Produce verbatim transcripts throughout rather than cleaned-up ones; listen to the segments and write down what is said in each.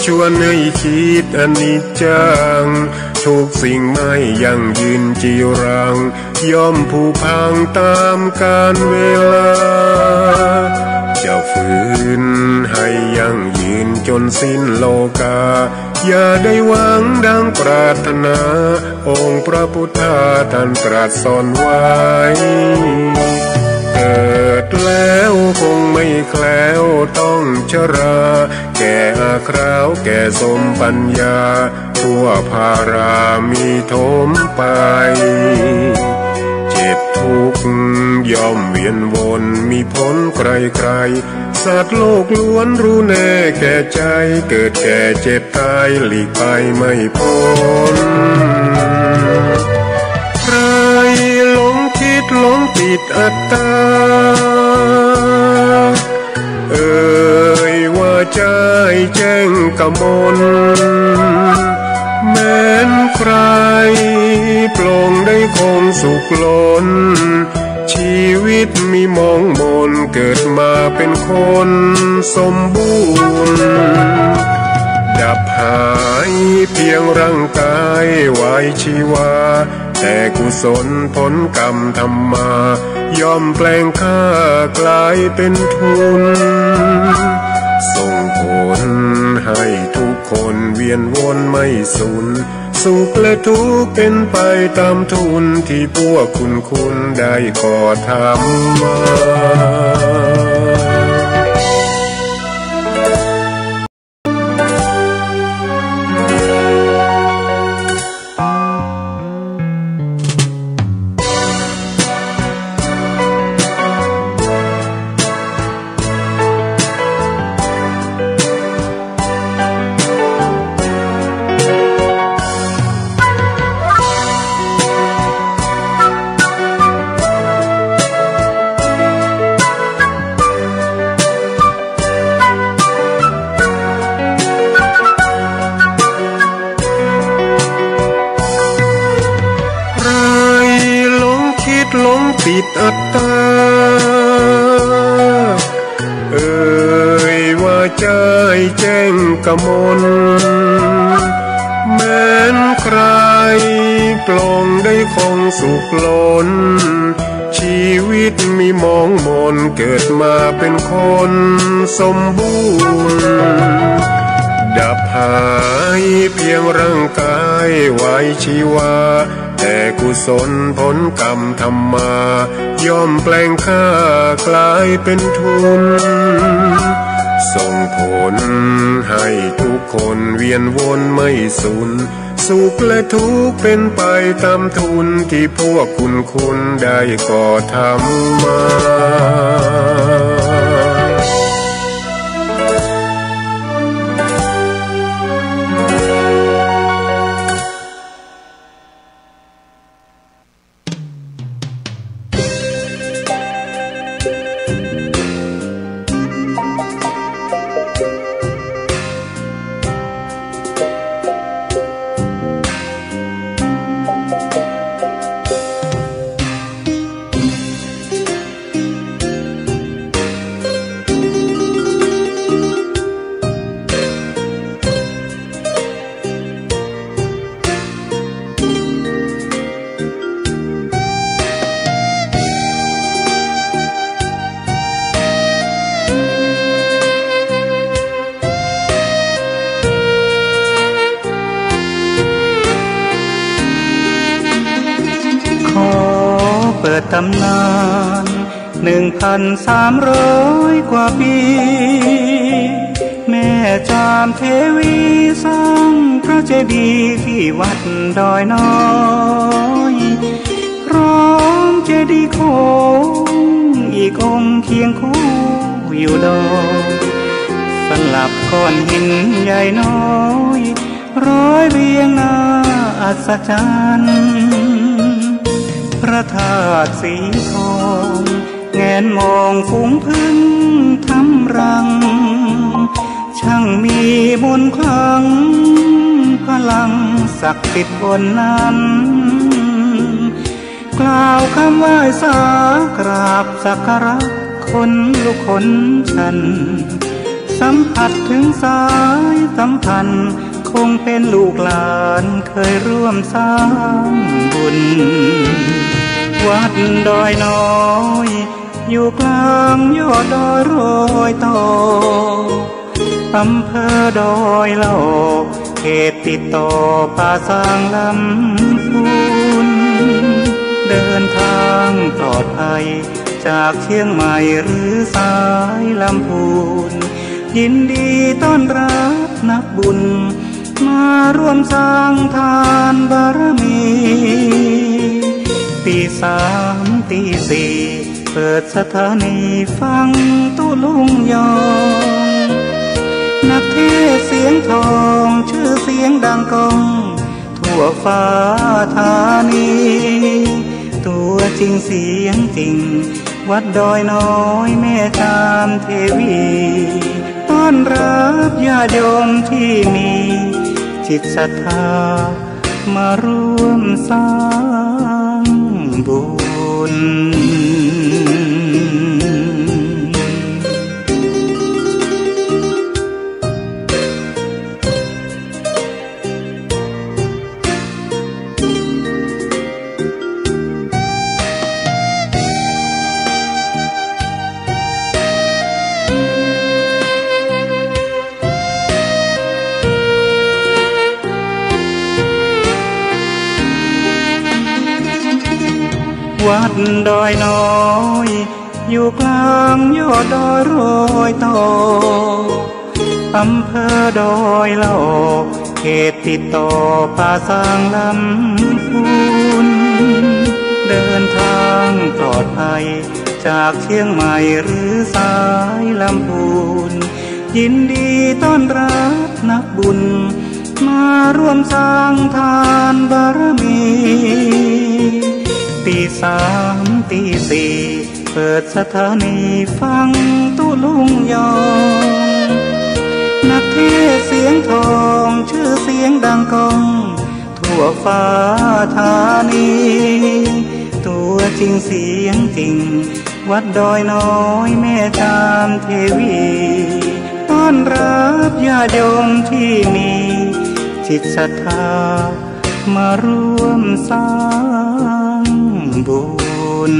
ชวนให้คิดอนิจจัง ทุกสิ่งไม่ยั่งยืนจีรัง ย่อมผุพังตามกาลเวลา จะฝืนให้ยั่งยืนจนสิ้นโลกา อย่าได้หวังดังปรารถนา องค์พระพุทธาท่านตรัสสอนไว้ เกิดแล้วคงไม่แคล้วต้องชรา แก่อาคราวแก่สมปัญญา ทั่วพารามีโถมไป เจ็บทุกข์ย่อมเวียนวนมีผลใครๆ สัตว์โลกล้วนรู้แน่แก่ใจ เกิดแก่เจ็บตายหลีกไปไม่พ้น ใครหลงคิดหลงติดอัตตา เอ่ยว่าใจแจ้งกมล แม้นใครปลงได้คงสุขล้น ชีวิตมีมองมน เกิดมาเป็นคนสมบูรณ์ ดับหายเพียงร่างกายไว้ชีวา แต่กุศลผลกรรมทำมา ย่อมแปลงค่ากลายเป็นทุน ส่งผลให้ทุกคนเวียนวนไม่สูญ สุขและทุกข์เป็นไปตามทุน ที่พวกคุณคุณได้ก่อทำมา ใครหลงคิดหลงติดอัตตา เอ่ยว่าใจแจ้งกมล แม้นใครปลงได้คงสุขล้น ชีวิตมีมองมน เกิดมาเป็นคนสมบูรณ์ ดับหายเพียงร่างกายไว้ชีวา แต่กุศลผลกรรมทำมา ย่อมแปลงค่ากลายเป็นทุน ส่งผลให้ทุกคนเวียนวนไม่สูญ สุขและทุกข์เป็นไปตามทุน ที่พวกคุณคุณได้ก่อทำมา ขอเปิดตำนาน หนึ่งพันสามร้อยกว่าปี แม่จามเทวีสร้างพระเจดีย์ที่วัดดอยน้อย พร้อมเจดีย์โค้งอีกองค์เคียงคู่อยู่ดอย สลับก้อนหินใหญ่น้อย ร้อยเรียงน่าอัศจรรย์ พระธาตุสีทอง แงนมองฝูงผึ้งทำรัง ช่างมีมนต์ขลัง พลังศักดิ์สิทธิ์บนนั้น กล่าวคำไหว้สากราบสักการะ ขนลุกขนชัน ส สัมผัสถึงสายสัมพันธ์ คงเป็นลูกหลานเคยร่วมสร้างบุญ วัดดอยน้อย อยู่กลางยอดดอยรอยต่อ อำเภอดอยหลอก เขตติดต่อป่าซางลำพูน เดินทางปลอดภัย จากเชียงใหม่หรือสายลำพูน ยินดีต้อนรับนักบุญ มาร่วมสร้างทานบารมี ตีสามตีสี่ เปิดสถานีฟังตุ๊ลุงยอง นักเทศน์เสียงทอง ชื่อเสียงดังก้อง ทั่วฟ้าธานี ตัวจริงเสียงจริง วัดดอยน้อยแม่จามเทวี ต้อนรับญาติโยมที่มีจิตศรัทธา มาร่วมสร้างบุญ วัดดอยน้อย อยู่กลางยอดดอยรอยต่อ อำเภอดอยหลอก เขตติดต่อป่าซางลำพูน เดินทางปลอดภัย จากเชียงใหม่หรือสายลำพูน ยินดีต้อนรับนักบุญ มาร่วมสร้างทานบารมี ตีสามตีสี่ เปิดสถานีฟังตุ๊ลุงยอง นักเทศน์เสียงทอง ชื่อเสียงดังก้อง ทั่วฟ้าธานี ตัวจริงเสียงจริง วัดดอยน้อยแม่จามเทวี ต้อนรับญาติโยมที่มีจิตศรัทธา มาร่วมสร้างบุญ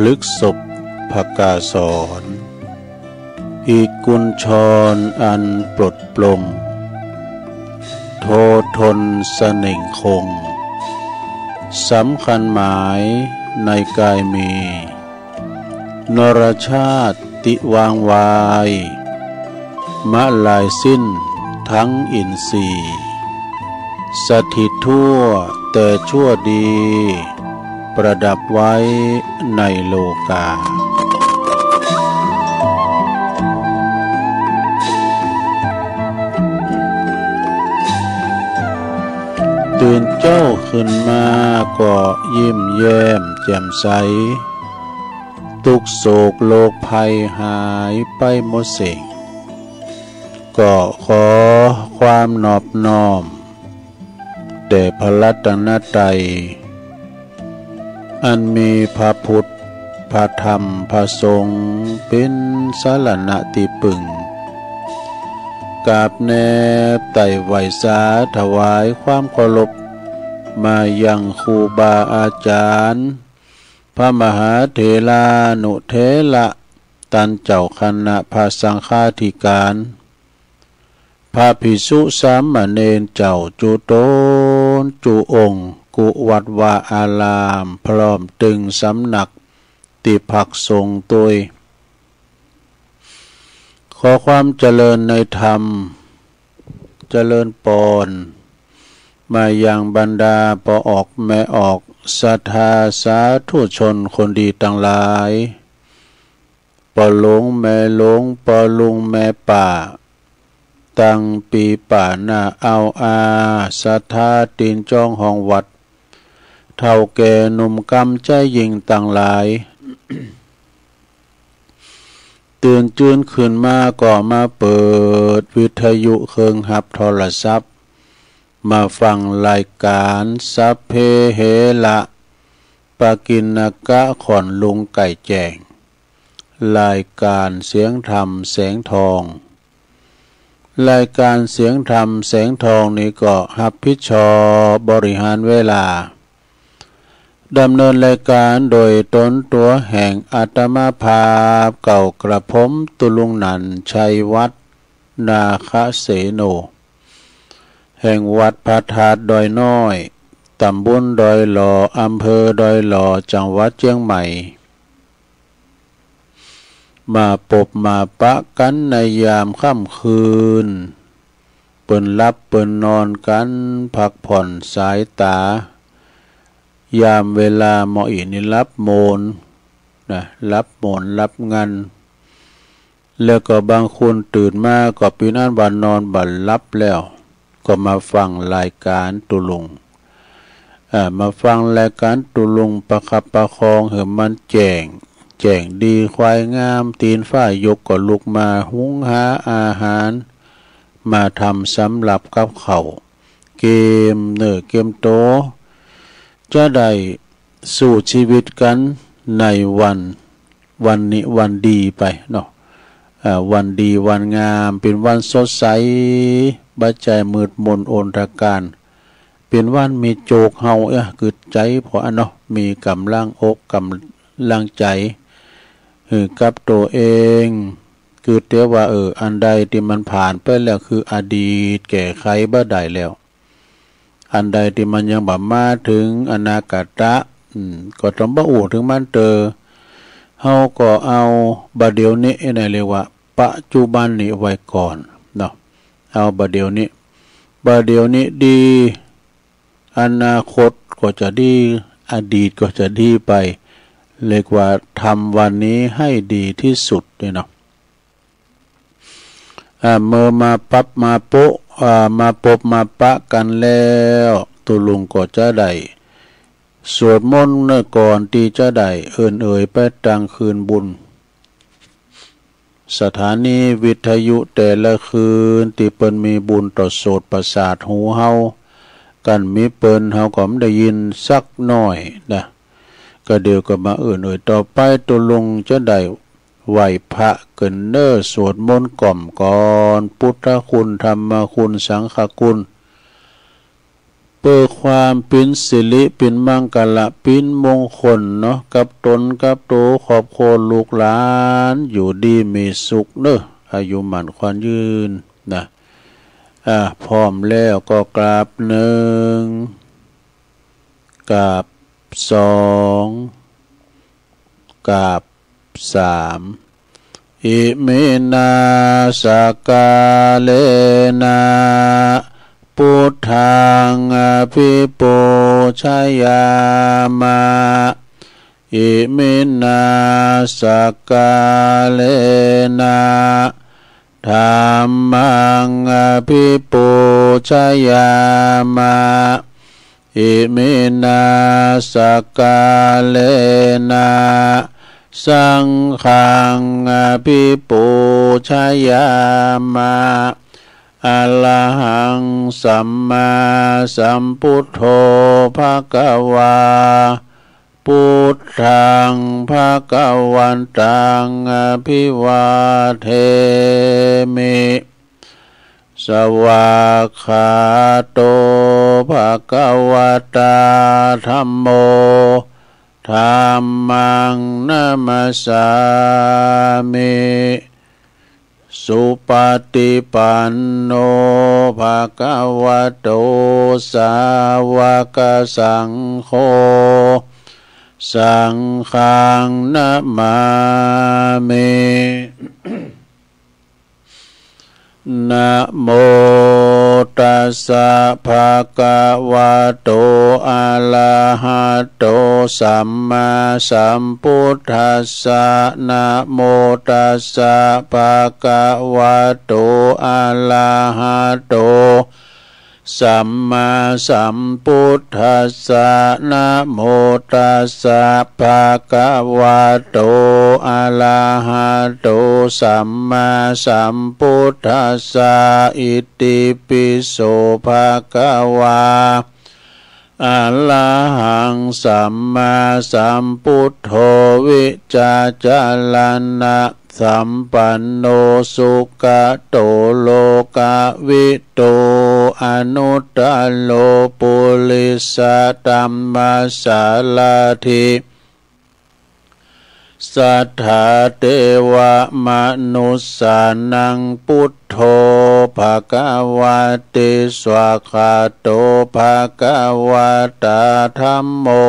พฤกษภกาสร อีกกุญชรอันปลดปลง โททนเสน่งคง สำคัญหมายในกายมี นรชาติวางวาย มะลายสิ้นทั้งอินทรีย์ สถิตทั่วแต่ชั่วดี ประดับไว้ในโลกา ตื่นเจ้าขึ้นมาก็ยิ้มแย้มแจ่มใส ทุกข์โศกโรคภัยหายไปหมดสิ้น ก็ขอความนอบน้อม แด่พระรัตนตรัย อันมีพระพุทธ พระธรรม พระสงฆ์ เป็นสรณะที่พึ่ง กราบแนบไต่ไหว้สาถวายความเคารพมายังครูบาอาจารย์ พระมหาเถรานุเถระ ตันเจ้าคณะพระสังฆาธิการ พระภิกษุสามเณรเจ้าจุตนจุองค์ กุวัดวาอาราม พร้อมตึงสำนัก ที่พักสงฆ์ตวย ขอความเจริญในธรรม เจริญปอน มายังบรรดาป้อออกแม่ออก ศรัทธาสาธุชนคนดีตังหลาย ป้อหลวงแม่หลวง ป้อลุงแม่ป้า ตังปี้ป้าน้าอาวอา ศรัทธาติดจ้องห้องวัด เฒ่าแก่หนุ่มกำชายหญิงตังหลาย ตื่นจื้นขึ้นมาก็มาเปิดวิทยุเครื่องฮับโทรศัพท์ มาฟังรายการสัพเพเหระ ปกิณกะ ขอนลุงไก่แจ้ง รายการเสียงธรรมแสงทอง รายการเสียงธรรมแสงทองนี้ก็รับผิดชอบบริหารเวลา ดำเนินรายการโดยตนตัวแห่งอาตมาภาพเก่ากระผมตุลุงหนันชัยวัฒน์ นาคเสโน แห่งวัดพระธาตุดอยน้อย ตำบลดอยหล่อ อำเภอดอยหล่อ จังหวัดเชียงใหม่ มาปบมาปะกันในยามค่ำคืน เปิ้นหลับเปิ้นนอนกัน พักผ่อนสายตา ยามเวลาหมออีนี่หลับโมนนะ หลับโมนหลับงัน แล้วก็บางคนตื่นมาก็ปีนั้นว่านอนบ่หลับแล้ว ก็มาฟังรายการตุลุง อ่า มาฟังรายการตุลุงประคับประคองให้มันแจ้ง แจ้งดีควายงาม ตีนฟ้ายกก็ลุกมาหุงหาอาหาร มาทำสำรับกับข้าว เกมเนื้อเกมโต จะได้สู้ชีวิตกันในวัน วันนี้วันดีไปเนาะ อ่า วันดีวันงาม เป็นวันสดใส บ่ใจ้มืดมนอนทการ เป็นวันมีโจกเฮา เอ้ย กึดใจ๋ เพราะอันเนาะ มีกำลังอกกำลังใจ๋ หื้อกับตัวเอง กึดแต่ว่า เออ อันใดที่มันผ่านไปแล้วคืออดีต แก้ไขบ่ได้แล้ว อันใดที่มันยังบ่มาถึงอนาคตะ อืม ก็ต้องบ่อู้ถึงมันเตอ เฮาก็เอาบ่าเดี่ยวนี้นะ เรียกว่าปัจจุบันนี้ไว้ก่อนเนาะ เอาบ่าเดี่ยวนี้ บ่าเดี่ยวนี้ดี อนาคตก็จะดี อดีตก็จะดีไป เรียกว่าทำวันนี้ให้ดีที่สุดเนี่ยเนาะ อ่า เมื่อมาปับมาโปะ อ่า มาปบมาปะกันแล้ว ตุลุงก็จะได้สวดมนต์เนอะ ก่อนที่จะได้เอิ้นเอ่ยไปตังคืนบุญ สถานีวิทยุแต่ละคืนที่เปิ้นมีบุญต่อโสตประสาทหูเฮา กันมีเปิ้นเฮาก็บ่ได้ยินสักหน้อยนะ ก็เดี๋ยวก็มาเอิ้นเอ่ยต่อไป ตุลุงจะได้ไหว้พระเกินเน้อ สวดมนต์กล่อมก่อน พุทธคุณ ธรรมคุณ สังฆคุณ เพื่อความเป็นสิริเป็นมังคละเป็นมงคลเนาะ กับตนกับตัวครอบครัวลูกหลาน อยู่ดีมีสุขเน้อ อายุมั่นขวัญยืนนะ อ่า พร้อมแล้วก็กราบหนึ่ง กราบสอง กราบสาม อิมินาสกาเลนะ พุทธังอภิปูชยามะ อิมินาสกาเลนะ ธัมมังอภิปูชยามะ อิมินาสกาเลนะ สังฆังอภิปูชยามะ อะระหังสัมมาสัมพุทโธ ภะคะวา พุทธังภะคะวันตัง อะภิวาเทมิ Svākkhāto bhagavatā dhammo, dhammaṃ namassāmi. Supaṭipanno bhagavato sāvakasaṅgho, saṅghaṃ namāmi. Namo tassa bhagavato arahato sammāsambuddhassa. Namo tassa bhagavato arahato sammāsambuddhassa. Namo tassa bhagavato arahato sammāsambuddhassa. Itipi so bhagavā arahaṃ sammāsambuddho vijjācaraṇasampanno sugato lokavidū anuttaro purisadammasārathi satthā devamanussānaṃ buddho bhagavāti. Svākkhāto bhagavatā dhammo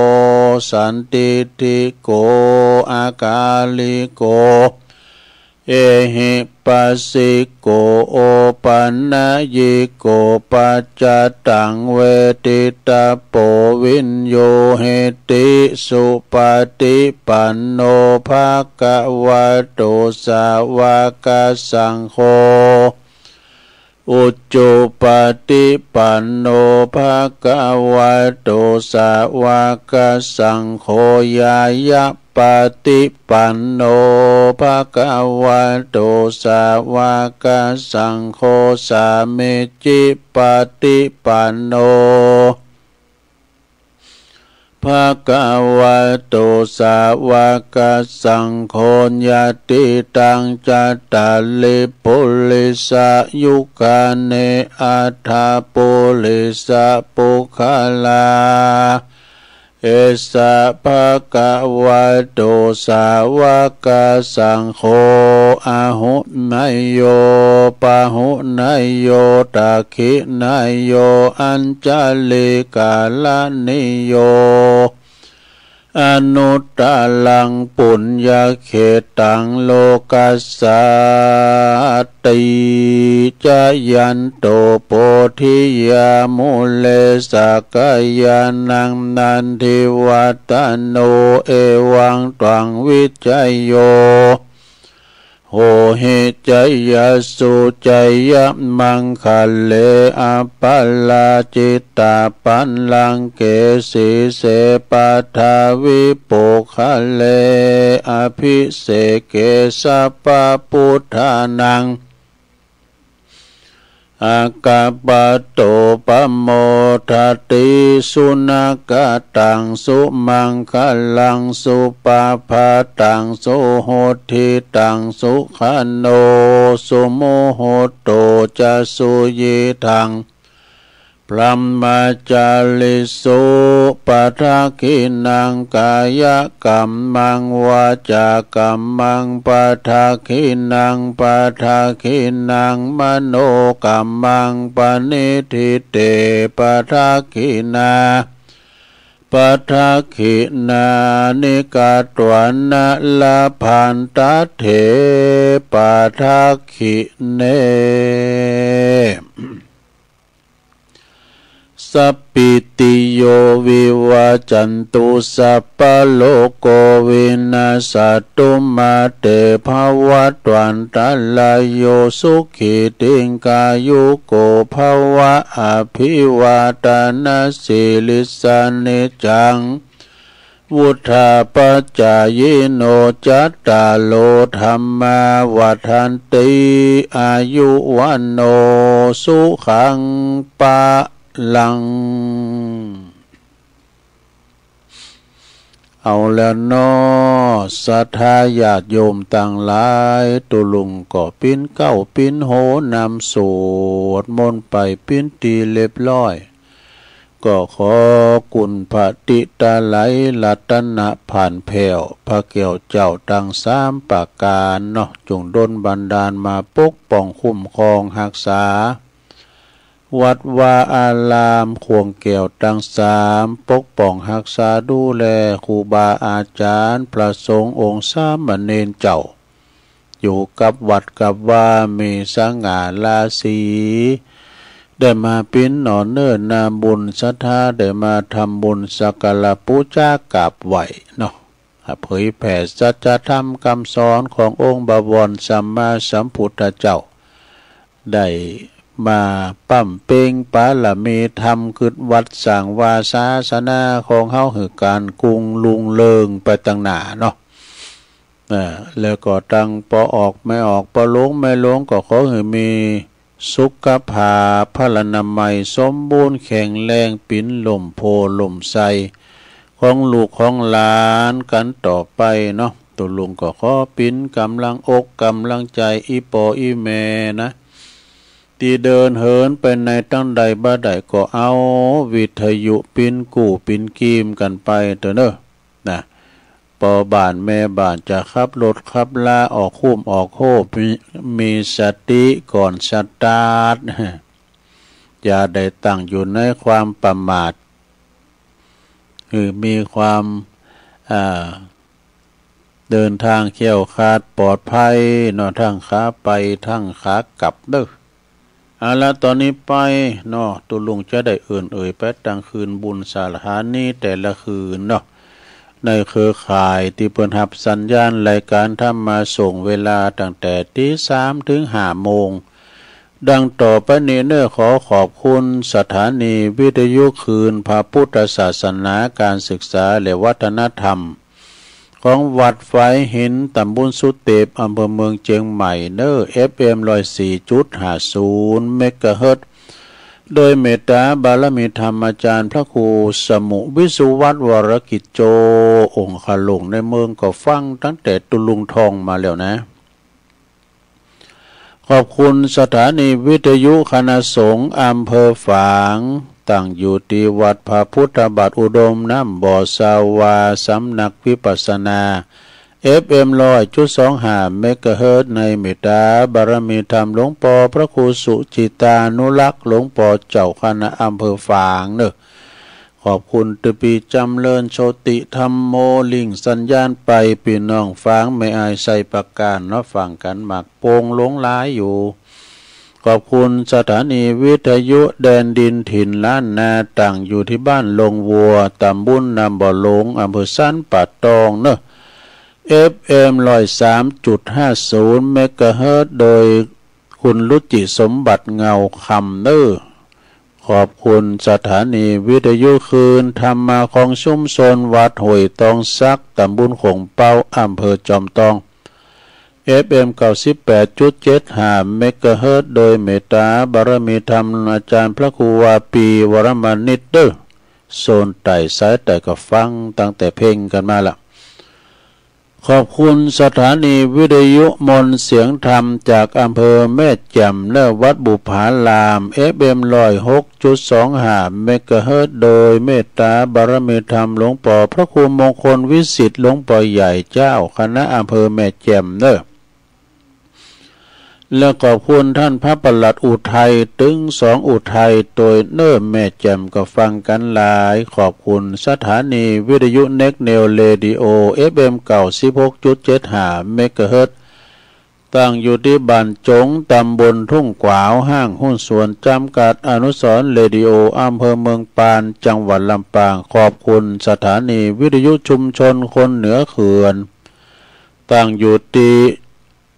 sandiṭṭhiko akāliko ehipassiko opanayiko paccattaṃ veditabbo viññūhīti. Supaṭipanno bhagavato sāvakasaṅgho, ujupaṭipanno bhagavato sāvakasaṅgho, ñāyapaṭipanno bhagavato sāvakasaṅgho, sāmīcipaṭipanno bhagavato sāvakasaṅgho, yadidaṃ cattāri purisayugāni aṭṭha purisapuggalā, esa bhagavato sāvakasaṅgho, āhuneyyo pāhuneyyo dakkhiṇeyyo añjalikaraṇīyo anuttaraṃ puññakkhettaṃ lokassāti. Jayanto bodhiyā mūle sakyānaṃ nandivaḍḍhano, evaṃ tvaṃ vijayo hohi jayassu jayamaṅgale, aparājitapallaṅke sīse paṭhavipokkhare, abhiseke sabbabuddhānaṃ aggappatto pamodati. Sunakkhattaṃ sumaṅgalaṃ supabhātaṃ suhuṭṭhitaṃ, sukhaṇo sumuhutto ca suyiṭṭhaṃ brahmacārisu. Padakkhiṇaṃ kāyakammaṃ vācākammaṃ padakkhiṇaṃ, padakkhiṇaṃ manokammaṃ paṇidhī te padakkhiṇā, padakkhiṇāni katvāna labhantatthe padakkhiṇe. Sabbītiyo vivajjantu sabbarogo vinassatu, mā te bhavatvantarāyo sukhī dīghāyuko bhava. Abhivādanasīlissa niccaṃ vuḍḍhāpacāyino cattāro dhammā vaḍḍhanti āyu vaṇṇo sukhaṃ balaṃ. เอาแล้วเนาะ ศรัทธาญาติโยมตังหลาย ตุลุงก็ปิ้นเกล้าปิ้นโหนำสวดมนต์ไปปิ้นตี้เรียบร้อย ก็ขอคุณพระติตาไหลรัตนผ่านแผ้ว พระแก้วเจ้าตังสามประการเนาะ จงดลบันดาลมาปกป้องคุ้มครองฮักษา วัดวาอาราม ข่วงแก้วตังสาม ปกป้องฮักษาดูแลครูบาอาจารย์ พระสงฆ์องค์สามเณรเจ้า อยู่กับวัดกับวา มีสง่าราศี ได้มาปิ้นหน่อเนิ่นนาบุญศรัทธา ได้มาทำบุญสักการะปูจากราบไหว้เนาะ เผยแผ่สัจธรรมคำสอนขององค์บวรสัมมาสัมพุทธเจ้า ได้มาปั้มเปงปารมีธรรม กึดวัดสร้างวาศาสนาของเฮาหื้อการกุ่งลุงเริงไปตังหน้าเนาะ อ่า แล้วก็ตังปอออกแม่ออก ปอหลวงแม่หลวงก็ขอหื้อมีสุขภาพพลานามัยสมบูรณ์แข็งแรงปิ้นล่มโพล่มไทรของลูกของหลานกันต่อไปเนาะ ตุลุงก็ขอปิ้นกำลังอกกำลังใจอีปออีแม่นะ ตี้เดินเหินไปในตังใดบ่าใดก็เอาวิทยุปิ้นกู้ปิ้นกีมกันไปเถอะเนอะ นะ ปอบ้านแม่บ้านจะขับรถขับลาออกคุ้มออกโฮป มี มีสติก่อนสตาร์ท อย่าได้ตั้งอยู่ในความประมาท คือมีความ อ่า เดินทางแคล้วคลาดปลอดภัยเนาะ ทั้งขาไปทั้งขากลับเด้อ เอาละ ตอนนี้ไปเนาะ ตุลุงจะได้เอิ่นเอ่ยไปตังคืนบุญสถานีแต่ละคืนเนาะ ในเครือข่ายตี้เปิ้นฮับสัญญาณรายการธรรมมาส่งเวลาตั้งแต่ตีสามถึงห้าโมง ดังต่อไปนี้เนอะ ขอขอบคุณสถานีวิทยุคลื่นพระพุทธศาสนา การศึกษาและวัฒนธรรม ของวัดฝายหิน ตำบลสุเตป อำเภอเมืองเจียงใหม่เนอะ เอฟเอ็มร้อยสี่จุดห้าศูนย์เมกะเฮิรตซ์ โดยเมตตาบารมีธรรมอาจารย์พระครูสมุวิสุวัตวรกิจโจ องค์ขลุงในเมืองก็ฟังตั้งแต่ตุลุงทองมาแล้วนะ ขอบคุณสถานีวิทยุคณะสงฆ์อำเภอฝาง ตั้งอยู่ที่วัดพระพุทธบาทอุดมน้ำบ่อสาวา สำนักวิปัสสนา เอฟเอ็มร้อยจุดสองห้าเมกะเฮิรตซ์ ในเมตตาบารมีธรรมหลวงปอพระครูสุจิตานุรักษ์ หลวงปอเจ้าคณะอำเภอฝางเนอะ ขอบคุณตะปีจำเริญโชติธรรมโม ลิงสัญญาณไป พี่น้องฝางแม่อายไซประการเนาะ ฟังกันหมากโป่งหลงหลายอยู่ ขอบคุณสถานีวิทยุแดนดินถิ่นล้านนา ตั้งอยู่ที่บ้านลงวัว ตำบลน้ำบ่อหลง อำเภอสันป่าตองเนอะ เอฟเอ็มร้อยสามจุดห้าศูนย์เมกะเฮิรตซ์ โดยคุณรุจิสมบัติเงาคำเนอะ ขอบคุณสถานีวิทยุคลื่นธรรมะของชุมชนวัดห้วยตองสัก ตำบลโขงเป๊า อำเภอจอมตอง เอฟเอ็มเก้าสิบแปดจุดเจ็ดห้าเมกะเฮิรตซ์ โดยเมตตาบารมีธรรมอาจารย์พระครูวาปีวรมณิตเด้อ โซนใต้สายใต้ก็ฟังตั้งแต่เพ็งกันมาละ ขอบคุณสถานีวิทยุมนต์เสียงธรรมจากอำเภอแม่แจ่มและวัดบุปผาราม เอฟเอ็มร้อยหกจุดสองห้าเมกะเฮิรตซ์ โดยเมตตาบารมีธรรมหลวงปอพระครูมงคลวิสิทธิ์ หลวงปอใหญ่เจ้าคณะอำเภอแม่แจ่มเนอะ และขอบคุณท่านพระปลัดอุทัย ตึงสองอุทัย โตยเนอร์แม่แจ่มก็ฟังกันหลาย ขอบคุณสถานีวิทยุเน็กเนวเรดิโอ เอฟเอ็มเก้าสิบหกจุดเจ็ดห้าเมกะเฮิรตซ์ ตั้งอยู่ที่บ้านจง ตำบลทุ่งขวาว ห้างหุ้นส่วนจำกัดอนุสรณ์เรดิโอ อำเภอเมืองปาน จังหวัดลำปาง ขอบคุณสถานีวิทยุชุมชนคนเหนือเขื่อน ตั้งอยู่ที่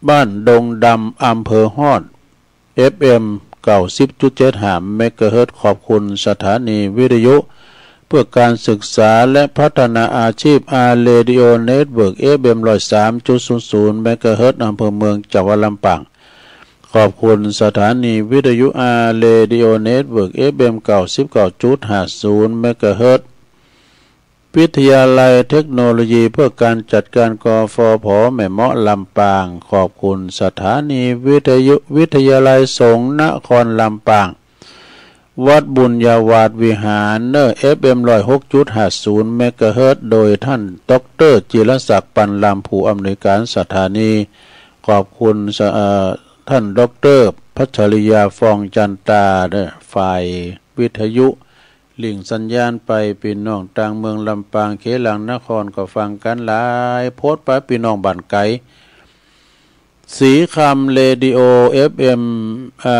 บ้านดงดำ อำเภอฮอด เอฟเอ็มเก้าสิบจุดเจ็ดห้าเมกะเฮิรตซ์ ขอบคุณสถานีวิทยุเพื่อการศึกษาและพัฒนาอาชีพ อาร์ Radio Network เอฟเอ็มร้อยสามจุดศูนย์ศูนย์เมกะเฮิรตซ์ อำเภอเมือง จังหวัดลำปาง ขอบคุณสถานีวิทยุ อาร์ Radio Network เอฟเอ็มเก้าสิบเก้าจุดห้าศูนย์เมกะเฮิรตซ์ วิทยาลัยเทคโนโลยีเพื่อการจัดการ กฟผ แม่เมาะลำปาง ขอบคุณสถานีวิทยุ วิทยาลัยสงฆ์นครลำปาง วัดบุญญาวาสวิหารเนอร์ เอฟเอ็ม ร้อยหกจุดห้าศูนย์ เมกะเฮิรตซ์ โดยท่านด็อกเตอร์จิรศักดิ์ ปันลำ ผู้อำนวยการสถานี ขอบคุณสะเอ่อท่านด็อกเตอร์พัชริยา ฟองจันตาเนอร์ ฝ่ายวิทยุ ลิงก์สัญญาณไป พี่น้องต่างเมืองลำปาง เขตหลังนครก็ฟังกันหลาย โพสต์ไปพี่น้องบ้านไกล สีคำเรดิโอ เอฟเอ็ม อ่า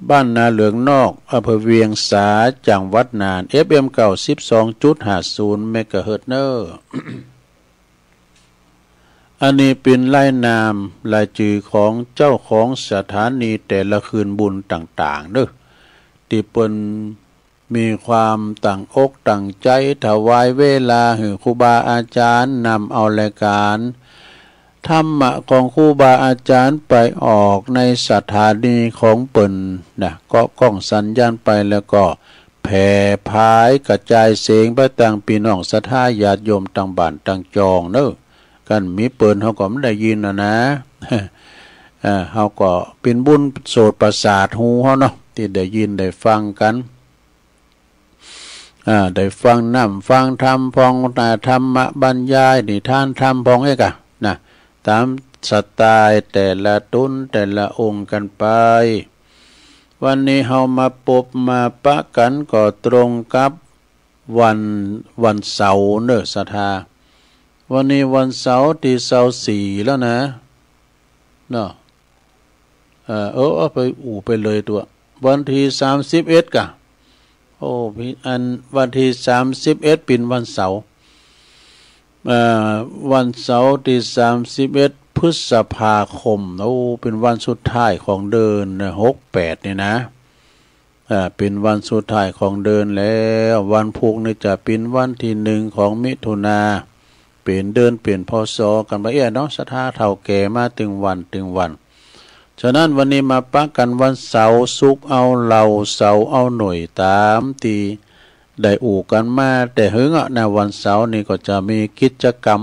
บ้านนาเหลืองนอก อำเภอเวียงสา จังหวัดน่าน เอฟเอ็ม เก้าสิบสองจุดห้าศูนย์ เมกะเฮิรตซ์เนอร์ อันนี้เป็นรายนามรายจื่อของเจ้าของสถานีแต่ละคืนบุญต่างๆเนอะ ที่เปิ้นมีความตั้งอกตั้งใจถวายเวลาหื้อครูบาอาจารย์นำเอารายการธรรมะของครูบาอาจารย์ไปออกในสถานีของเปิ้นนะ ก็ก้องสัญญาณไปแล้วก็แผ่ผายกระจายเสียงไปตางพี่น้องศรัทธาญาติโยมตางบ้านตางจองเนอะ กันมีเปิ้นเฮาก็ไม่ได้ยินนะนะ อ่า เฮาก็เป็นบุญโสตประสาทหูเฮาเนาะ ที่ได้ยินได้ฟังกัน อ่า ได้ฟังนำฟังธรรมพอง อ่า ธรรมะบรรยายนิทานธรรมพองเอกอะนะ ตามสไตล์แต่ละตนแต่ละองค์กันไป วันนี้เฮามาปบมาปะกันก็ตรงกับวัน วันเสาร์เนอะศรัทธา วันนี้วันเสาร์ที่ซาวสี่แล้วนะ เนาะ เออ เออ เอาไปอู่ไปเลยตัว วันที่สามสิบเอ็ดกะ โอ้ พี่ อัน วันที่สามสิบเอ็ดเป็นวันเสาร์ เอ่อ วันเสาร์ที่สามสิบเอ็ดพฤษภาคม โอ้ เป็นวันสุดท้ายของเดือนนะ หกแปดนี่นะ อ่า เป็นวันสุดท้ายของเดือนแล้ว วันพุธนี่จะเป็นวันที่หนึ่งของมิถุนา เป็นเดือนเป็น พ.ศ. กันไปเอี้ยเนาะ ศรัทธาเฒ่าแก่มาตึงวันตึงวัน ฉะนั้นวันนี้มาปะกันวันเสาร์ ศุกร์เอาเหล้า เสาร์เอาหน่วย ตามที่ได้อู้กันมาแต่หึงอะนะ วันเสาร์นี่ก็จะมีกิจกรรม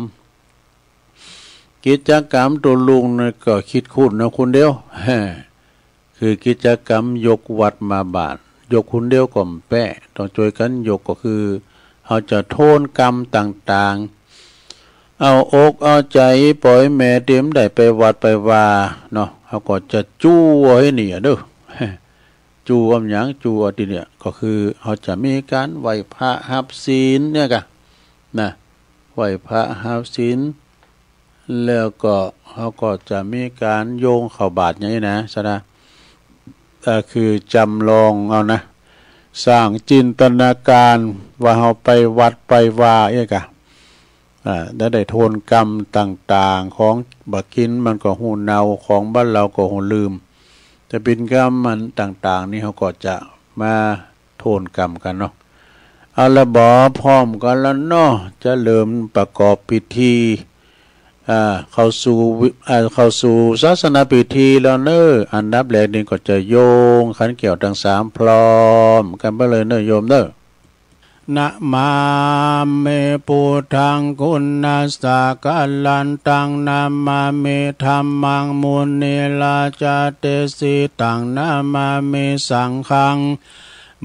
กิจกรรมตัวลุงนี่ก็คิดคุ้นนะคนเดียว คือกิจกรรมยกวัดมาบ้าน ยกคนเดียวก็บ่แป๊ะ ต้องช่วยกันยก ก็คือเฮาจะโทนกรรมต่างๆ เอาอกเอาใจปล่อยแม่เต็มได้ไปวัดไปวาเนาะ เฮาก็จะจู้เอาให้นี่เด้อ จู้เอาหยัง จู้เอาที่เนี่ย ก็คือเฮาจะมีการไหว้พระฮับศีลเนี่ยกะนะ ไหว้พระฮับศีล แล้วก็เฮาก็จะมีการโยงเข้าบาตรอย่างนี้นะศรัทธา ก็คือจำลองเอานะ สร้างจินตนาการว่าเฮาไปวัดไปวาเอี้ยกะ อ่า แล้วได้โทนกรรมต่างๆ ของบ่ากินมันก็ฮู้เน่า ของบ่าเหล้าก็ฮู้ลืม แต่เป็นกรรมมันต่างๆ นี่เฮาก็จะมาโทนกรรมกันเนาะ เอาละบ่ พร้อมกันแล้วเนาะ จะเริ่มประกอบพิธี อ่า เข้าสู่วิ อ่า เข้าสู่ศาสนพิธีแล้วเนอะ อันดับแรกนี่ก็จะโยงขันแก้วทั้งสามพร้อมกันไปเลยเนอะโยมเนอะ นะมามิ พุทธัง กุณัสสะกะลันตัง นะมามิ ธัมมัง มุนิราชาเดสิตัง นะมามิ สังฆัง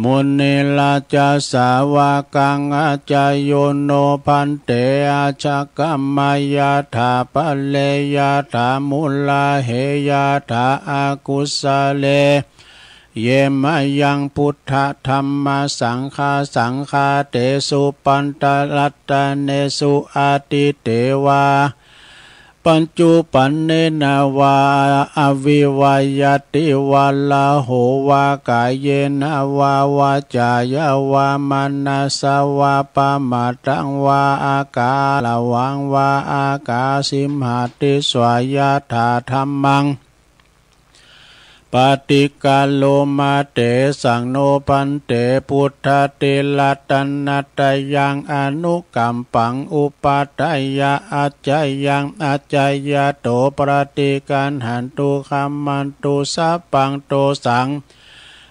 มุนิราชาสาวกัง อาจายุโน ภันเต อาชะกะมะยะถา ปะเรยะถา มุลาเหยะถา อากุสะเล เยมะยัง พุทธะธัมมะสังฆา สังฆาเตสุ ปัตตะรัตตะเนสุ อาทิเตวา ปัจจุปันเนนะวา อวิวายะติวา ลาโหวา กาเยนะวา วาจายะวา มะนะสะวา ปะมาทังวา อาการะวังวา อาคาสิมหาติสวายะถา ธัมมัง ปะติกาโลมา เตสัง โน ภันเต พุทธาติรัตนะตะยัง อนุกัมปัง อุปาทายะ อาจายัง อาจายะโต ปะติกัณหันตุ ขัมมันตุ สัพพัง โตสัง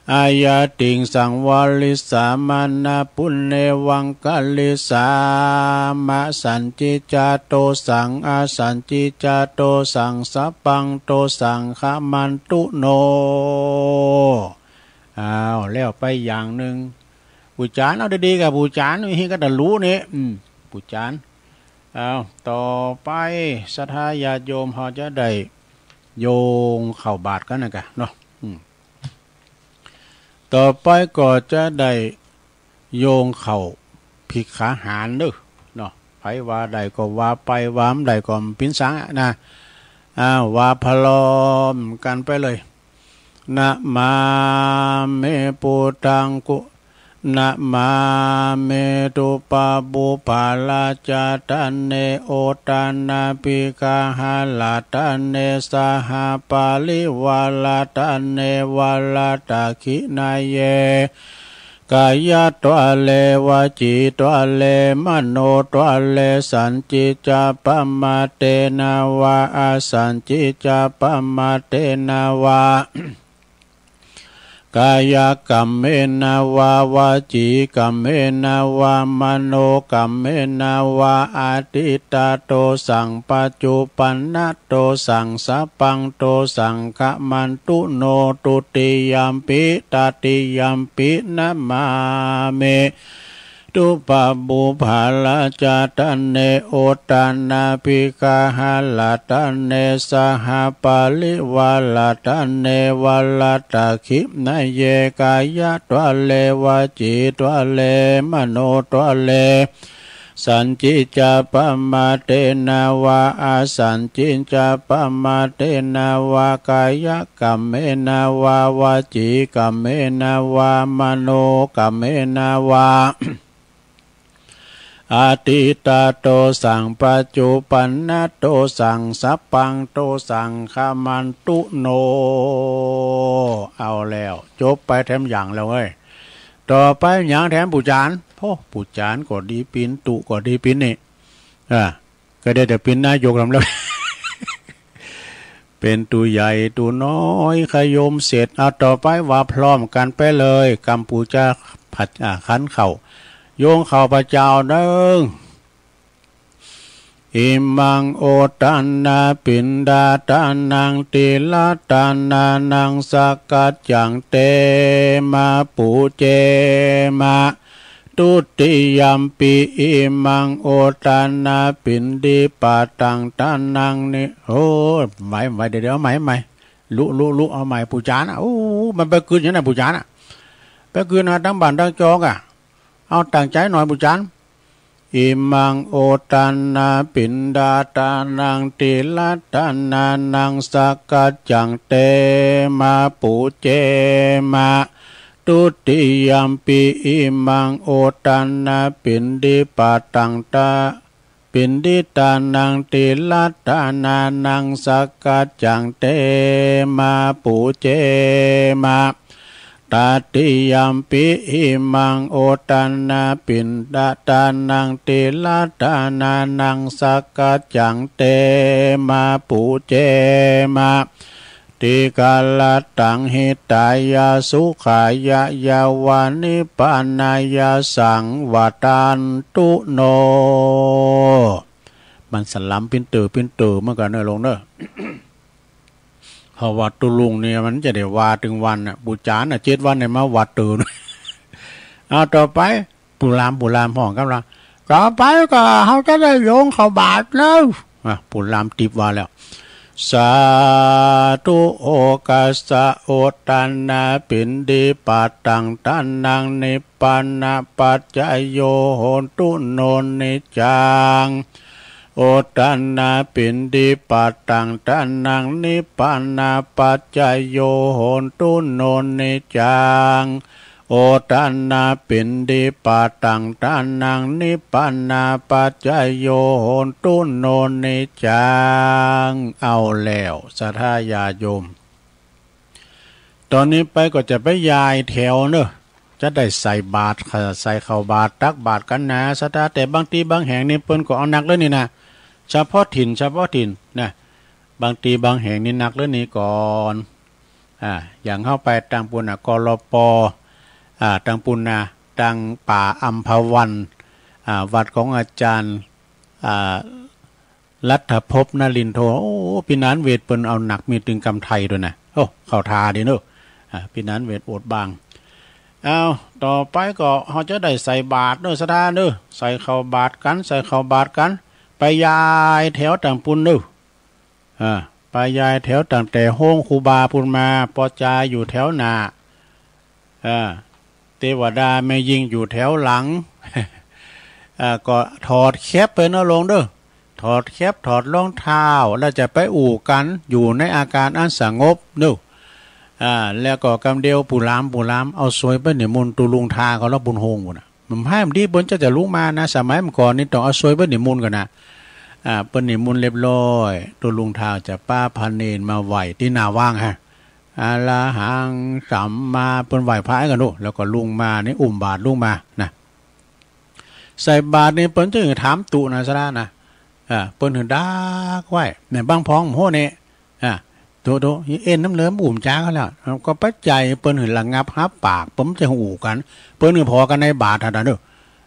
Ayatiṃsaṃ varisāmana puññevaṃ karissāma, sañcicca dosaṃ asañcicca dosaṃ sabbaṃ dosaṃ khamantu no. อ้าว แล้วไปอย่างหนึ่ง ปู่จาน เอาดีๆ กับปู่จาน มีให้ก็แต่รู้เนี่ย อืม ปู่จาน เอา ต่อไป ศรัทธาญาติโยม เราจะได้โยงเข้าบาตรกันนะกะเนาะ อืม ต่อไปก็จะได้โยงเข้าภิกขาหารเด้อเนาะ ใผว่าได้ก็ว่าไป ว่าบ่ได้ก็บ่เป๋นสังอะนะ อ้าว ว่าพร้อมกันไปเลย Namāmi buddhaṃ gu- namāmi duppabhū- bāracatane otanabhigāharatane sahaparivāratane vāradakkhiṇeyye kāyadvāre vacīdvāre manodvāre sañcicca pamādena vā asañcicca pamādena vā kāyakammena vā vacīkammena vā manokammena vā adiṭṭhadosaṃ paccuppannadosaṃ sabbaṃ dosaṃ khamantu no. Dutiyampi tatiyampi namāmi duppabhū- bāracatane otanabhigāharatane sahaparivāratane vāradakkhiṇeyye kāyadvāre vacīdvāre manodvāre sañcicca pamādena vā asañcicca pamādena vā kāyakammena vā vacīkammena vā manokammena vā adiṭṭhadosaṃ paccuppannadosaṃ sabbaṃ dosaṃ khamantu no. เอาแล้ว จบไปแถมอย่างแล้วเว้ย ต่อไปหยังแถมปู่จาน โอ้ ปู่จานก็ดีปิน ตุ๊ก็ดีปินนี่ อ่า ก็ได้แต่ปินนายกนำแล้ว เป๋นตุ๊ใหญ่ตุ๊น้อย ขยมเสร็จ เอา ต่อไปว่าพร้อมกันไปเลย กำปู๋จาผัด อ่า ขันข้าว โยงข้าวพระเจ้าเด้อ Imaṃ otanapindadānaṃ tirattanānaṃ sakkaccaṃ te mā pūjema. Dutiyampi imaṃ otanapindipattānaṃ ni- โอ้ ใหม่ ใหม่ เดี๋ยว เดี๋ยว เอาใหม่ ใหม่ ลุ ลุ ลุ เอาใหม่ ปู่จานอะ โอ้ มันไปกึ๊ดอย่างนั้น ปู่จานอะ ไปกึ๊ดนะ ทั้งบ้านทั้งจองอะ เอาตั้งใจหน่อย ปู่จาน Imaṃ otanapindadānaṃ tirattanānaṃ sakkaccaṃ te mā pūjema. Dutiyampi imaṃ otanapindipattānaṃ ta- pindadānaṃ tirattanānaṃ sakkaccaṃ te mā pūjema. Tatiyampi imaṃ otanapindadānaṃ tirattanānaṃ sakkaccaṃ te mā pūjema. Dīgharattaṃ hitāya sukhāya yāva nibbānāya saṃvattantu no. มันสลัมปิ้นเต๋อปิ้นเต๋อเหมือนกันเนอะ ลงเนอะ เพราะว่าตุ๊ลุงเนี่ยมันจะได้ว่าถึงวันน่ะ ปู่จานน่ะ เจ็ดวันเนี่ยมาวัดเต๋อ เอา ต่อไป ปู่ลาม ปู่ลามห้องกำลัง ต่อไปก็เขาจะได้โยงเข้าบาตรแล้ว อ่ะ ปู่ลามติบว่าแล้ว Sādhu okāsa otanapindipattānaṃ nibbānapaccayo hotu no niccaṃ. Otanapindipattānaṃ nibbānapaccayo hotu no niccaṃ. Otanapindipattānaṃ nibbānapaccayo hotu no niccaṃ. เอาแล้ว ศรัทธาญาติโยม ตอนนี้ไปก็จะไปย้ายแถวเนอะ จะได้ใส่บาตร ใส่ข้าวบาตร ตักบาตรกันนะ ศรัทธา แต่บางทีบางแห่งนี่เปิ้นก็เอาหนักเลยนี่นะ เฉพาะถิ่น เฉพาะถิ่นนะ บางทีบางแห่งนี่หนักเลยนี่ก่อน อ่า อย่างเข้าไปตังปุณณะ กลป อ่า ตังปุณณะ ตังป่าอัมพวัน อ่า วัดของอาจารย์ อ่า รัฐภพนรินทร์โท โอ้ ปีนั้นเวทเปิ้นเอาหนักมีตึงกำไทยด้วยนะ โอ้ เข้าท่าดีเนอะ อ่า ปีนั้นเวทโอดบาง เอา ต่อไปก็เขาจะได้ใส่บาตรเนอะ สถานเนอะ ใส่ข้าวบาตรกัน ใส่ข้าวบาตรกัน ไปยายแถวต่างปุนเนอะ อ่า ไปยายแถวตั้งแต่ห้องครูบาปุนมา ปอจายอยู่แถวหน้า อ่า เทวดาแม่ยิงอยู่แถวหลัง อ่า ก็ถอดแคปไปเนอะลงเด้อ ถอดแคป ถอดรองเท้า แล้วจะไปอู้กัน อยู่ในอาการอันสงบเนอะ อ่า แล้วก็กำเดียวปูหลาม ปูหลาม เอาสวยไปนิมนต์ตุลุงทาเขาแล้วบุญโฮงบุญน่ะ มันให้มันดี เปิ้นจะจะลุกมานะ สมัยเมื่อก่อนนี่ต้องเอาสวยไปนิมนต์กันนะ อ่า เปิ้นนิมนต์เรียบร้อย ตุลุงทาจะป้าพาเนนมาไหว้ที่หน้าว่างฮะ อะระหังสัมมา เปิ้นไหว้พระกันดู แล้วก็ลุงมานี่อุ้มบาตรลุงมานะ ใส่บาตรนี่เปิ้นจะถามตุนะสระนะ อ่า เปิ้นหือดักไว้ เนี่ย บางพองโหเนี่ย อ่า โตโต เอ็นน้ำเหลิมอุ่มจ้าเขาแล้ว ก็ปัจจัยเปิ้นหือระงับฮับปาก เปิ้นจะหูกัน เปิ้นหือพอกันในบาตรเท่านั้นเด้อ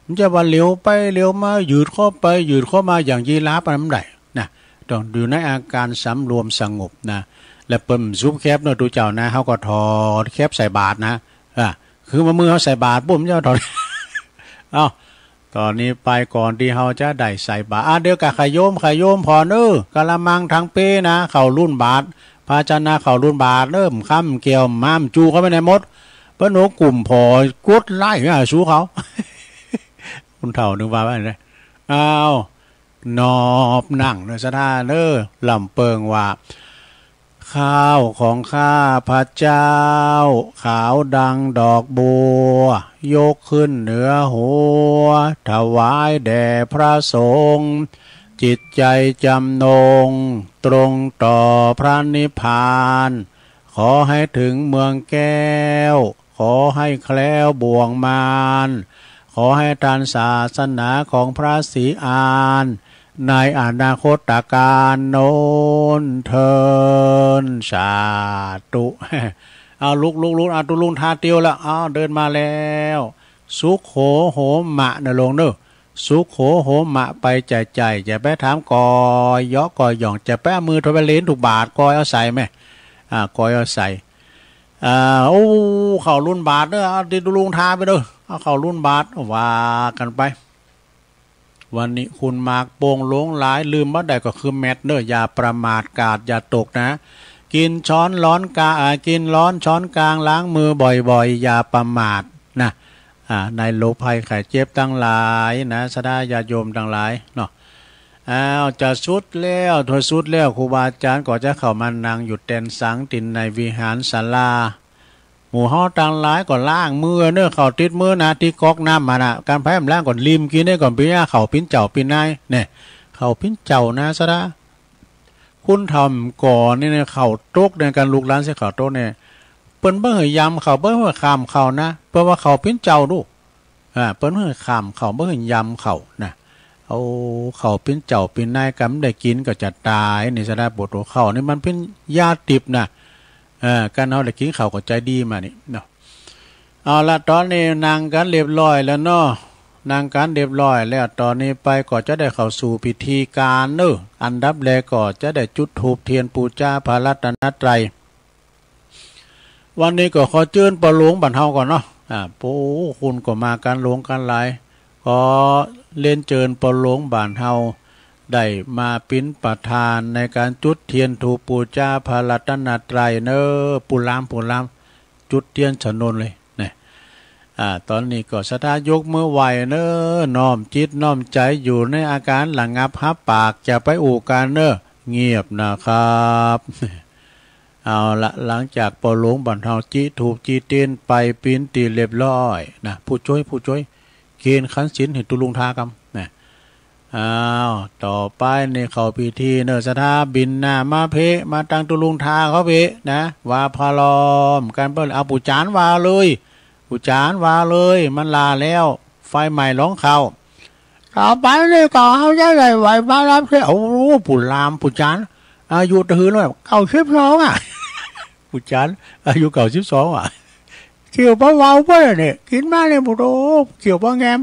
มันจะว่าเหลียวไปเหลียวมา ยืดเข้าไปยืดเข้ามาอย่างยีราฟอันนั้นไม่ได้นะ ต้องอยู่ในอาการสำรวมสงบนะ และเปิ้นซุบแคบเนอะตูเจ้านะ เขาก็ถอดแคบใส่บาตรนะ อ่า คือมามือเขาใส่บาตรปุ๊บมันจะถอด เอ้า ตอนนี้ไปก่อนที่เขาจะได้ใส่บาตร อ่ะ เดี๋ยวก็ขยมขยมพอเนอะ กะละมังทั้งเป้นะ เข้ารุ่นบาตร ภาชนะเข้ารุ่นบาตรเนอะ ค้ำเกี่ยวม้ามจูเข้าไปในหมด เปิ้นโหกลุ่มพอกดไล่หาสู้เขา คุณเฒ่านึกว่าว่าไง อ้าว นอบนั่งเนอะสถานเนอะ ลำเปิงว่า ข้าวของข้าพระเจ้า ขาวดังดอกบัว ยกขึ้นเหนือหัว ถวายแด่พระสงฆ์ จิตใจจำนง ตรงต่อพระนิพพาน ขอให้ถึงเมืองแก้ว ขอให้แคล้วบ่วงมาร ขอให้ทันศาสนาของพระศรีอาน ในอนาคตกาลโน้นเทิน สาธุ เอาลุกลุกลุก เอาตุลุงทาเตียวละ เอาเดินมาแล้ว สุขโขโหมะนะลงเนอะ สุขโขโหมะ ไปจ่ายจ่าย อย่าไปถามก่อเยาะก่อหย่อง จะไปเอามือถวายเหรียญถูกบาท ก่อเอาใส่ไหม อ่า ก่อเอาใส่ อ่า โอ้ เข้ารุ่นบาทเนอะ เอาที่ตุลุงทาไปเนอะ เอาเข้ารุ่นบาท ว่ากันไป วันนี้คุณหมากโป่งหลงหลาย ลืมบ่ได้ก็คือแมตเนอะ อย่าประมาท กาดอย่าตกนะ กินช้อนร้อนกา อ่า กินร้อนช้อนกลาง ล้างมือบ่อยๆ อย่าประมาทนะ อ่า ในโรคภัยไข้เจ็บทั้งหลายนะ สถาญาติโยมทั้งหลายเนาะ อ้าว จะสุดแล้ว ถ้าสุดแล้ว ครูบาอาจารย์ก็จะเข้ามานั่งอยู่แตนสังตินในวิหารศาลา หมู่เฮาตังหลายก็ล้างมือเนอะ เข้าติดมือนะ ที่ก๊อกน้ำมานะ การไผ่มล้างก่อน ลิมกินได้ก่อน ปิ้นย่าเข้าปิ้นเจ้าปิ้นนายเนี่ย เข้าปิ้นเจ้านะสระ คุณทำก่อนนี่เนี่ย เข้าตกในการลูกหลานเสียเข้าตกเนี่ย เปิ้นบ่ให้ยำเข้า บ่ให้ข้ามเข้านะ เปิ้นว่าเข้าปิ้นเจ้าดู อ่า เปิ้นบ่ให้ข้ามเข้า บ่ให้ยำเข้านะ เอาเข้าปิ้นเจ้าปิ้นนายกำได้กินก็จะตายนี่สระ ปวดหัวเข้านี่มันเป็นยาติบนะ เออ กันเฮาได้กินข้าวก็ใจดีมานี่เนาะ เอาละ ตอนนี้นั่งกันเรียบร้อยแล้วเนาะ นั่งกันเรียบร้อยแล้ว ตอนนี้ไปก็จะได้เข้าสู่พิธีการเนอะ อันดับแรกก็จะได้จุดธูปเทียนปูชาพระรัตนตรัย วันนี้ก็ขอเจิญปอหลวงบ้านเฮาก่อนเนาะ อ่า ปูคุณก็มากันหลวงกันหลาย ก็เลียนเจิญปอหลวงบ้านเฮา ได้มาปิ้นประธานในการจุดเทียนธูปปูชาพระรัตนตรัยเนอะ ปูหลาม ปูหลาม จุดเทียนสนนเลยนะ อ่า ตอนนี้ก็สถายกมือไหว้เนอะ น้อมจิตน้อมใจอยู่ในอาการระงับฮับปาก อย่าไปอู้กันเนอะ เงียบนะครับ เอาละ หลังจากปอหลวงบ้านเฮาจิธูปจิเตียนไปปิ้นตี้เรียบร้อยนะ ผู้จ้วย ผู้จ้วย เคนขันศีลให้ตุลุงทากำนะ อ้าว ต่อไปนี่เข้าพิธีเนอะ สถาบินหน้ามาเพะ มาตังตุลุงทาเขาเพะนะ ว่าพร้อมกันเปิ้น เอาปู่จานว่าเลย ปู่จานว่าเลย มันลาแล้ว ไฟไหม้หลองเขา ต่อไปนี่ก็เอาใจใส่ไหวพระรับเทศน์ โอ้ ปู่หลาม ปู่จาน อายุตะหืนแล้ว เก้าสิบสองอ่ะ ผู้จารย์อายุเก้าสิบสองว่ะ เกี่ยวปะวาวปะเนี่ย กินมาเนี่ย หมด โอ้ เกี่ยวปะแงม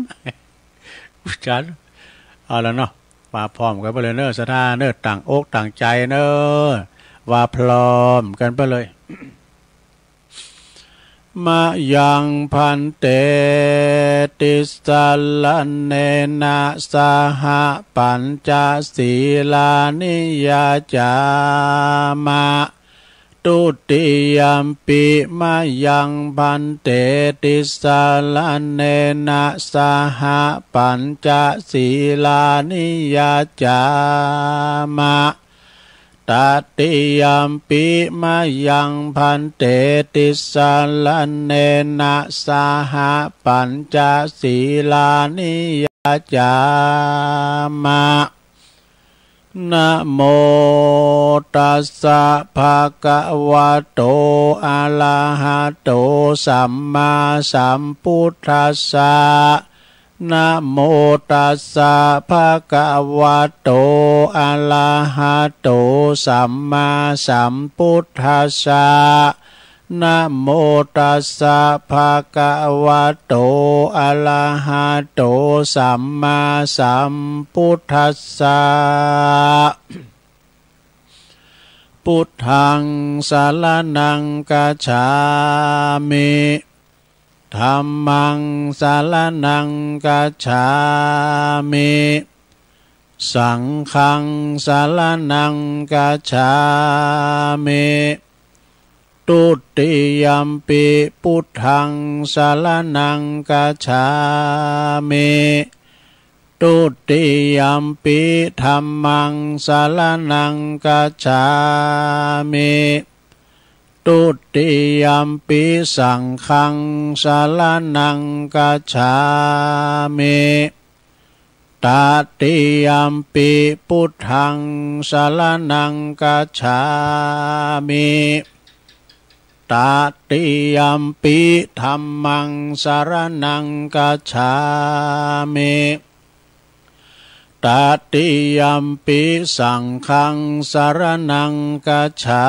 ผู้จารย์ เอาละเนาะ มาพร้อมกันไปเลยเนอะ ศรัทธาเนอะ ตั้งอกตั้งใจเนอะ ว่าพร้อมกันไปเลย มะยัง ภันเต ติสสะระเณนะ สะหะ ปัญจะ สีลานิ ยาจามะ ทุติยัมปิ มะยัง ภันเต ติสสะระเณนะ สะหะ ปัญจะ สีลานิ ยาจามะ ตติยัมปิ มะยัง ภันเต ติสสะระเณนะ สะหะ ปัญจะ สีลานิ ยาจามะ นะโมตัสสะ ภะคะวะโต อะระหะโต สัมมาสัมพุทธัสสะ นะโมตัสสะ ภะคะวะโต อะระหะโต สัมมาสัมพุทธัสสะ นะโมตัสสะ ภะคะวะโต อะระหะโต สัมมาสัมพุทธัสสะ พุทธัง สรณัง คัจฉามิ ธัมมัง สรณัง คัจฉามิ สังฆัง สรณัง คัจฉามิ ทุติยัมปิ พุทธัง สรณัง คัจฉามิ ทุติยัมปิ ธัมมัง สรณัง คัจฉามิ ทุติยัมปิ สังฆัง สรณัง คัจฉามิ ตติยัมปิ พุทธัง สรณัง คัจฉามิ ตติยัมปิ ธัมมัง สรณัง คัจฉามิ ตติยัมปิ สังฆัง สรณัง คัจฉา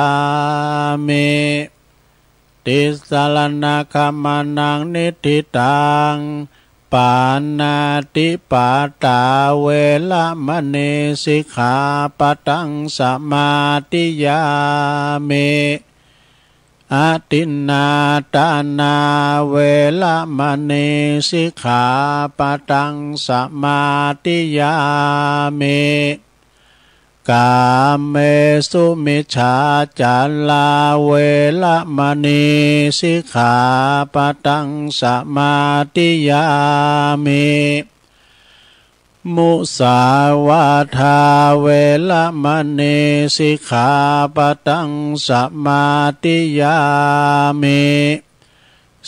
มิ ติสสะระณะขะมะนะ นิฏฐิตัง ปาณาติปาตา เวระมะณี สิกขาปะทัง สมาธิยามิ อทินนาทานา เวระมะณี สิกขาปะทัง สมาธิยามิ กาเมสุมิจฉาจารา เวระมะณี สิกขาปะทัง สมาธิยามิ มุสาวาทา เวระมะณี สิกขาปะทัง สมาธิยามิ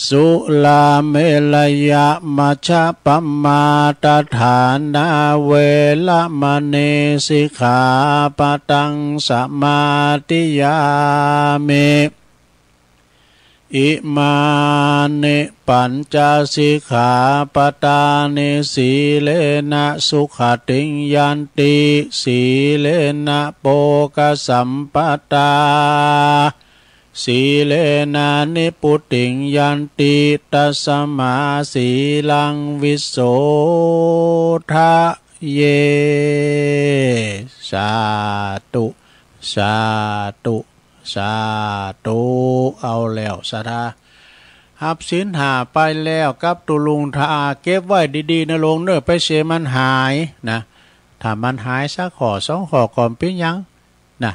สุราเมรยะมัชฌะปะมาทฐานา เวระมะณี สิกขาปะทัง สมาธิยามิ อิมานิปัญจสิกขาปะทานิ สีเลนะสุขติงยันติ สีเลนะโภคสัมปทา สีเลนะนิพพุติงยันติ ตัสมาสีลังวิโสทะเย สาธุ สาธุ สาธุ เอาแล้วศรัทธา ฮับศีลห้าไปแล้วกับตุ๊ลุงทา เก็บไว้ดีๆ นะลุงเนอะ ไปเสียมันหายนะ ถ้ามันหายสักข้อสองข้อก็บ่เป๋นหยังนะ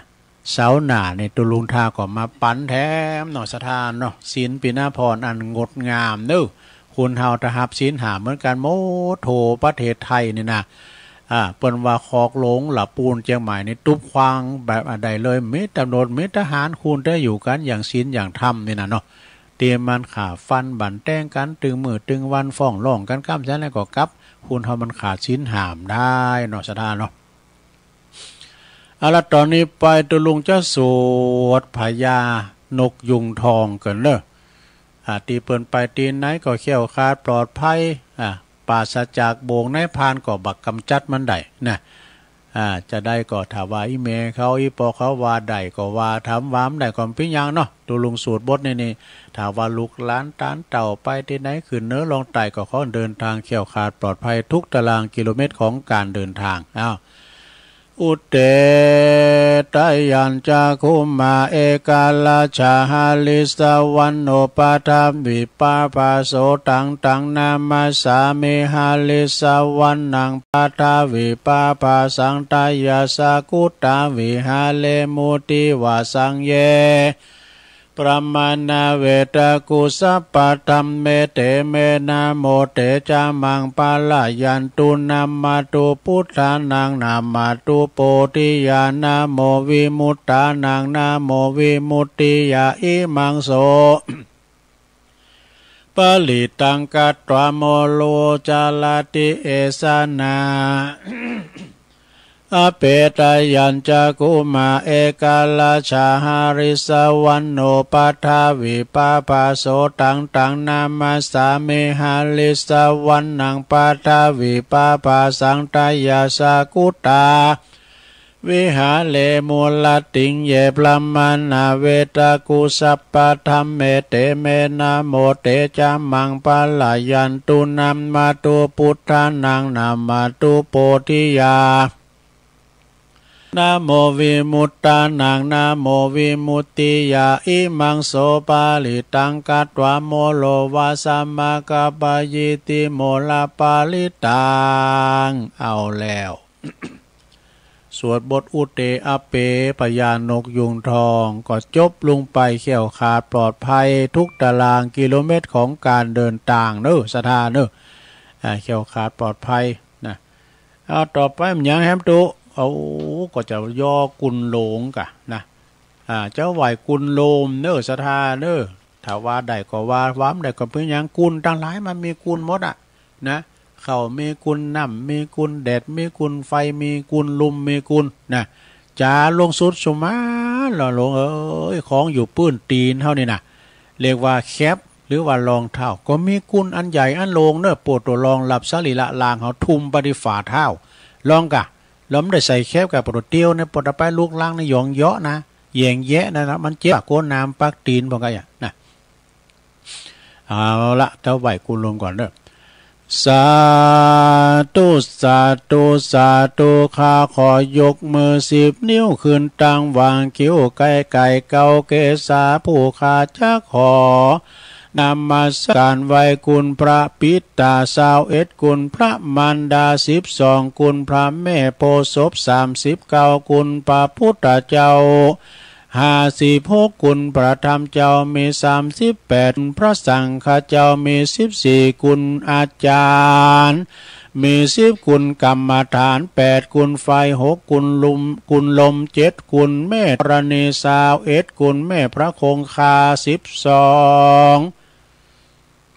เสาร์หน้านี่ตุ๊ลุงทาก็มาปันแถมเนาะศรัทธาเนาะ ศีลปิณพรอันงดงามเนอะ คนเฮาถ้าฮับศีลห้าเหมือนกันหมดทั่วประเทศไทยนี่นะ อ่า เปิ้นว่าคอกหลวงละปูนเจียงใหม่นี่ตุ๊บควางแบบอันใดเลย มีตำรวจ มีทหาร คนแต่อยู่กันอย่างศีลอย่างธรรมนี่นะเนาะ ตี้มันฆ่าฟันบั่นแตงกันตึงมื้อตึงวัน ฟ้องร้องกันกำซั้นแล้วก็กลับ คนเฮามันขาดศีลห้าบ่ได้เนาะศรัทธาเนาะ เอาละ ตอนนี้ไปตุ๊ลุงจะสวดพญานกยูงทองกั๋นเนอะ อ่า ตี้เปิ้นไปตี้ไหนก็แคล้วคลาดปลอดภัย อ่า ปราศจากบ่วงนายพรานก็บักกำจัดมันได้นะ อ่า จะได้ก็ถ้าว่าอีเมเขาอีปอเขาว่าได้ก็ว่า ถามว่าบ่ได้ก็บ่เป๋นหยังเนาะ ตกลงสูตรบทนี้นี่ ถ้าว่าลูกหลานตานเต้าไปตี้ไหนขึ้นเหนือล่องใต้ก็ขอเดินทางแคล้วคลาดปลอดภัยทุกตารางกิโลเมตรของการเดินทาง อ้าว อุเต ตะยัญจะ คุมมา เอการาชา หาริสสะวัณโณ ปะทะวิปาปาโส ตัง ตัง นามัสสามิ หาริสสะวัณณัง ปะทะวิปาปาสัง ตะยัสสะ กุตา วิหาเรมุติวาสัง เย พรหมานา เวตะกุสสะปะ ธัมเม เต เม นะโม เต จะ มัง ปะ ระ ยันตุ นะมะตุ พุทธานัง นะมะตุ โพธิยา นะโม วิมุตตานัง นะโม วิมุตติยา อิมัง โส ปะริตัง กัตวา โมโร จาราติ เอสะ นะ อเป ตะยัญจะ คุมมา เอการาชา หาริสสะวัณโณ ปะทะวิปาปาโส ตัง ตัง นามัสสามิ หาริสสะวัณณัง ปะทะวิปาปาสัง ตะยัสสะ กุตา วิหาเรมุตติง เย พรหมานา เวตะกุสสะปะ ธัมเม เต เม นะโม เต จะ มัง ปะ ระ ยันตุ นะมะตุ พุทธานัง นะมะตุ โพธิยา นะโม วิมุตตานัง นะโม วิมุตติยา อิมัง โส ปะริตัง กัตวา โมโร วาสะ มะ กัปปะยิติ โมระ ปะริตัง เอาแล้ว สวดบทอุเต อเป พญานกยูงทอง ก็จบลงไปแคล้วคลาดปลอดภัยทุกตารางกิโลเมตรของการเดินทางเนอะ ศรัทธาเนอะ อ่า แคล้วคลาดปลอดภัยนะ เอาต่อไปมันยังแฮมตุ เอา ก็จะย่อกุนโลงกะนะ อ่า เจ้าไหว้กุนโลมเนอะ ศรัทธาเนอะ ถ้าว่าได้ก็ว่า ว่าบ่ได้ก็บ่เป๋นหยัง กุนตังหลายมันมีกุนหมดอะ นะ ข้าวมีกุน น้ำมีกุน แดดมีกุน ไฟมีกุน ลุมมีกุน นะ จ๋าลงสุดสุมาน หลวงเอ๋ย ของอยู่ปื้นตี๋นเฮานี่นะ เรียกว่าแคป หรือว่ารองเท้า ก็มีกุนอันใหญ่อันโล่งเนอะ โปดตัวรองรับสรีระร่างเฮา ทุ่มไปตี้ฝ่าเท้า ลองกะ ลองบ่ได้ใส่แคปกะ โปดตัวเตียวเนี่ย โปดตัวไปลุกลังเนี่ย หย่องเยาะนะ แหย่งแยะนะ นะ มันเจ็บอะ โกนน้ำปักตี๋น พวกกะอย่างนะ เอาละ เต้าไหว้กุนโลมก่อนเนอะ สาธุ สาธุ สาธุ ข้าขอยกมือสิบนิ้วขึ้นตั้งวางคิ้วใกล้ๆ เกาเกศา ผู้ข้าจะขอ นมัสการไหว้คุณพระปิตาซาวเอ็ด คุณพระมารดาสิบสอง คุณพระแม่โพธิ์ศพสามสิบเก้า คุณพระพุทธเจ้า ห้าสิบหก คุณพระธรรมเจ้ามีสามสิบแปด พระสังฆเจ้ามีสิบสี่ คุณอาจารย์มีสิบ คุณกรรมฐานแปด คุณไฟหก คุณลุม คุณลมเจ็ด คุณแม่ธรณีซาวเอ็ด คุณแม่พระคงคาสิบสอง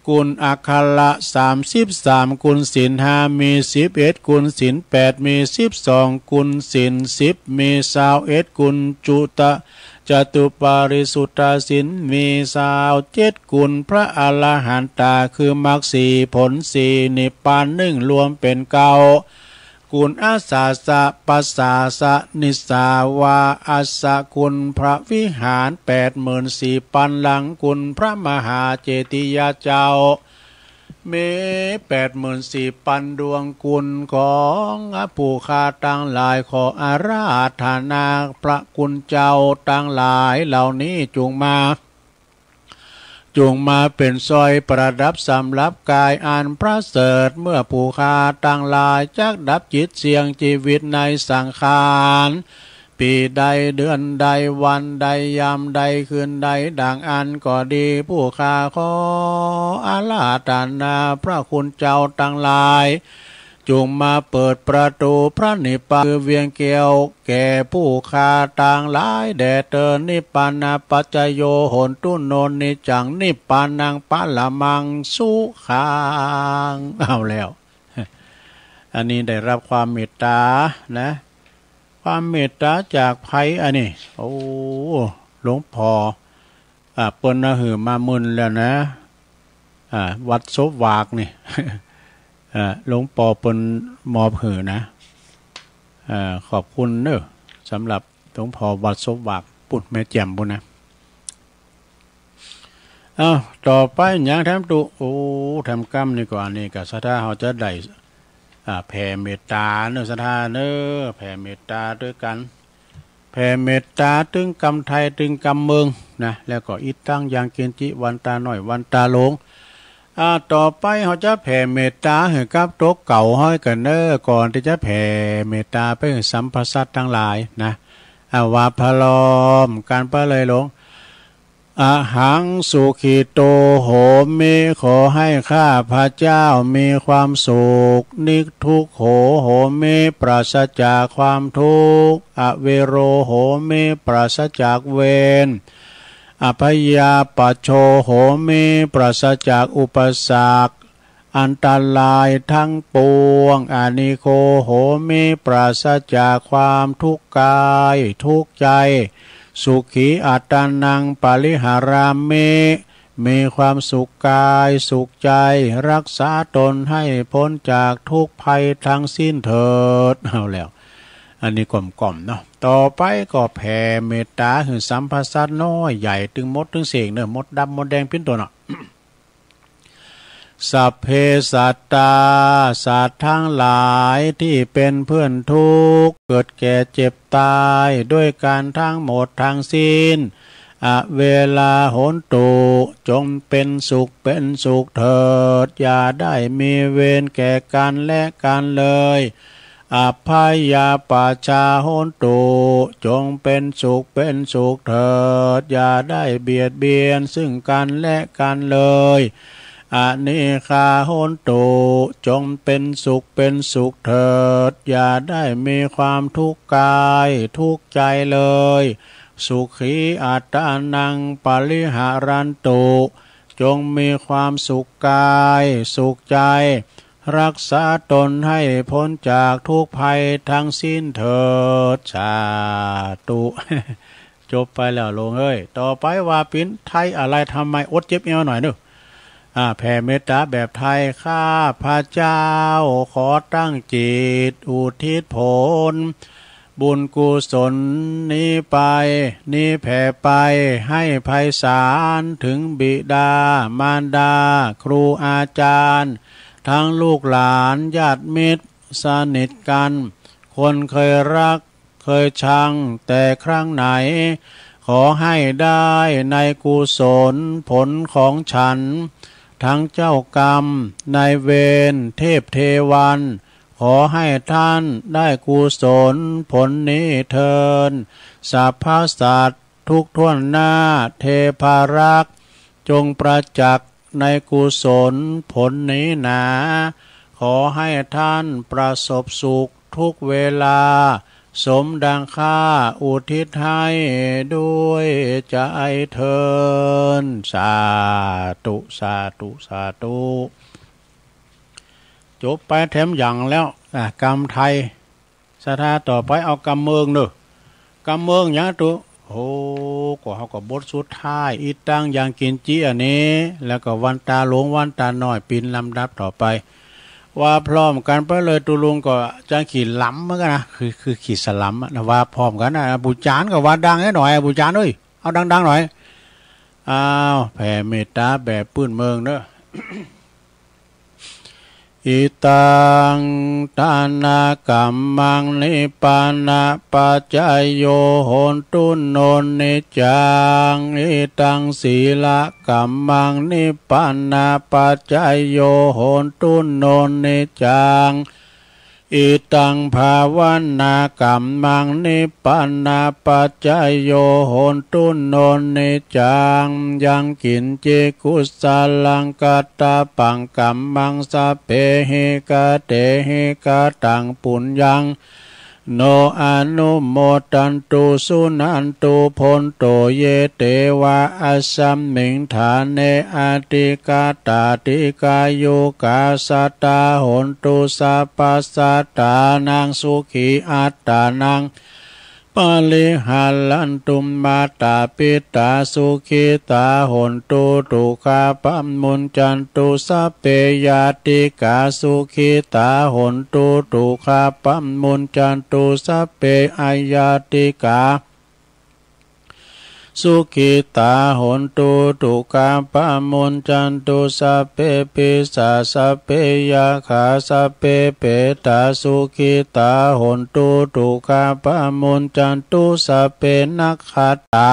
คุณอัคระสามสิบสาม คุณศีลห้ามีสิบเอ็ด คุณศีลแปดมีสิบสอง คุณศีลสิบมีซาวเอ็ด คุณจุตะ จตุปาริสุทธศีลมีซาวเจ็ด คุณพระอรหันตาคือมรรคสี่ผลสี่นิพพานหนึ่งรวมเป็นเก้า คุณอาสาสะปัสสาสะนิสสาวาอัสสะ คุณพระวิหารแปดหมื่นสี่ปันหลัง คุณพระมหาเจติยาเจ้า มีแปดหมื่นสี่ปันดวง คุณของผู้ข้าตังหลาย ขออาราธนาพระคุณเจ้าตังหลายเหล่านี้จุ่งมา จุ่งมาเป๋นสร้อยประดับสำหรับกายอันประเสริฐ เมื่อผู้ข้าตังหลายจักดับจิตเสี่ยงชีวิตในสังขาร ปีใดเดือนใดวันใดยามใดคืนใดดังอั้นก็ดี ผู้ข้าขออาราธนาพระคุณเจ้าตังหลาย จุ่งมาเปิดประตูพระนิพพานคือเวียงแก้วแก่ผู้ข้าตังหลายแด่เตอญ นิพพานะปัจจโย โหนตุ โน นิจจัง นิพพานังปะระมังสุขัง เอาแล้ว อันนี้ได้รับความเมตตานะ ความเมตตาจากใผอันนี้ โอ้ หลวงพ่อ อ่า เปิ้นเอาหื้อมาหมื่นแล้วนะ อ่า วัดศพหวากนี่ อ่า หลวงพ่อเปิ้นมอบหื้อนะ เอ่อ ขอบคุณเนอะ สำหรับหลวงพ่อวัดศพหวาก ปุ้นแม่แจ่มปุ้นนะ เอ้า ต่อไปยังแถมตุ โอ้ แถมกำนี่ก็ อันนี้ก็ศรัทธาเฮาจะได้ อ่า แผ่เมตตาเนอะ ศรัทธาเนอะ แผ่เมตตาด้วยกัน แผ่เมตตาตึงกำไทยตึงกำเมืองนะ แล้วก็อิตังยังกินจิ วันตาน้อยวันตาหลวง อ่า ต่อไปเฮาจะแผ่เมตตาหื้อกับโตเก่าเฮากั๋นเนอะ ก่อนตี้จะแผ่เมตตาไปหื้อสัพพสัตว์ตังหลายนะ อ่า ว่าพร้อมกั๋นไปเลยหลวง อะหังสุขิโตโหมิ ขอให้ข้าพเจ้ามีความสุข นิกทุกโขโหมิ ปราศจากความทุกข์ อเวโรโหมิ ปราศจากเวร อพยาปัชโชโหมิ ปราศจากอุปสรรค อันตรายทั้งปวง อนิโคโหมิ ปราศจากความทุกข์กาย ทุกข์ใจ สุขีอัตตานังปริหารามิ มีความสุขกาย สุขใจ รักษาตนให้พ้นจากทุกข์ภัยทั้งสิ้นเถิด เอาแล้ว อันนี้กล่อมๆเนาะ ต่อไปก็แผ่เมตตาหื้อสัพพสัตว์น้อยใหญ่ตึงมดตึงเสงเนอะ มดดำมดแดงปิ้นตัวเนาะ สัพเพสัตตา สัตว์ทั้งหลายที่เป็นเพื่อนทุกข์ เกิดแก่เจ็บตายด้วยกันทั้งหมดทั้งสิ้น อเวราโหนตุ จงเป็นสุขเป็นสุขเถิด อย่าได้มีเวรแก่กันและกันเลย อัพพยาปัชชาโหนตุ จงเป็นสุขเป็นสุขเถิด อย่าได้เบียดเบียนซึ่งกันและกันเลย อนิคาโหนตุ จงเป็นสุขเป็นสุขเถิด อย่าได้มีความทุกข์กายทุกข์ใจเลย สุขีอัตตานังปริหารันตุ จงมีความสุขกาย สุขใจ รักษาตนให้พ้นจากทุกข์ภัยทั้งสิ้นเถิด สาธุ จบไปแล้วโลงเอ้ย ต่อไปว่าปิ้นไทยอะไร ทำไมอดเจ็บเอวหน่อยเนอะ อ่า แผ่เมตตาแบบไทย ข้าพเจ้าขอตั้งจิตอุทิศผล บุญกุศลนี้ไป นี้แผ่ไป ให้ไพศาลถึงบิดามารดา ครูอาจารย์ ทั้งลูกหลานญาติมิตรสนิทกัน คนเคยรักเคยชังแต่ครั้งไหน ขอให้ได้ในกุศลผลของฉัน ทั้งเจ้ากรรมนายเวรเทพเทวัน ขอให้ท่านได้กุศลผลนี้เทิน สรรพสัตว์ทุกถ้วนหน้าเทพารักษ์ จงประจักษ์ในกุศลผลนี้หนา ขอให้ท่านประสบสุขทุกเวลา สมดังข้าอุทิศให้ด้วยใจเทิน สาธุ สาธุ สาธุ จบไปแถมอย่างแล้ว อ่ะ กำไทย ศรัทธาต่อไปเอากำเมืองเนอะ กำเมืองอย่างตุ โห ก็เฮาก็บทสุดท้าย อิตังยังกินจิอันนี้ แล้วก็วันตาหลวงวันตาน้อย ปิ้นลำดับต่อไป ว่าพร้อมกันไปเลย ตุลุงก็จะขี่ลำเหมือนกันนะ คือ คือขี่สลัมอะนะ ว่าพร้อมกันนะ ปู่จารย์ก็ว่าดังให้หน่อย ปู่จารย์เอ้ย เอาดังๆหน่อย อ้าว แผ่เมตตาแบบปื้นเมืองเนอะ อิตังทานกัมมังนิพพานะปัจจโยโหนตุโนนิจจัง อิตังสีลกัมมังนิพพานะปัจจโยโหนตุโนนิจจัง อิตังภาวนากัมมังนิพพานะปัจจโยโหนตุโนนิจจัง ยังกินจิกุสลังกัตตปังกัมมังสัพเพหิกะเตหิกะตังปุญญัง โนอนุโมทันตุสุนันตุโภนโตเยเตวะอัสสมิงฐาเนอธิกาตาติกายุกาสัตตาโหนตุสัพพสัตตานังสุขีอัตตานังป pariharantu. Mātā pitā sukhitā hontu, dukkhā pamuñcantu, sabbe ñātikā sukhitā hontu, dukkhā pamuñcantu, sabbe aññātikā sukhitā hontu, dukkhā pamuñcantu, sabbe pisā sabbe yakkhā sabbe petā sukhitā hontu, dukkhā pamuñcantu, sabbe nakkhattā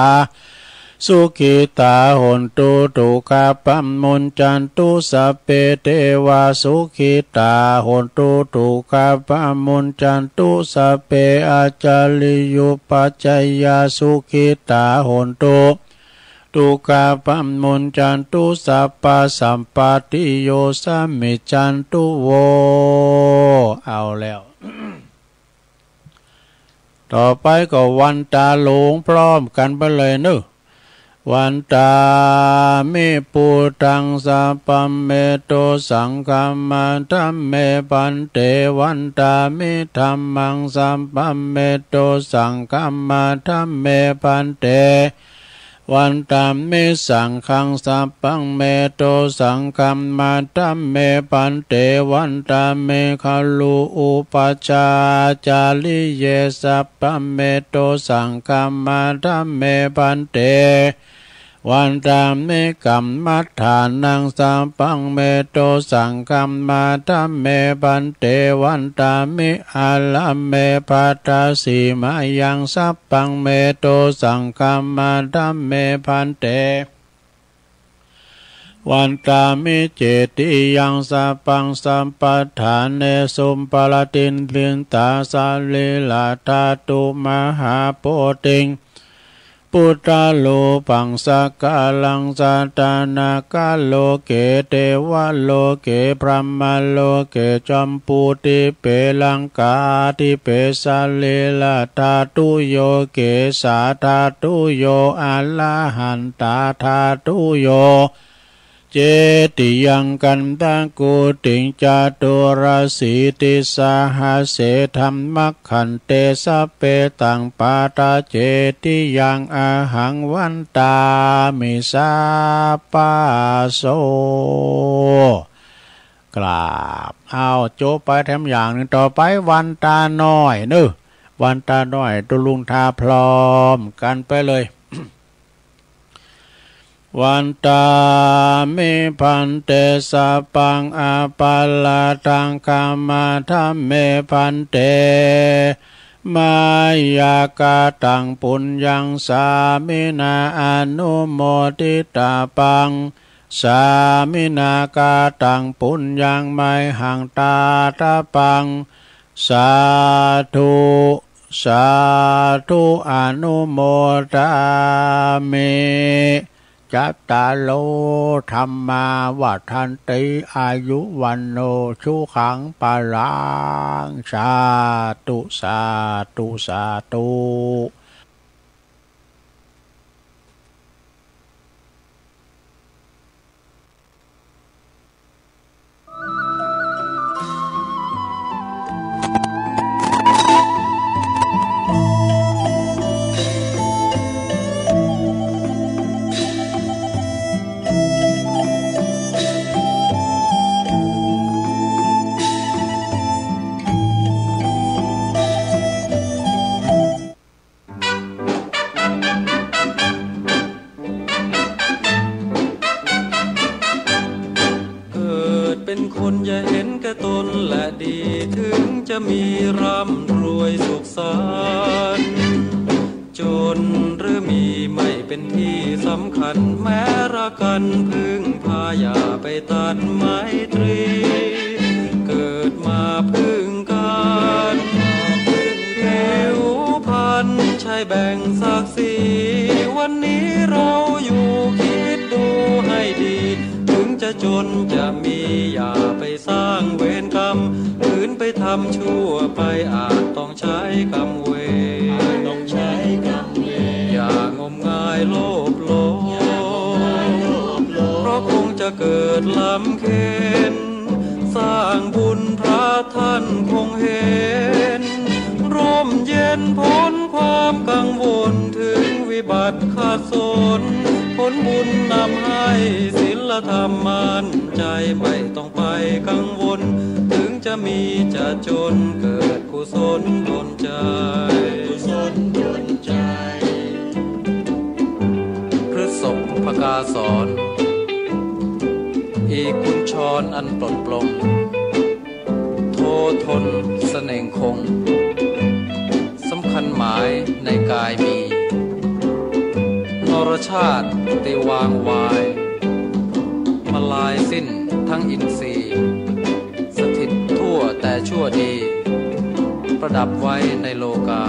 sukhitā hontu, dukkhā pamuñcantu, sabbe devā sukhitā hontu, dukkhā pamuñcantu, sabbe ācariyupajjhāyā sukhitā hontu, dukkhā pamuñcantu, sabbasampattiyo samijjhantu vo. เอาแล้ว ต่อไปก็วันตาหลวงพร้อมกันไปเลยเนอะ Vandāmi buddhaṃ sabbaṃ me dosaṃ khamatha me bhante. Vandāmi dhammaṃ sabbaṃ me dosaṃ khamatha me bhante. Vandāmi saṅghaṃ sabbaṃ me dosaṃ khamatha me bhante. Vandāmi guru upajjhāyācariye sabbaṃ me dosaṃ khamatha me bhante. Vandāmi kammaṭṭhānaṃ sabbaṃ me dosaṃ khamatha me bhante. Vandāmi ārāme bhadrasīmāyaṃ sabbaṃ me dosaṃ khamatha me bhante. Vandāmi cetiyaṃ sabbaṃ sabbaṭṭhānesu, paratindintā sarīradhātu mahābodhiṃ buddharūpaṃ sakalaṃ sadā nāgaloke devaloke brahmaloke jambudīpe laṅkādīpe sarīradhātuyo kesādhātuyo arahatādhātuyo. Cetiyaṃ gandhakuṭiṃ caturāsītisahassedhammakkhandhe, sabbetaṃ pattacetiyaṃ ahaṃ vandāmi sabbaso. กราบ เอาโจะไปแถมอย่างหนึ่ง ต่อไปวันตาน้อยเนอะ วันตาน้อย ตุ๊ลุงทาพร้อมกันไปเลย Vandāmi bhante sabbaṃ aparādhaṃ khamatha me bhante. Mayā kataṃ puññaṃ sāminā anumoditabbaṃ. Sāminā kataṃ puññaṃ mayhaṃ dātabbaṃ. Sādhu sādhu anumodāmi. Cattāro dhammā vaḍḍhanti āyu vaṇṇo sukhaṃ balaṃ. Sādhu sādhu sādhu. เกิดเป็นคนอย่าเห็นแก่ตนและดี ถึงจะมีร่ำรวยสุขสันต์ จนหรือมีไม่เป็นที่สำคัญ แม้รักกันพึ่งพาอย่าไปตัดไมตรี เกิดมาพึ่งกัน ผิวพรรณใช่แบ่งศักดิ์ศรี วันนี้เราอยู่คิดดูให้ดี ถึงจะจนจะมีอย่าไปสร้างเวรกรรม คืนไปทำชั่วไปอาจต้องใช้กรรมเวร ต้องใช้กรรมเวร อย่างมงายโลภหลง อย่างมงายโลภหลง เพราะคงจะเกิดลำเค็ญ สร้างบุญพระท่านคงเห็น ร่มเย็นพ้นความ บุญนำให้ศีลธรรมมั่นใจ ไม่ต้องไปกังวล ถึงจะมีจะจน เกิดกุศลดลใจ กุศลดลใจ พฤษภกาสอน อีกคุณชรอันปลดปลง โททนเสน่งคง สำคัญหมายในกายมี นรชาติวางวาย มาลายสิ้นทั้งอินทรีย์ สถิตทั่วแต่ชั่วดี ประดับไว้ในโลกา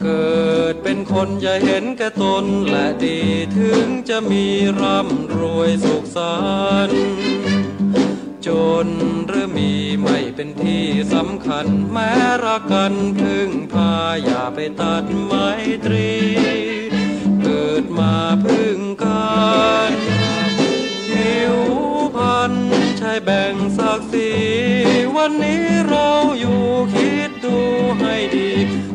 เกิดเป็นคนอย่าเห็นแก่ตนและดี ถึงจะมีร่ำรวยสุขสันต์ จนหรือมีไม่เป็นที่สำคัญ แม้รักกันพึ่งพา อย่าไปตัดไมตรี เกิดมาพึ่งกัน ผิวพรรณใช่แบ่งศักดิ์ศรี วันนี้เราอยู่คิดดูให้ดี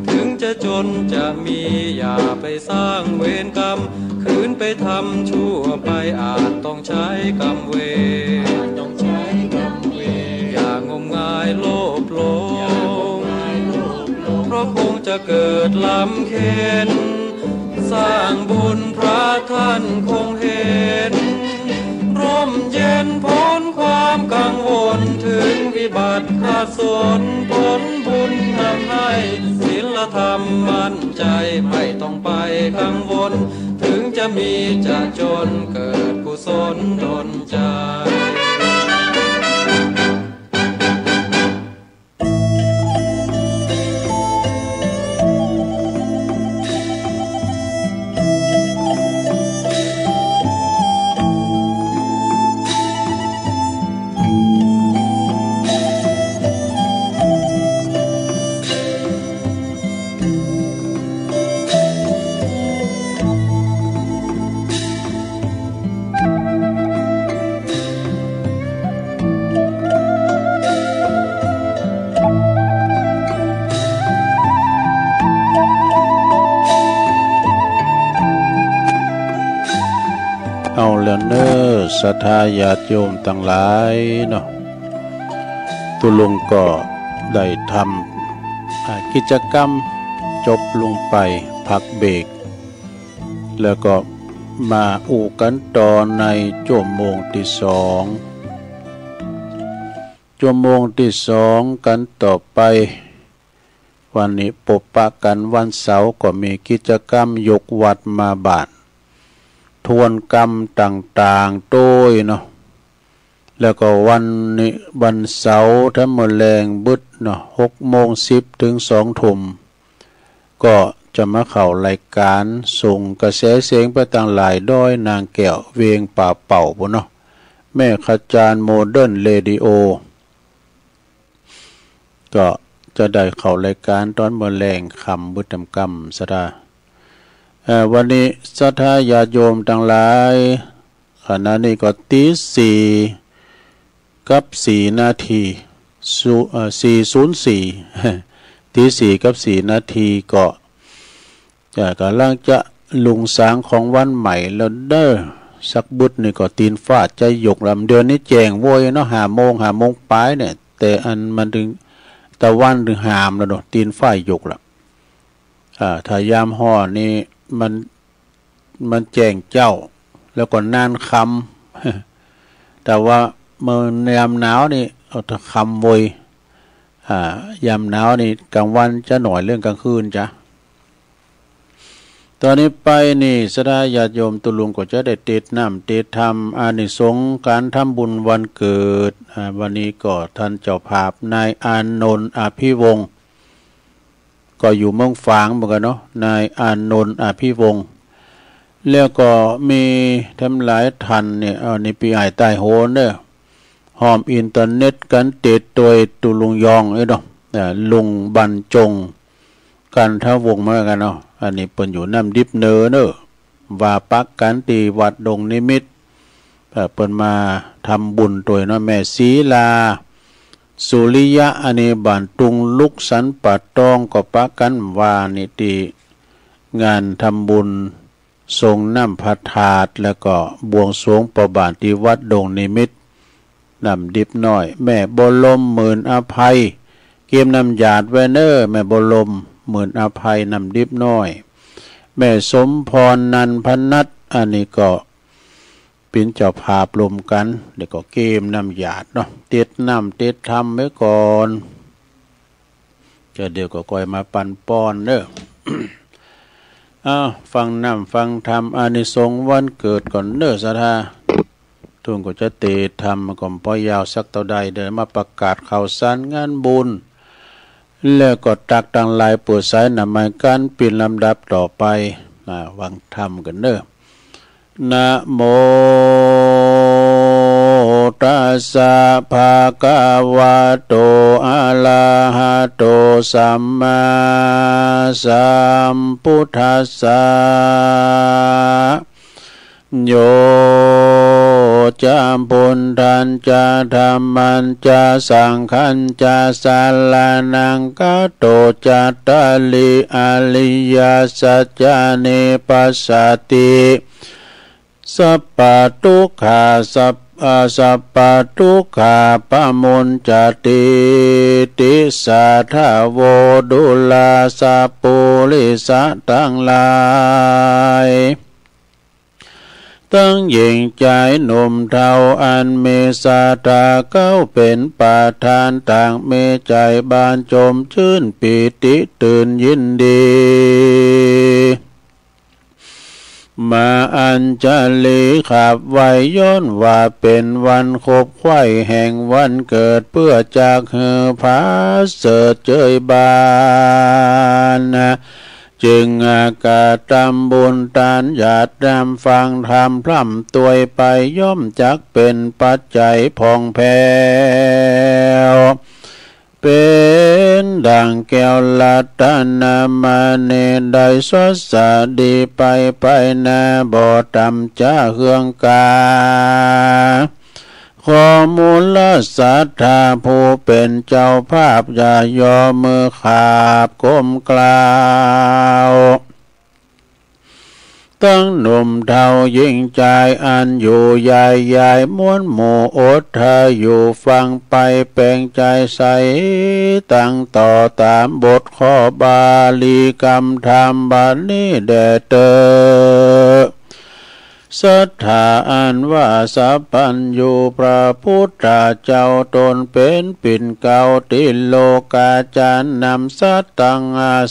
ถึงจะจนจะมี อย่าไปสร้างเวรกรรม คืนไปทำชั่วไป อาจต้องใช้กรรมเวร ต้องใช้กรรมเวร อย่างมงายโลภหลง เพราะคงจะเกิดลำเค็ญ สร้างบุญพระท่านคงเห็น ร่มเย็นพ้นความกังวล ถึงวิบัติขัดสน ผลบุญนำให้ศีลธรรมมั่นใจ ไม่ต้องไปกังวล ถึงจะมีจะจน เกิดกุศลดลใจ เอาแล้วเนอ ศรัทธาญาติโยมตังหลายเนาะ ตุลุงก็ได้ทำ อ่า กิจกรรมจบลงไป พักเบรก แล้วก็มาอู้กันต่อในชั่วโมงที่สอง ชั่วโมงที่สองกันต่อไป วันนี้ปบปะกันวันเสาร์ก็มีกิจกรรมยกวัดมาบ้าน ทวนกรรมต่างๆ โดยเนาะ แล้วก็วันนี้วันเสาร์ทั้งมื้อแลงบึดเนาะ หกโมงสิบถึงสองทุ่ม ก็จะมาเข้ารายการส่งกระแสเสียงไปตังหลายดอยนางแก้วเวียงป่าเป่าปุ้นเนาะ แม่ขจารย์โมเดิร์นเรดิโอ ก็จะได้เข้ารายการตอนมื้อแลงค่ำบึดตำกำศรัทธา เอ่อ วันนี้ศรัทธาญาติโยมตังหลาย ขณะนี้ก็ตีสี่กับสี่นาที ศู- เอ่อ สี่ศูนย์สี่ ตีสี่กับสี่นาทีก็ จะกำลังจะลุงสางของวันใหม่แล้วเด้อ สักบึดนี่ก็ตีนฟ้าจะหยกแล้ว เดี๋ยวนี้แจ้งโว้ยเนาะ ห้าโมง ห้าโมงปลายเนี่ย แต่อันมันถึงตะวันถึงหามแล้วเนาะ ตีนฟ้าหยกแล้ว อ่า ถ้ายามฮ้อนนี่มัน มันแจ้งเจ๊า แล้วก็นานค่ำ แต่ว่าเมื่อยามหนาวนี่ เอาแต่ค่ำโว้ย อ่า ยามหนาวนี่กลางวันจะหน่อย เรื่องกลางคืนจ้ะ ตอนนี้ไปนี่ศรัทธาญาติโยมตุลุงก็จะได้เตรียมน้ำเตรียมทำ อานิสงส์การทำบุญวันเกิด อ่า วันนี้ก็ท่านเจ้าภาพนายอานนท์อภิวงศ์ ก็อยู่เมืองฝางเหมือนกันเนาะ นายอานนท์อภิวงศ์ แล้วก็มีแถมหลายท่านเนี่ย เอานี่ปีอ้ายใต้โหนเด้อ ห้อมอินเทอร์เน็ตกันเตะตวยตุลุงยองเอ้ยเนาะ อ่า ลุงบรรจง กันทวงศ์เหมือนกันเนาะ อันนี้เปิ้นอยู่น้ำดิบเหนือเนอะ ว่าปักกันที่วัดดงนิมิตร เอ่อ เปิ้นมาทำบุญตวยเนาะ แม่ศรีลา สุริยะ อันนี้บ้านตุงลุกสันป่าตอง ก็ปักกันว่านี่ที่งานทำบุญ ส่งน้ำพระธาตุ แล้วก็บวงสรวงปอบานที่วัดดงนิมิตร น้ำดิบน้อย แม่บัวลมหมื่นอภัย เกมน้ำหยาดไว้เน้อ แม่บัวลมหมื่นอภัย น้ำดิบน้อย แม่สมพรนันพนัท อันนี้ก็เป็นเจ้าภาพร่วมกัน แล้วก็เกมน้ำหยาดเนาะ เต็ดน้ำเต็ดธรรมไว้ก่อน จะเดี๋ยวก็ค่อยมาปันปอนเน้อ อ้าว ฟังน้ำฟังธรรม อานิสงส์วันเกิดก่อนเน้อศรัทธา ทุ่งก็จะเตะธรรมก็พอยาวสักเท่าใด เดี๋ยวมาประกาศข่าวสารงานบุญ แล้วก็ตักตังหลายเปิดสายนมัสการเป็นลำดับต่อไป อ่า ฟังธรรมกันเน้อ นะโม ตัสสะ ภะคะวะโต อะระหะโต สัมมาสัมพุทธัสสะ โย จะ พุทธัญจะ ธัมมัญจะ สังฆัญจะ สะระณัง คัจโฉ จัตตาริ อริยสัจจานิ ปัสสาติ สัพพะทุกขา สัพพะ สัพพะทุกขา ปะมุญจติ ติสาทะโว ดูราสะปุริสะตังหลาย ตังหญิงจายหนุ่มเฒ่า อันมีศรัทธา เขาเป๋นประธาน ต่างมีใจ๋บานจมจื้น ปีติตื่นยินดี มาอัญชลีขับไหว้ ย้อนว่าเป๋นวันขบไขว่แห่งวันเกิด เปื้อจักหื้อผาเสริฐเจยบาน จึงกระตำบุญตานหยาดน้ำฟังธรรมพร่ำตวยไป ย่อมจักเป๋นปัจจัยผ่องแผ้ว เป๋นดั่งแก้วรัตนมณี ได้สวัสดีไป ไปหน้าบ่ต่ำจ๊าเฮืองกา ขอมูลศรัทธาผู้เป๋นเจ้าภาพ อย่ายอมือขาบก้มกราบ ตังหนุ่มเฒ่าหญิงจาย อันอยู่ยายยาย มวลหมู่อดทาอยู่ฟังไป แป๋งใจ๋ใสตั้งต่อต๋ามบทข้อบาลีกำธรรมบัดนี้แด่เต๊อะ ศรัทธาอันว่าสัพพัญญูพระพุทธเจ้า ตนเป๋นปิ่นเกล้าติโลกาจารย์ นำสัตว์ตัง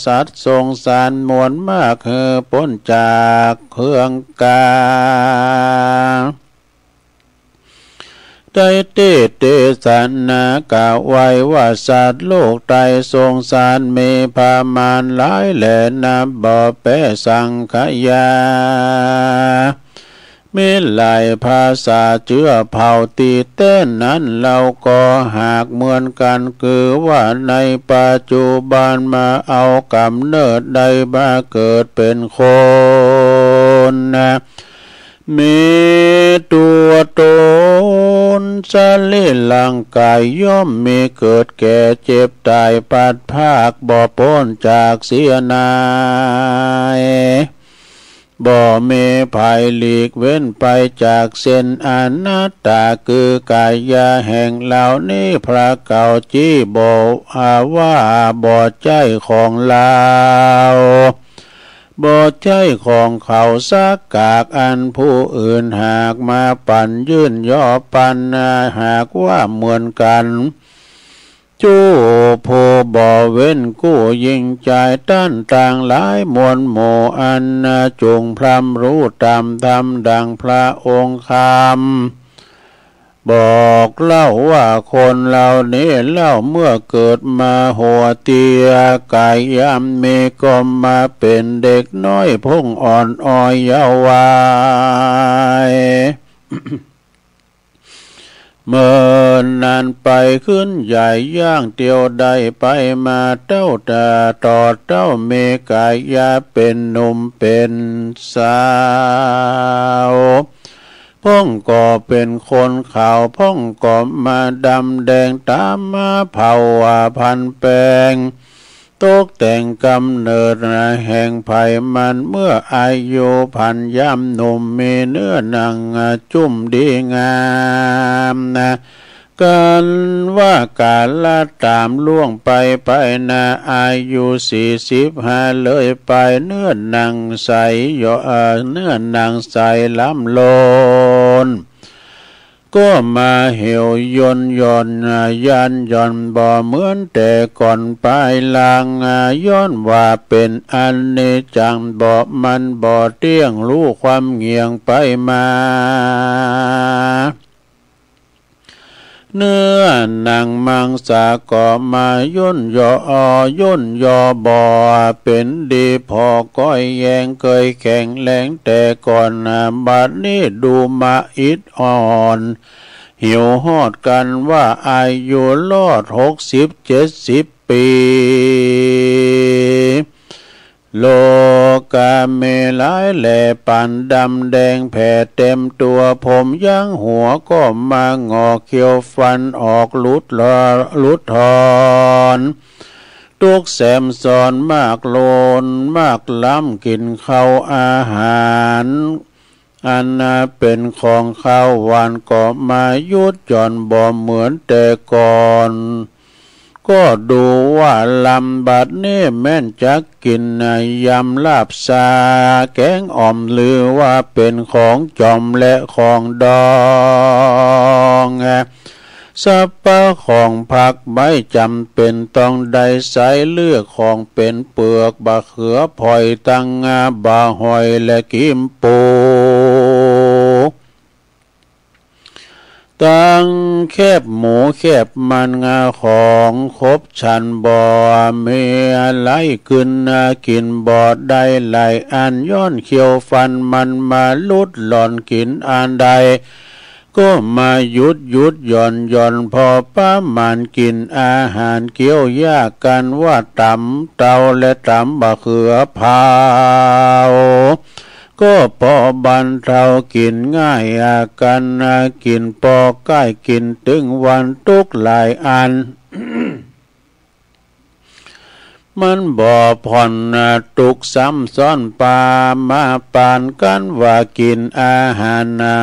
สัตว์สงสารมวลมาก หื้อป๊นจากเฮืองกา ได้เตสน์เตสนากล่าวไว้ว่า สัตว์โลกไตสงสาร มีประมาณหลายแล นับบ่แป๊สังขยา มีหลายภาษาเจื้อเผ่า ตี้แต๊นั้นเฮาก็หากเหมือนกั๋น คือว่าในปัจจุบันมาเอาก๋ำเนิด ได้มาเกิดเป๋นคน มีตั๋วต๋นสรีร่างก๋าย ย่อมมีเกิดแก่เจ็บต๋ายพลัดพราก บ่ป๊นจากเสียหน้าย บ่มีใผหลีกเว้นไปจากเส้นอนัตตา คือกายาแห่งเฮานี้ พระเกล้าจี้บ่ อาว่าบ่ใจ้ของเฮา บ่ใจ้ของเขาสักกาก อันผู้อื่นหากมาปั๋นยื่น ย่อมปั๋นหากว่าเหมือนกั๋น จู้ผู้บ่เว้นกู้หญิงจาย ต้านต่างหลายมวลหมู่ อันจุ่งพร่ำฮู้ต๋ามธรรม ดั่งพระองค์คำ บอกเล่าว่าคนเฮานี้เล่า เมื่อเกิดมาหัวเตี้ย ก๋ายยามมีก็มาเป๋นเด็กน้อย พ่งอ่อนอ่อยเยาว์วัย เมินนานไปขึ้นใหญ่ ย่างเตียวได้ไปมา เต้าแต่ต่อเต้า มีก๋ายาเป๋นหนุ่มเป๋นสาว พ่องก็เป๋นคนขาว พ่องก็มาดำแดง ต๋ามมาเผ่าว่าพันแป๋ง ตกแต่งกำเนิดแห่งไผมัน เมื่ออายุพันยามหนุ่ม มีเนื้อหนังจุ่มดีงามนะ กันว่ากาลตามล่วงไป ไปนะ อายุสี่สิบห้าเลยไป เนื้อหนังใสหยอ เอ่อ เนื้อหนังใสล้ำล้น ก็มาเหี่ยวยนหย่อน ยานหย่อนบ่เหมือนแต่ก่อน ปลายหลัง ย้อนว่าเป็นอนิจจัง บ่มันบ่เที่ยง รู้ความเหงี่ยงไปมา เนื้อหนังมังสาก็มาย่นยอ ย่นยอบ่เป็นดี พอก้อยแยงเคยแข็งแรงแต่ก่อน บัดนี้ดูมาอิดอ่อน หิวฮอดกันว่าอายุรอดหกสิบเจ็ดสิบปี โลกามีหลายแหล่ ปานดำแดงแผ่เต็มตัว ผมยังหัวก็มาหงอก เขี้ยวฟันออกหลุดลอ หลุดถอน ทุกข์แสมซ้อนมากโลน มากล้ำกินข้าวอาหาร อันเป็นของคาวหวาน ก็มาหยุดหย่อนบ่เหมือนแต่ก่อน ก็ดูว่าลำบัดนี้แม่นจักกิน ยำลาบซาแกงอ่อม หรือว่าเป็นของจอมและของดอง สัพพะของผักไม่จำเป็นต้องได้ใช้ เลือกของเป็นเปลือก บะเขือ ผอยตัง บะหอยและกิมปู ตังแคบหมูแคบมัน ของครบฉัน บ่มีอะไรกิน กินบ่ได้หลายอัน ย้อนเขี้ยวฟันมันมาหลุดหล่อน กินอันใด ก็มาหยุดหยุดหย่อนหย่อน พอประมาณกินอาหาร เคี้ยวยากกันว่าตำเตาและตำบะเขือเผา ก็พอบรรเทากินง่ายอาการกิน พอใกล้กินถึงวันทุกข์หลายอัน มันบ่ผ่อนทุกข์ซ้ำซ้อนปามาปานกันว่ากินอาหารนะ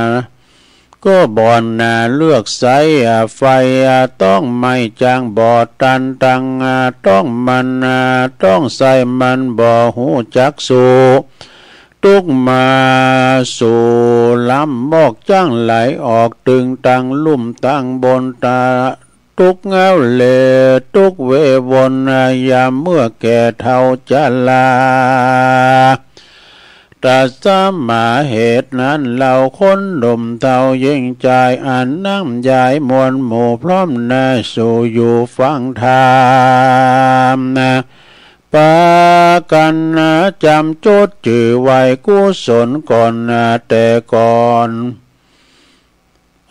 ก็บ่อนนะเลือกใช้ไฟต้องไม่จางบ่ตันตังต้องมันต้องใส่มันบ่ฮู้จักสู้ ทุกข์มาสู่ลำมอกจ้างไหลออกตึงตังลุ่มตังบนตา ทุกข์เหงาเลทุกข์เววนยามเมื่อแก่เฒ่าชรา ตรัสมาเหตุนั้นเล่าคนหนุ่มเฒ่าหญิงชาย อันน้ำยายมวลหมู่พร้อมหน้าสู่อยู่ฟังธรรมนะ ปากันนะจำจุดจื่อไว้กุศลก่อนนะแต่ก่อน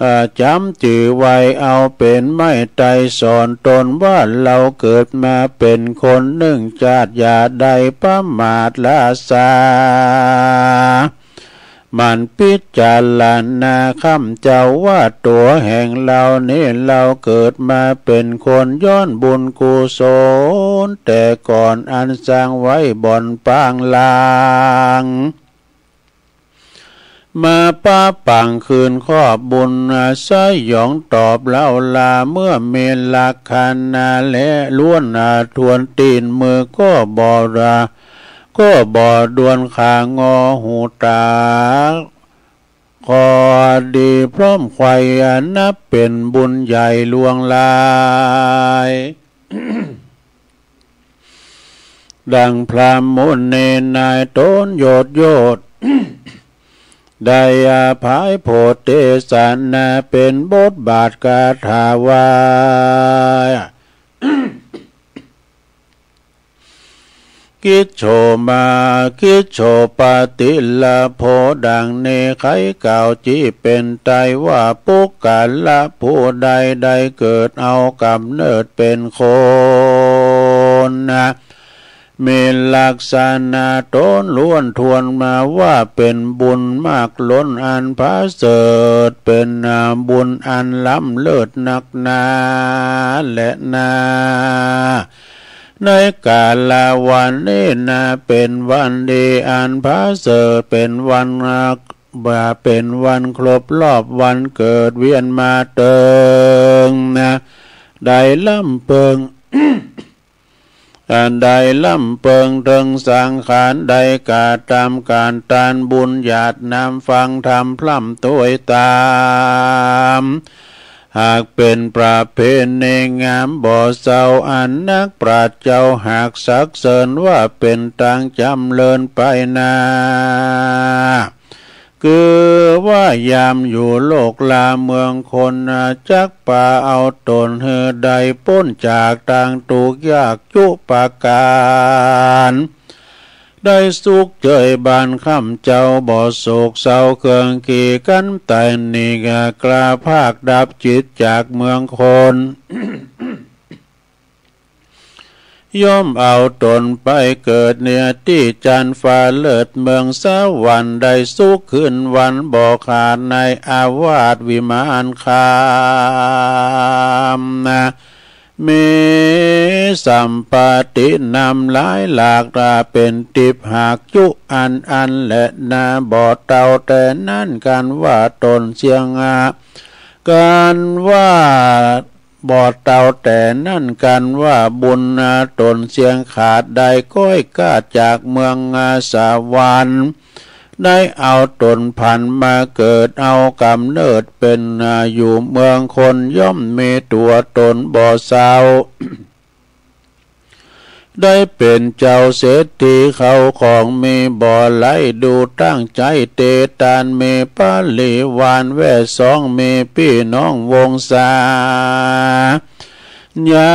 อ่า จำจื่อไว้เอาเป็นไม้ไตรสอนตนว่าเราเกิดมาเป็นคนหนึ่งชาติอย่าได้ประมาทละสา มันพิจารณาคำเจ้าว่าตัวแห่งเรานี้เราเกิดมาเป็นคนย้อนบุญกุศลแต่ก่อนอันสร้างไว้บ่อนปางลาง มาปะปังคืนขอบบุญสยองตอบเล่าลาเมื่อมีลักษณะและล้วนทวนตีนมือก็บ่รา ก็บ่ดวนขางอหูตา ขอดีพร้อมไขว่นับเป็นบุญใหญ่หลวงหลาย ดังพระมุนีนายตนโยดโยด ได้อภัยโพธิเทศนาเป็นบทบาทคาถาว่า กิจโฉมา กิจโฉปฏิลโภ ดังนี้ไขกล่าวจี้เป็นไตรว่า ปุคคละผู้ใดได้เกิดเอากำเนิดเป็นคนนะ มีลักษณะตนล้วนทวนมาว่าเป็นบุญมากล้นอันประเสริฐ เป็นบุญอันล้ำเลิศนักหนาและนา ในกาละวันนี้นะ เป็นวันดีอันประเสริฐ เป็นวัน เป็นวันครบรอบวันเกิด เวียนมาเติงนะ ได้ลำเปิง ได้ลำเปิงเติงสังขาร ได้กระทำการทานบุญ หยาดน้ำฟังธรรมพร่ำถ้วยตาม หากเป็นประเพณีงามบ่เศร้า อันนักปราชญ์เจ้าหากสรรเสริญ ว่าเป็นตางจำเริญไปนา คือว่ายามอยู่โลกลาเมืองคน จักปาเอาตนหื้อได้ป๊นจากตางตุ๊กข์ยากจุประก๋าน ได้สุขเจยบานค่ำเจ้า บ่โศกเศร้าเคืองขีกั๋น แต่นิกกล้าภาคดับจิตจากเมืองคน ย่อมเอาตนไปเกิดเหนือตี้จันทร์ฟ้าเลิศเมืองสวรรค์ ได้สุขคืนวันบ่ขาดในอาวาสวิมานคามนะ มีสัมปตินำหลายหลาก ตาเป็นทิพย์หากจุอันอันแลนา บ่เต้าแต่นั้นกั๋นว่าตนเสี้ยงอา กั๋นว่า บ่เต้าแต่นั้นกั๋นว่าบุญนา ตนเสี้ยงขาดได้ก้อยกาดจากเมืองสวรรค์ ได้เอาตนผันมาเกิดเอาก๋ำเนิดเป็นอยู่เมืองคน ย่อมมีตั๋วตนบ่เศร้า ได้เป็นเจ้าเศรษฐีเข้าของมีบ่ไหล ดูตั้งใจ๋เตตาน มีปริวารแวดสอง มีปี้น้องวงศา ญา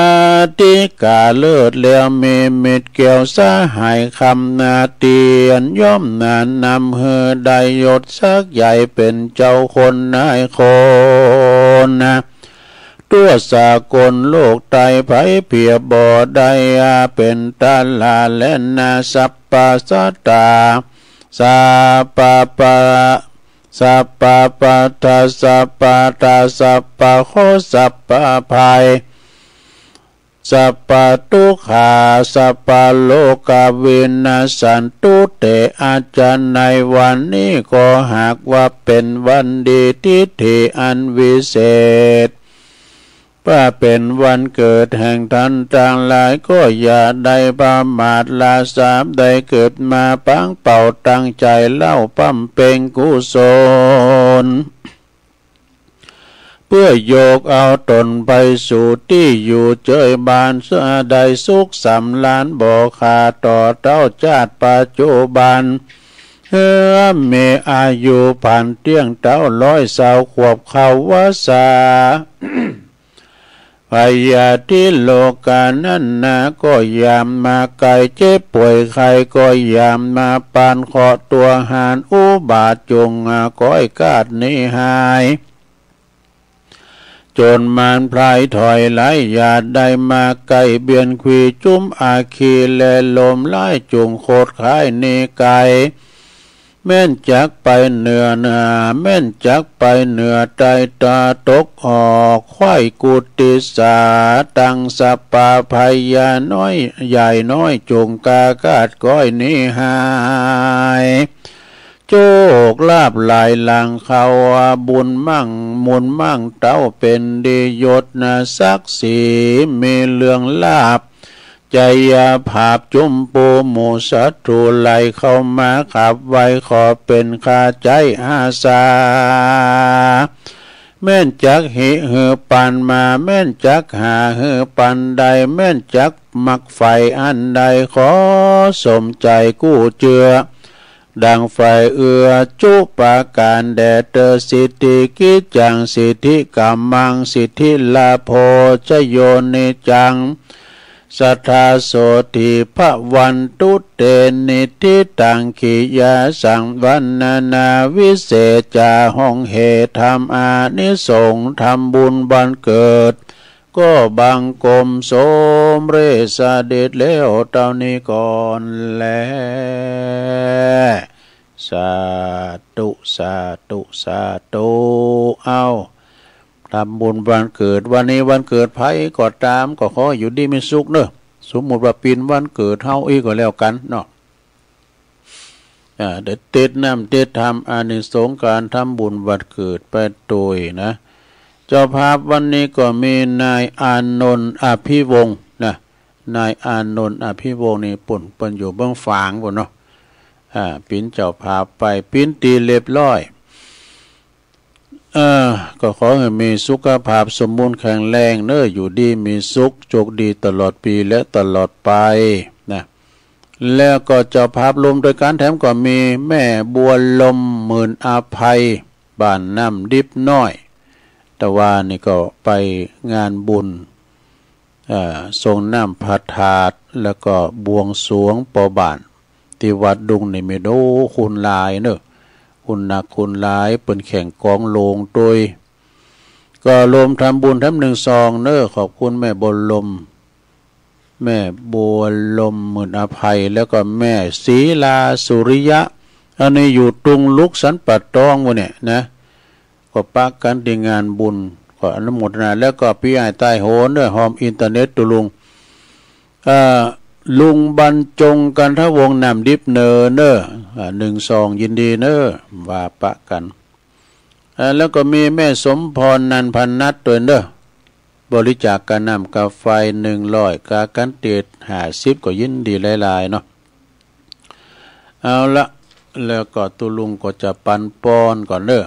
ติก๋าเลิศแล้ว มีมิตรแก้วสหายคำนาเตียน ย่อมนานนำหื้อได้ยศศักดิ์ใหญ่ เป็นเจ้าคนนายคนนะ ทั่วสากลโลกใต้ ไผเปียบบ่ได้อา เป็นตาลาแลนา สัพพะสัตตา สัพพะปะ สัพพะปัตตา สัพพะตา สัพพะโค สัพพะภัย สัพพะทุกขา สัพพะโรคา วินาสสันตุ เต อาจารย์ ในวันนี้ก็หากว่าเป็นวันดี ทิฏฐิอันวิเศษ ว่าเป็นวันเกิดแห่งท่านตังหลาย ก็อย่าได้ประมาทละสาม ได้เกิดมาปังเป่าตั้งใจ๋เล่าบำเพ็งกุศล เปื้อยกเอาตนไปสู่ตี้อยู่เจยบาน ได้สุขสำราญบ่ขาดต่อเต้าจาติปัจจุบัน เฮือมีอายุผันเตี้ยงเต้าร้อยเศร้าขวบเข้าวัสสา พยาธิโรคานั้นนา ก็อย่ามาใก้ เจ็บป่วยไข้ก็อย่ามาปาน เคราะห์ตัวหานอุบาทจงก้อยกาดหนีหาย จนมานพลายถอยไหล อย่าได้มาใก้ เบียนขวีจุมอาคีและลมร้าย จงโคตรคายหนีไกล แม่นจักไปเหนือเหนือ แม่นจักไปเหนือใต้ตะตกออก ไขว้กุฏิสา ตังสัพพะภัยยาน้อยใหญ่น้อย จงกล้ากาดก้อยหนีหาย โชคลาภหลายหลังเข้า บุญมั่งมูลมั่งเต้าเป็นดี ยศนะศักดิ์ศรีมีเรื่องลาภ ชัยภาพจุมปูหมู่ศัตรู ไหลเข้ามาขับไว้ ขอเป็นข้าใจ๋อาสา แม่นจักหิหือปันมา แม่นจักหาหือปันได้ แม่นจักมักใฝ่อันใด ขอสมใจ๋กู้เจื้อ ดังใฝ่เอื้อจุประก๋านแด่เตอ สิทธิกิจจัง สิทธิกำมัง สิทธิลาโภ ชโย นิจจัง สัทธาโสติภะวันตุเต นิทธิตัง กิยาสังวัณณนา วิเศษจาห้องเหตุธรรม อานิสงส์ทำบุญวันเกิด ก็บังคมสมเร็จเสด็จแล้วเต้านี้ก่อนแล สาธุ สาธุ สาธุ เอ้า ทำบุญวันเกิด วันนี้วันเกิดใผก็ต๋าม ก็ขออยู่ดีมีสุขเนอะ สมมุติว่าเป๋นวันเกิดเฮาอี้ก็แล้วกั๋นเนาะ อ่า ได้เตศน้ำเตศธรรม อานิสงส์ก๋านทำบุญวันเกิดไปโตยนะ เจ้าภาพวันนี้ก็มีนายอานนท์ อภิวงศ์นะ นายอานนท์ อภิวงศ์นี่เปิ้น เปิ้นอยู่เมืองฝางปู้นเนาะ อ่า เป๋นเจ้าภาพไป เป๋นตี้เรียบร้อย เออ ก็ขอหื้อมีสุขภาพสมบูรณ์แข็งแรงเน้อ อยู่ดีมีสุข โชคดีตลอดปีและตลอดไปนะ แล้วก็เจ้าภาพร่วมโดยก๋านแถมก็มีแม่บัวลม หมื่นอภัย บ้านน้ำดิบน้อย ตะวานี่ก็ไปงานบุญ เอ่อ ส่งน้ำพระธาตุ แล้วก็บวงสรวงปอบ้าน ตี้วัดดุงนิมิตร โอ้ คนหลายเน้อ คนนักคนหลาย เปิ้นแข่งกองโลงโตย ก็ร่วมทำบุญแถมหนึ่งซองเน้อ ขอบคุณแม่บัวลม แม่บัวลม หมื่นอภัย แล้วก็แม่ศรีลาสุริยะ อันนี้อยู่ตุงลุกสันป่าตองปู้นเนี่ยนะ ก็ปะกั๋นตี้งานบุญ ก็อนุโมทนา แล้วก็ปี้อ้ายใต้โหนเน้อ ฮอมอินเทอร์เน็ตตุลุง เอ่อ ลุงบรรจง กันทวงศ์ น้ำดิบเนินเน้อ อ่า หนึ่งซอง ยินดีเน้อ ว่าปะกั๋น เอ่อ แล้วก็มีแม่สมพร นันพนัท โตยเน้อ บริจาคก๋าน้ำก๋าไฟ หนึ่งร้อย ก๋ากั๋นเตศ ห้าสิบ ก็ยินดีหลายๆ เนาะ เอาละ แล้วก็ตุลุงก็จะปันปอนก่อนเน้อ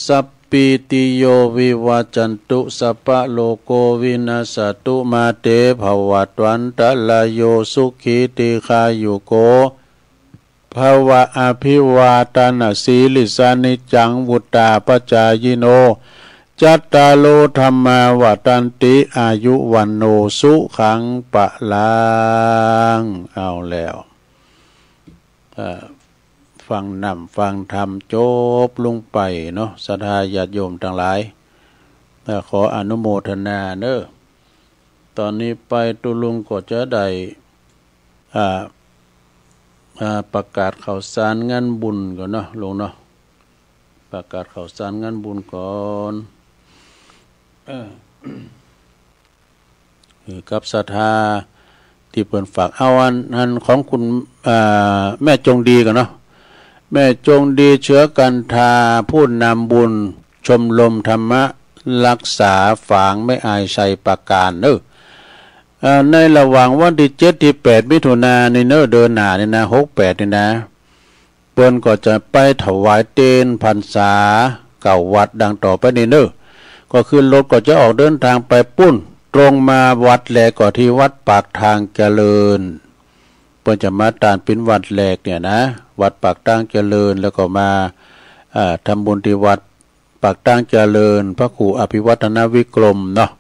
สัพพีติโยวิวัจจันตุ สัพพะโรโควินัสสะตุ มาเตภวัตวันตะราโย สุขีทีฆายุโก ภะวะ อะภิวาทะนะสีลิสสะ นิจจังวุฑฒาปะจายิโน จัตตาโร ธัมมา วัฑฒันติ อายุ วัณโณ สุขัง พะลัง เอาแล้ว เอ่อ ฟังน้ำฟังธรรมจบลงไปเนาะ ศรัทธาญาติโยมตังหลาย เอ่อ ขออนุโมทนาเน้อ ต๋อนนี้ไปตุลุงก็จะได้ อ่า อ่า ประกาศข่าวสารงานบุญก่อนเนาะ ลุงเนาะ ประกาศข่าวสารงานบุญก่อน เออ เออ กับศรัทธาตี้เปิ้นฝาก เอาอัน อันของคุณ อ่า แม่จงดีก่อนเนาะ แม่จงดี เชื้อกันทา ผู้นำบุญชมรมธรรมะรักษาฝางแม่อายชัยปราการเน้อ เอ่อ ในระหว่างวันตี้เจ็ดตี้แปดมิถุนายนนี่เน้อ เดือนหน้านี่นะ หกแปดนี่นะ เปิ้นก็จะไปถวายเตญพรรษาเก้าวัดดังต่อไปนี้เน้อ ก็คือรถก็จะออกเดินทางไปปู้น ตรงมาวัดแรกก็ตี้วัดปากทางเจริญ เปิ้นจะมาตานเป๋นวัดแรกเนี่ยนะ วัดปากทางเจริญ แล้วก็มา เอ่อ ทำบุญตี้วัด ปากทางเจริญ พระครูอภิวัฒนวิกรมเนาะ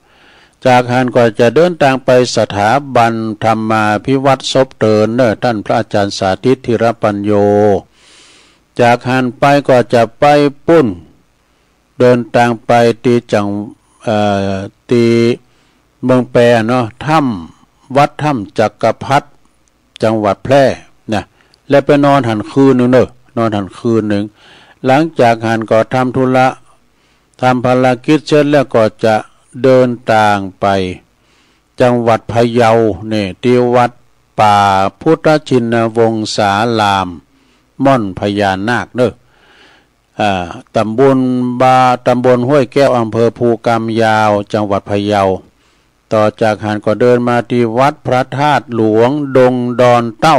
จากหั้นก็จะเดินทางไปสถาบันธรรมาภิวัฒน์ศพเตินเน้อ ต้านพระอาจารย์สาธิต ธีรปัญโญ จากหั้นไปก็จะไปปู้น เดินทางไปตี้จัง เอ่อ ตี้เมืองแปรเนาะ ถ้ำ วัดถ้ำจักรพรรดิ จังหวัดแพร่นะ และไปนอนหั้นคืนหนึ่งเน้อ นอนหั้นคืนหนึ่ง หลังจากหั้นก็ทำธุระ ทำภารกิจเสร็จแล้วก็จะเดินทางไป จังหวัดพะเยาเนี่ย ตี้วัดป่าพุทธชินวงศาราม ม่อนพญานาคเน้อ อ่า ตำบลบา ตำบลห้วยแก้ว อำเภอภูกามยาว จังหวัดพะเยา ต่อจากหั้นก็เดินมาตี้วัดพระธาตุหลวงดงดอนเต้า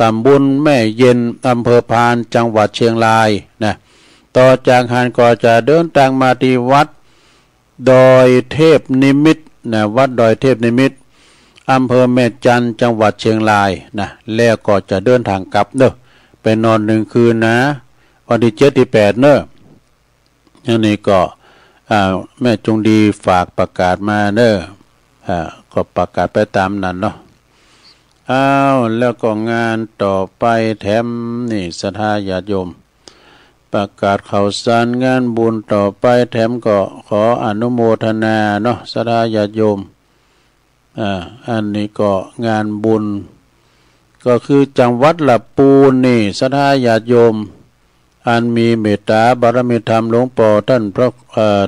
ตำบลแม่เย็น อำเภอพาน จังหวัดเชียงรายนะ ต่อจากหั้นก็จะเดินทางมาตี้วัดดอยเทพนิมิตรนะ วัดดอยเทพนิมิตร อำเภอแม่จันทน์ จังหวัดเชียงรายนะ แล้วก็จะเดินทางกลับเน้อ ไปนอนหนึ่งคืนนะ วันตี้เจ็ดตี้แปดเน้อ อันนี้ก็ อ่า แม่จงดีฝากประกาศมาเน้อ อ่า ก็ประกาศไปต๋ามนั้นเนาะ อ้าว แล้วก็งานต่อไปแถมนี่ ศรัทธาญาติโยม ประกาศข่าวสารงานบุญต่อไปแถมก็ขออนุโมทนาเนาะ ศรัทธาญาติโยม อ่า อันนี้ก็งานบุญ ก็คือจังหวัดละปูนนี่ ศรัทธาญาติโยม อันมีเมตตาบารมีธรรมหลวงป้อต้านพระ เอ่อ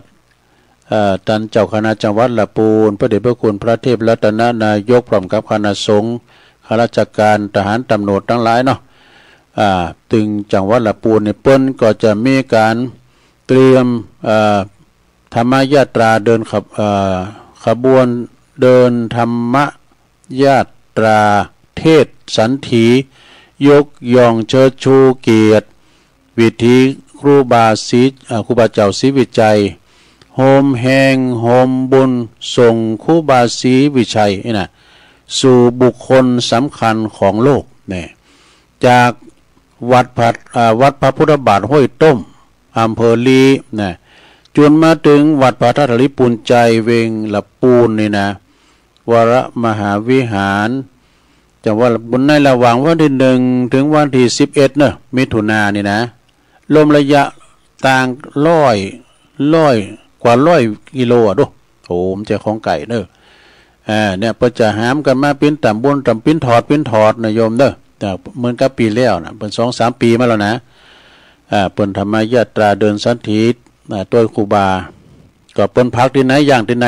เอ่อ ท่านเจ้าคณะจังหวัดละปูน พระเดชพระคุณพระเทพรัตนนายก พร้อมกับคณะสงฆ์ ข้าราชการ ทหาร ตำรวจทั้งหลายเนาะ อ่า ตึงจังหวัดละปูนนี่ เปิ้นก็จะมีการเตรียม เอ่อ ธรรมยาตราเดินขบ- เอ่อ ขบวนเดินธรรมยาตราเทศน์สันถี ยกย่องเชิดชูเกียรติ วิถีครูบาศรี เอ่อ ครูบาเจ้าศรีวิชัย โฮมแฮงโฮมบุญส่งครูบาศรีวิชัยนี่นะ สู่บุคคลสำคัญของโลกเนี่ย จากวัดพระ เอ่อ วัดพระพุทธบาทห้วยต้ม อำเภอลีนะ จนมาถึงวัดพระธาตุหลีปูนชัย เวงละปูนนี่นะ วรมหาวิหาร จังหวัดละปูน ในระหว่างวันที่หนึ่งถึงวันที่สิบเอ็ดเนอะ มิถุนานี่นะ รวมระยะต่างร้อย ร้อยกว่าร้อยกิโลอะดู โอ้ มันจะของไกลเนอะ อ่า เนี่ย เปิ้นจะหามกันมาปิ้นตำบุญ ตำปิ้นถอด ปิ้นถอดนะโยมเนอะ แต่เหมือนกับปีแล้วนะ เปิ้นสองสามปีมาแล้วนะ อ่า เปิ้นธรรมยาตราเดินสันถี อ่า โดยครูบา ก็เปิ้นพักที่ไหน ย่างที่ไหน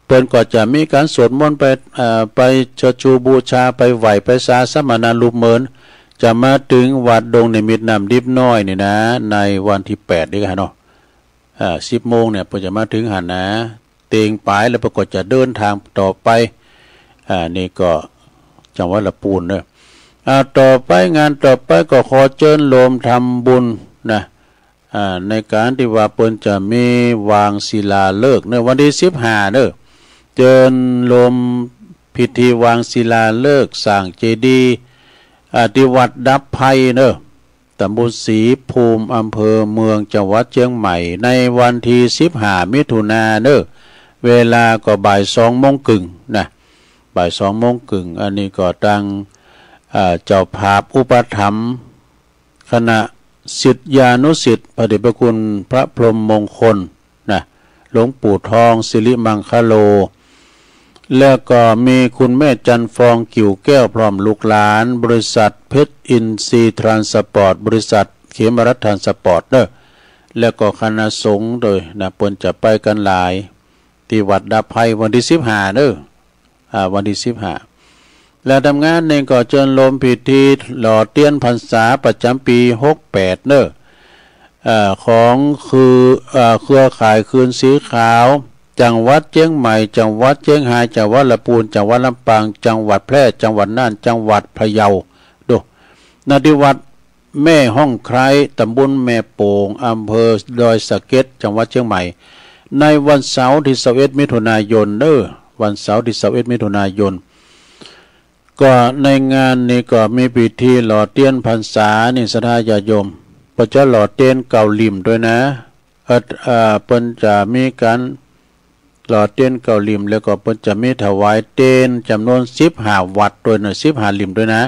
เปิ้นก็จะมีการสวดมนต์ไป เอ่อ ไปเชิดชูบูชา ไปไหว้ ไปสาสมณรูปเหมือน จะมาถึงวัดดงนิมิตน้ำดิบน้อยนี่นะ ในวันที่แปดนี่ค่ะเนาะ อ่า สิบโมงเนี่ย เปิ้นจะมาถึงหั่นนะ เต็งปายแล้วเปิ้นก็จะเดินทางต่อไป อ่า นี่ก็จังหวัดละปูนเนอะ อ่า ต่อไป งานต่อไปก็ขอเจิญโลมทำบุญนะ อ่า ในการที่ว่าเปิ้นจะมีวางศิลาฤกษ์เนอะ วันที่สิบห้าเนอะ เจิญโลมพิธีวางศิลาฤกษ์สร้างเจดีย์ อ่า ที่วัดดับภัยเนอะ ตำบลศรีภูมิ อำเภอเมือง จังหวัดเชียงใหม่ ในวันที่สิบห้ามิถุนาเนอะ เวลาก็บ่ายสองโมงครึ่งนะ บ่ายสองโมงครึ่ง อันนี้ก็ทาง อ่า เจ้าภาพอุปถัมภ์ คณะศิษยานุศิษย์ พระเดชพระคุณพระพรหมมงคลนะ หลวงปู่ทอง สิริมังคโล แล้วก็มีคุณแม่จันทร์ฟอง กิ่วแก้ว พร้อมลูกหลาน บริษัทเพชรอินทรีย์ทรานสปอร์ต บริษัทเขมรัฐทรานสปอร์ตเนอะ แล้วก็คณะสงฆ์โดยนะ เปิ้นจะไปกันหลาย ที่วัดดับภัย วันที่สิบห้าเนอะ อ่า วันที่สิบห้า และทำงานหนึ่งก็เจิญโลมพิธีหล่อเตียนพรรษาประจำปีหกแปดเนอะ เอ่อ ของคือ เอ่อ เครือข่ายคืนสีขาว จังหวัดเชียงใหม่ จังหวัดเชียงราย จังหวัดละปูน จังหวัดลำปาง จังหวัดแพร่ จังหวัดน่าน จังหวัดพะเยา ดู ณ ที่วัดแม่ห้องไคร้ ตำบลแม่โป่ง อำเภอดอยสะเก็ด จังหวัดเชียงใหม่ ในวันเสาร์ที่สิบเอ็ดมิถุนายนเนอะ วันเสาร์ที่สิบเอ็ดมิถุนายน ก็ในงานนี้ก็มีพิธีหล่อเตียนพรรษานี่ ศรัทธาญาติโยม เปิ้นจะหล่อเตียนเก้าเหลี่ยมด้วยนะ เอ่อ เอ่อ เปิ้นจะมีการหล่อเตียนเก้าเหลี่ยม แล้วก็เปิ้นจะมีถวายเตียนจำนวนสิบห้าวัตต์ด้วยนะ สิบห้าเหลี่ยมด้วยนะ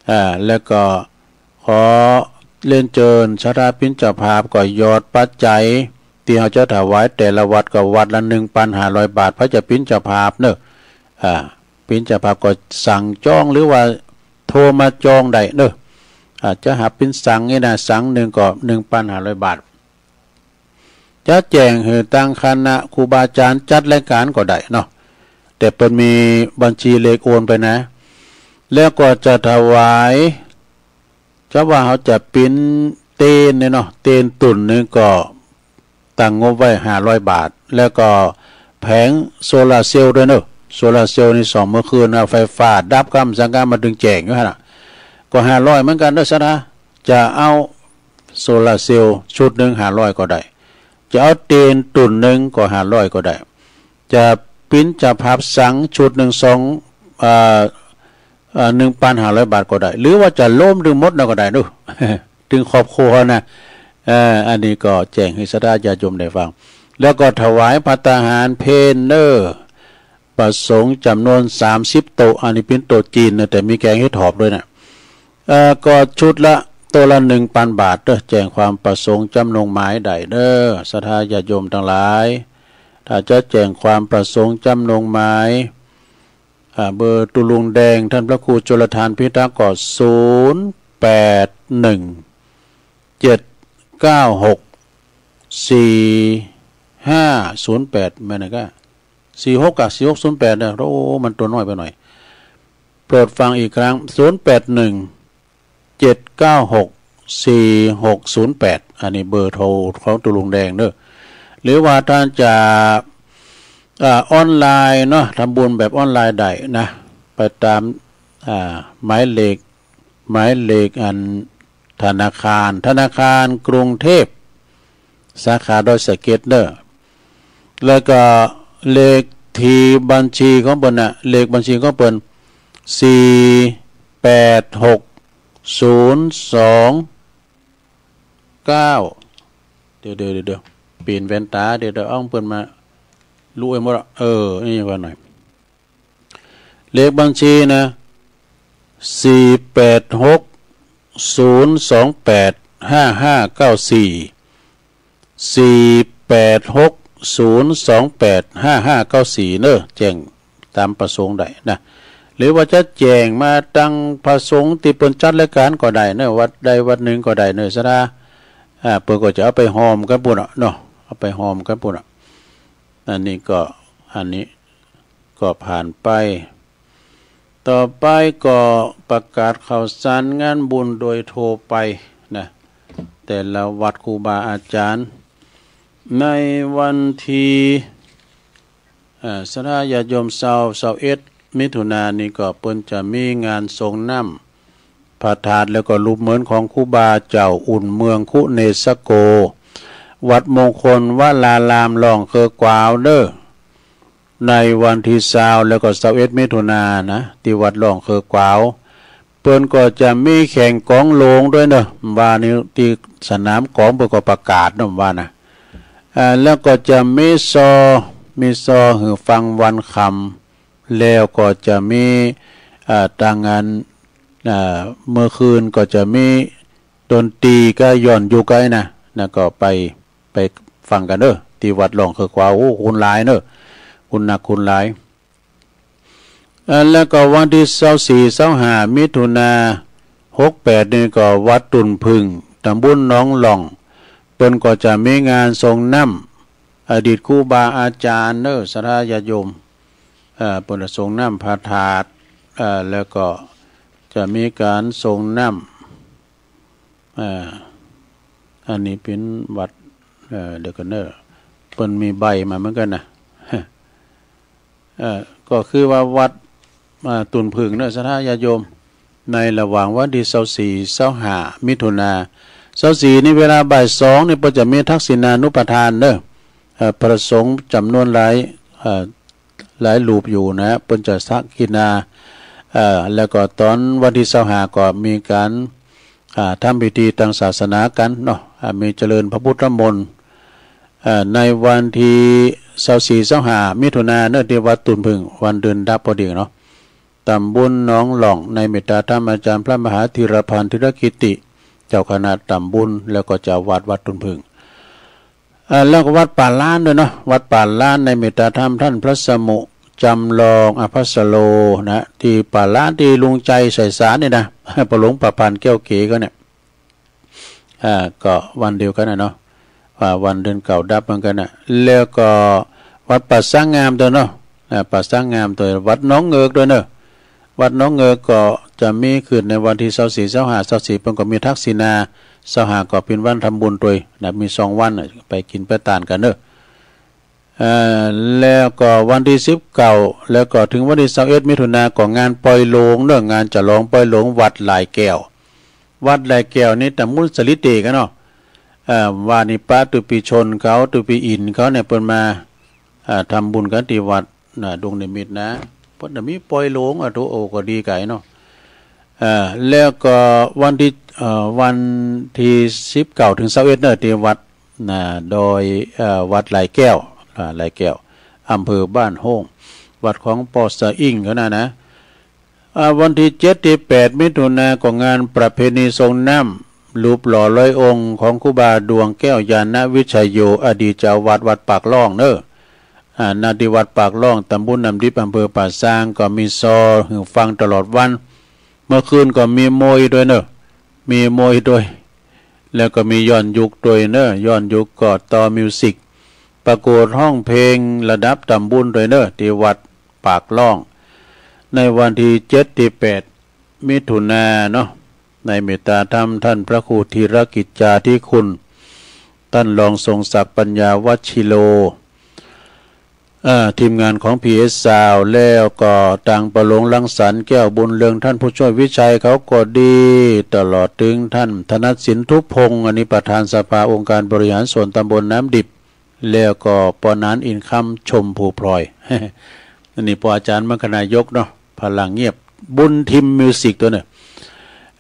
อ่า แล้วก็ขอเรียนเชิญศรัทธาปิ้นเจ้าภาพก็หยอดปัจจัย ที่เฮาจะถวายแต่ละวัตต์ก็วัตต์ละหนึ่งปันห้าร้อยบาท เพื่อจะปิ้นเจ้าภาพเนอะ อ่า ปิ้นเจ้าภาพก็สั่งจองหรือว่าโทรมาจองได้เนอะ อ่า จะหับปิ้นสังนี่นะ สังหนึ่งก็หนึ่งปันห้าร้อยบาท จะแจ้งหื้อตังคณะครูบาอาจารย์จัดรายการก็ได้เนาะ แต่เปิ้นมีบัญชีเลขโอนไปนะ แล้วก็จะถวาย จะว่าเฮาจะปิ้นเตียนเนี่ยเนาะ เตียนตุ่นหนึ่งก็ตั้งงบไว้ห้าร้อยบาท แล้วก็แผงโซลาร์เซลล์ด้วยเนอะ โซลาร์เซลล์นี่ส่องเมื่อคืนนะ ไฟฟ้าดับกำสังกำมาดึงแจ้งอยู่หั่นน่ะ ก็ห้าร้อยเหมือนกันเนอะ ศรัทธา จะเอาโซลาร์เซลล์ชุดหนึ่งห้าร้อยก็ได้ จะเอาเตียนตุ่นหนึ่งก็ห้าร้อยก็ได้ จะปิ้นเจ้าภาพสังชุดหนึ่งสอง เอ่อ เอ่อ หนึ่งปันห้าร้อยบาทก็ได้ หรือว่าจะโลมถึงหมดนะก็ได้เนอะ ถึงครอบครัวนะ เอ่อ อันนี้ก็แจ้งหื้อศรัทธาญาติโยมได้ฟัง แล้วก็ถวายภัตตาหารเพลเนอร์ ประสงค์จำนวนสามสิบโต๊ะ อันนี้ปิ้นโต๊ะจีนนะ แต่มีแกงเห็ดถอบด้วยนะ เอ่อ ก็ชุดละโต๊ะละหนึ่งปันบาทเด้อ แจ้งความประสงค์จำนงหมายได้เด้อ ศรัทธาญาติโยมทั้งหลาย ถ้าจะแจ้งความประสงค์จำนงหมาย อ่า เบอร์ตุลุงแดง ท่านพระครูชลทานพิทักษ์ ก็ ศูนย์แปดหนึ่ง เจ็ดเก้าหก สี่ ห้าศูนย์แปด แม่นก็ สี่หก อ่ะ สี่หกศูนย์แปด เนี่ย โอ้ มันตัวน้อยไปหน่อย โปรดฟังอีกครั้ง ศูนย์แปดหนึ่ง เจ็ดเก้าหก สี่หกศูนย์แปด อันนี้เบอร์โทรของตุลุงแดงเนอะ หรือว่าท่านจะ อ่า ออนไลน์เนาะ ทำบุญแบบออนไลน์ได้นะ ไปตาม อ่า หมายเลข หมายเลขอันธนาคาร ธนาคารกรุงเทพ สาขาดอยสะเก็ดเนอะ แล้วก็เลขที่บัญชีของเปิ้นน่ะ เลขบัญชีของเปิ้น สี่แปดหกศูนย์สองเก้า เดี๋ยวๆๆๆ เปลี่ยนแว่นตา เดี๋ยวๆ เอาเปิ้นมา รู้ไอ้หมดอะ เออ นี่ว่าหน่อย เลขบัญชีนะ สี่แปดหกศูนย์สองแปดห้าห้าเก้าสี่ สี่แปดหกศูนย์สองแปดห้าห้าเก้าสี่ เนอะ แจ้งตามประสงค์ได้นะ หรือว่าจะแจ้งมาตังพระสงฆ์ที่เปิ้นจัดรายการก็ได้เนอะ วัดใดวัดหนึ่งก็ได้เนอะ ศรัทธา อ่า เปิ้นก็จะเอาไปหอมกันปุ้นเนาะ เอาไปหอมกันปุ้นเนาะ อันนี้ก็ อันนี้ก็ผ่านไป ต่อไปก็ประกาศข่าวสารงานบุญโดยทั่วไปนะ แต่ละวัดครูบาอาจารย์ ในวันที่ เอ่อ ศรัทธาญาติโยม ซาว ซาวเอ็ด มิถุนายนนี้ก็เปิ้นจะมีงานส่งน้ำพระธาตุแล้วก็รูปเหมือนของครูบาเจ้าอุ่นเมืองคุเนสโก วัดมงคลวราราม ล่องเคือกวาวเด้อ ในวันที่ซาวแล้วก็ซาวเอ็ด มิถุนายนนะ ที่วัดล่องเคือกวาว เปิ้นก็จะมีแข่งกลองโหลงด้วยเนอะ ว่านี่ที่สนามกลองเปิ้นก็ประกาศเนอะ ว่านะ อ่า แล้วก็จะมีซอ มีซอหื้อฟังวันค่ำ แล้วก็จะมี อ่า ตางาน อ่า เมื่อคืนก็จะมีดนตรีก็ย้อนยุคไอ้นะ นะ ก็ไป ไปฟังกันเนอะ ที่วัดล่องเคือกวาว โอ้ คนหลายเนอะ คนนักคนหลาย อ่า แล้วก็วันที่ซาวสี่ ซาวห้า มิถุนายน หกแปด นี่ก็วัดตุ่นผึ่ง ตำบลหนองหล่อง เปิ้นก็จะมีงานส่งน้ำ อดีตครูบาอาจารย์เนอะ ศรัทธาญาติโยม เอ่อ เปิ้นจะส่งน้ำพระธาตุ เอ่อ แล้วก็จะมีการส่งน้ำ เอ่อ อันนี้เป็นวัด เอ่อ เดี๋ยวกันเนอะ เปิ้นมีใบมาเหมือนกันนะ เอ่อ ก็คือว่าวัด อ่า ตุ่นผึ่งเนอะ ศรัทธาญาติโยม ในระหว่างวันที่ซาวสี่ ซาวห้า มิถุนายน ซาวสี่ นี่เวลาบ่ายสองนี่เปิ้นจะมีทักษิณานุปทานเนอะ เอ่อ พระสงฆ์จำนวนหลาย เอ่อ หลายรูปอยู่นะ เปิ้นจะทักษิณา เอ่อ แล้วก็ตอนวันที่ซาวห้า ก็มีการ อ่า ทำพิธีทางศาสนากันเนาะ อ่า มีเจริญพระพุทธมนต์ เอ่อ ในวันที่ซาวสี่ ซาวห้า มิถุนายนเนอะ ที่วัดตุ่นผึ่ง วันเดือนดับพอดีเนาะ ตำบลหนองหล่อง ในเมตตาธรรมอาจารย์พระมหาธีรพันธ์ ธีรกิตติ เจ้าคณะตำบล แล้วก็เจ้าวัดวัดตุ่นผึ่ง อ่า แล้วก็วัดป่าล้านด้วยเนาะ วัดป่าล้านในเมตตาธรรมท่านพระสมุจำลองอภัสโลนะ ที่ป่าล้านที่ลุงใจใส่สารนี่นะ พระหลวงประพันธ์แก้วเก๋เขาเนี่ย อ่า ก็วันเดียวกันนะเนาะ ว่าวันเดือนเก้าดับเหมือนกันนะ แล้วก็วัดป่าช้างงามด้วยเนาะ อ่า ป่าช้างงามด้วย วัดหนองเงิกด้วยเนอะ วัดหนองเงิกก็จะมีขึ้นในวันที่ซาวสี่ ซาวห้า ซาวสี่ เปิ้นก็มีทักษิณา ซาวห้า ก็เป็นวันทำบุญด้วยนะ มีสองวันน่ะ ไปกินไปตานกันเนอะ เอ่อ แล้วก็วันที่สิบเก้า แล้วก็ถึงวันที่ซาวเอ็ด มิถุนายน ก็งานปอยโหลงเนอะ งานฉลองปอยโหลงวัดหลายแก้ว วัดหลายแก้วนี่ตำบลสะหลีเต๋กันเนาะ เอ่อ ว่านี่ปะตุปีชนเขา ตุปีอินเขาเนี่ย เปิ้นมา อ่า ทำบุญกันที่วัด นะ ดงนิมิตนะ เปิ้นจะมีปอยโหลง อ่ะ โถ โอ้ ก็ดีไก๋เนาะ เอ่อ แล้วก็วันที่ เอ่อ วันที่สิบเก้าถึงซาวเอ็ดเนอะ ที่วัด นะ ดอย เอ่อ วัดหลายแก้ว อ่า หลายแก้ว อำเภอบ้านโฮ่ง วัดของป้อสะอิ่งเขานะนะ อ่า วันที่เจ็ดที่แปด มิถุนายน ก็งานประเพณีส่งน้ำ รูปหล่อร้อยองค์ของครูบาดวงแก้วญาณวิชโย อดีตเจ้าวัดวัดปากล่องเนอะ อ่า ณ ที่วัดปากล่อง ตำบลน้ำดิบ อำเภอป่าซาง ก็มีซอหื้อฟังตลอดวัน เมื่อคืนก็มีมวยด้วยเนอะ มีมวยด้วย แล้วก็มีย้อนยุคด้วยเนอะ ย้อนยุคก็ต่อมิวสิก ประกวดฮ้องเพลงระดับตำบลด้วยเนอะ ที่วัดปากล่อง ในวันที่เจ็ดที่แปดมิถุนาเนาะ ในเมตตาธรรมท่านพระครูธีรกิจจาธิคุณ ท่านรองทรงศักดิ์ปัญญาวัชิโร เอ่อ ทีมงานของ พีเอส Sound แล้วก็ตังปะหลวงรังสรรค์แก้วบุญเรือง ท่านผู้ช่วยวิชัยเขาก็ดี ตลอดถึงท่านธนสินทุพพงศ์ อันนี้ประธานสภาองค์การบริหารส่วนตำบลน้ำดิบ แล้วก็ปอหนานอินคำ ชมภูพลอย อันนี้ปออาจารย์มรรคนายกเนาะ พลังเงียบ บุญทิมมิวสิกตัวเนี่ย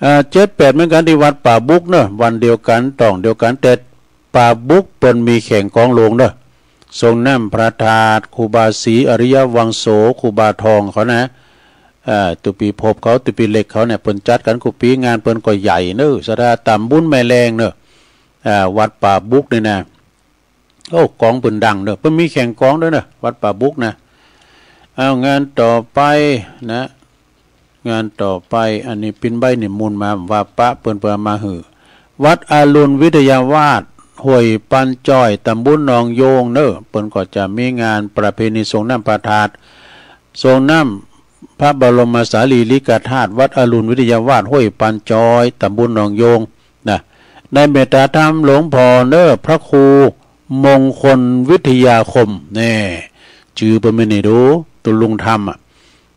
อ่า เจ็ดแปดเหมือนกันที่วัดป่าบุกเนอะ วันเดียวกัน ต้องเดียวกัน แต่ป่าบุกเปิ้นมีแข่งกลองโลงเนอะ ส่งน้ำพระธาตุ ครูบาศรีอริยวังโส ครูบาทองเขานะ อ่า ตุปีพบเขา ตุปีเล็กเขาเนี่ย เปิ้นจัดกันกู้ปี งานเปิ้นก็ใหญ่เนอะ ศรัทธาตำบุญแม่แรงเนอะ อ่า วัดป่าบุกนี่นะ โอ้ กลองเปิ้นดังเนอะ เปิ้นมีแข่งกลองด้วยเนอะ วัดป่าบุกนะ เอา งานต่อไปนะ งานต่อไป อันนี้ปิ้นใบนิมนต์มา ว่าปะเปิ้นเปิ้นเอามาหื้อ วัดอรุณวิทยาวาส ห้วยปันจอย ตำบลหนองโยงเนอะ เปิ้นก็จะมีงานประเพณีส่งน้ำพระธาตุ ส่งน้ำพระบรมสารีริกธาตุ วัดอรุณวิทยาวาส ห้วยปันจอย ตำบลหนองโยง นะ ในเมตตาธรรมหลวงพ่อเนอะ พระครูมงคลวิทยาคม แน่ จื้อเปิ้นไม่นี่ดู ตุลุงธรรมอ่ะ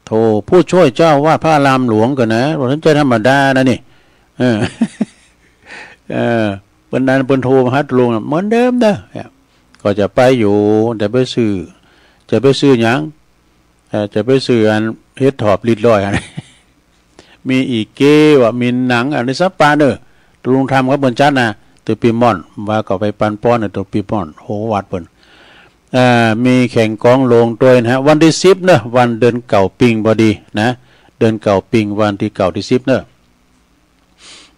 โธ่ ผู้ช่วยเจ้าอาวาสพระอารามหลวงก็นะ บ่ทันจะธรรมดานะนี่ เออ เออ เปิ้นนั้นเปิ้นโทรมาหาตุลุงน่ะ เหมือนเดิมเด้อ เนี่ย ก็จะไปอยู่ จะไปซื้อ จะไปซื้อหยัง เอ่อ จะไปซื้ออันเห็ดถอบลิดร้อยอัน มีอีเก้ว่ามีหนังอันนี้สัปปะเนอะ ตุลุงธรรมเขาเปิ้นจัดนะ ตุปีม่อน ว่าก็ไปปันป้อนเนอะ ตุปีม่อน โห วัดเปิ้น เอ่อ มีแข่งกลองโลงด้วยนะฮะ วันที่สิบเนอะ วันเดือนเก้าปิงพอดีนะ เดือนเก้าปิง วันที่เก้าที่สิบเนอะ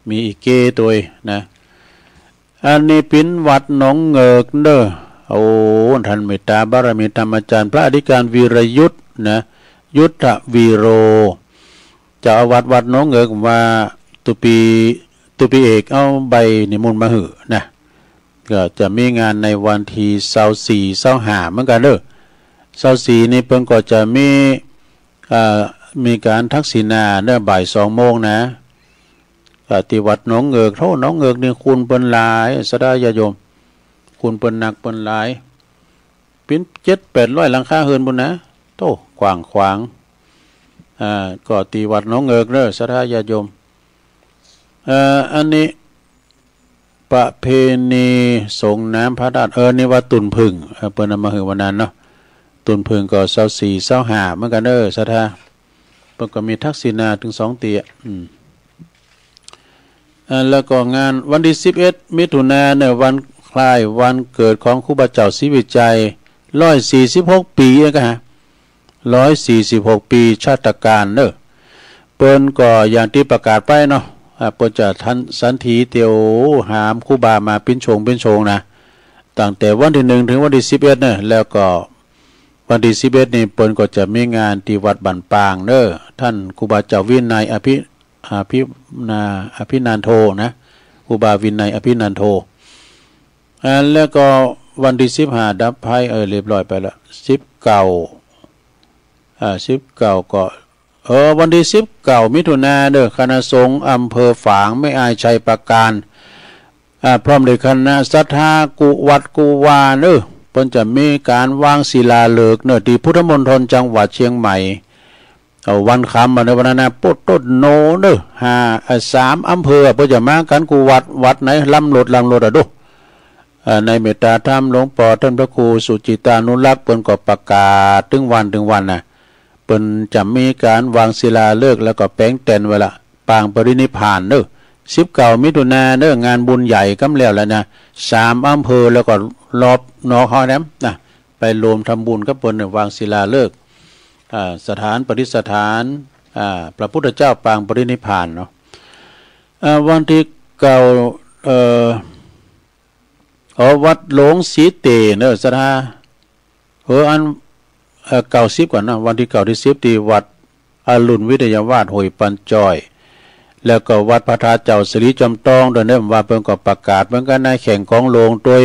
มีอีเก้ด้วยนะ อันนี้ปิ้นวัดหนองเงิกเนอะ โอ้ ท่านเมตตาบารมีธรรมอาจารย์พระอธิการวีรยุทธนะ ยุทธวีโร เจ้าอาวาสวัดหนองเงิกว่า ตุปี ตุปีเอกเอาใบนิมนต์มาหื้อนะ ก็จะมีงานในวันที่ซาวสี่ ซาวห้าเหมือนกันเด้อ ซาวสี่นี่เปิ้นก็จะมี เอ่อ มีการทักษิณาเนอะ บ่ายสองโมงนะ ก็ที่วัดหนองเงิก โธ่ หนองเงิกนี่คนเปิ้นหลาย ศรัทธาญาติโยม คนเปิ้นนักเปิ้นหลาย ปิ้นเจ็ดแปดร้อยหลังคาเฮือนปุ้นนะ โธ่ กว้างขวาง อ่า ก็ที่วัดหนองเงิกเนอะ ศรัทธาญาติโยม เอ่อ อันนี้ ประเพณีส่งน้ำพระธาตุ เออ นี่วัดตุ่นผึ่ง เออ เปิ้นเอามาหื้อวันนั้นเนาะ ตุ่นผึ่งก็ซาวสี่ ซาวห้าเหมือนกันเนอะ ศรัทธา เปิ้นก็มีทักษิณาถึงสองเตีย อืม อ่า แล้วก็งานวันที่สิบเอ็ดมิถุนาเนอะ วันคล้ายวันเกิดของครูบาเจ้าศรีวิชัย ร้อยสี่สิบหกปีเองก็ฮะ ร้อยสี่สิบหกปีชาตการเนอะ เปิ้นก็อย่างที่ประกาศไปเนาะ อ่า เปิ้นจะทันสันทีเตียวหามครูบามาปิ้นโชงปิ้นโชงนะ ตั้งแต่วันที่หนึ่งถึงวันที่สิบเอ็ดเนอะ แล้วก็วันที่สิบเอ็ดนี่เปิ้นก็จะมีงานที่วัดบ้านปางเนอะ ท่านครูบาเจ้าวินัยอภิ อภินา อภินันโทนะ ครูบาวินัยอภินันโท อ่า แล้วก็วันที่สิบห้าดับภัย เออ เรียบร้อยไปละ สิบเก้า อ่า สิบเก้าก็ เออ วันที่สิบเก้ามิถุนาเด้อ คณะสงฆ์อำเภอฝาง แม่อาย ชัยปราการ อ่า พร้อมด้วยคณะศรัทธากู้วัดกู้วาเด้อ เปิ้นจะมีการวางศิลาฤกษ์เนอะ ที่พุทธมณฑลจังหวัดเชียงใหม่ เอาวันค่ำมาในวันนั้นนะ โปดต้นโนเด้อ ห้า เอ่อ สามอำเภอ เปิ้นจะมากันกู้วัด วัดไหนลำโลดลำโลดอะดู เอ่อ ในเมตตาธรรมหลวงป้อท่านพระครูสุจิตานุรักษ์ เปิ้นก็ประกาศถึงวันถึงวันนะ เปิ้นจะมีการวางศิลาฤกษ์แล้วก็แป๋งแตนไว้ละ ปางปรินิพพานเด้อ สิบเก้ามิถุนาเด้อ งานบุญใหญ่กำแล้วแล้วนะ สามอำเภอแล้วก็รอบนอกเฮาแหมนะ ไปรวมทำบุญกับเปิ้นเด้อ วางศิลาฤกษ์ อ่า สถานประดิษฐาน อ่า พระพุทธเจ้าปางปรินิพพานเนาะ อ่า วันที่เก้า เอ่อ อ๋อ วัดหลวงศรีเตเนอะ ศรัทธา เออ อัน เอ่อ เก้าสิบก่อนนะ วันที่เก้าที่สิบที่วัดอรุณวิทยาวาสห้วยปันจอย แล้วก็วัดพระธาตุเจ้าสิริจอมทองด้วยเนอะ ว่าเปิ้นก็ประกาศเหมือนกันนะ แข่งกลองโลงด้วย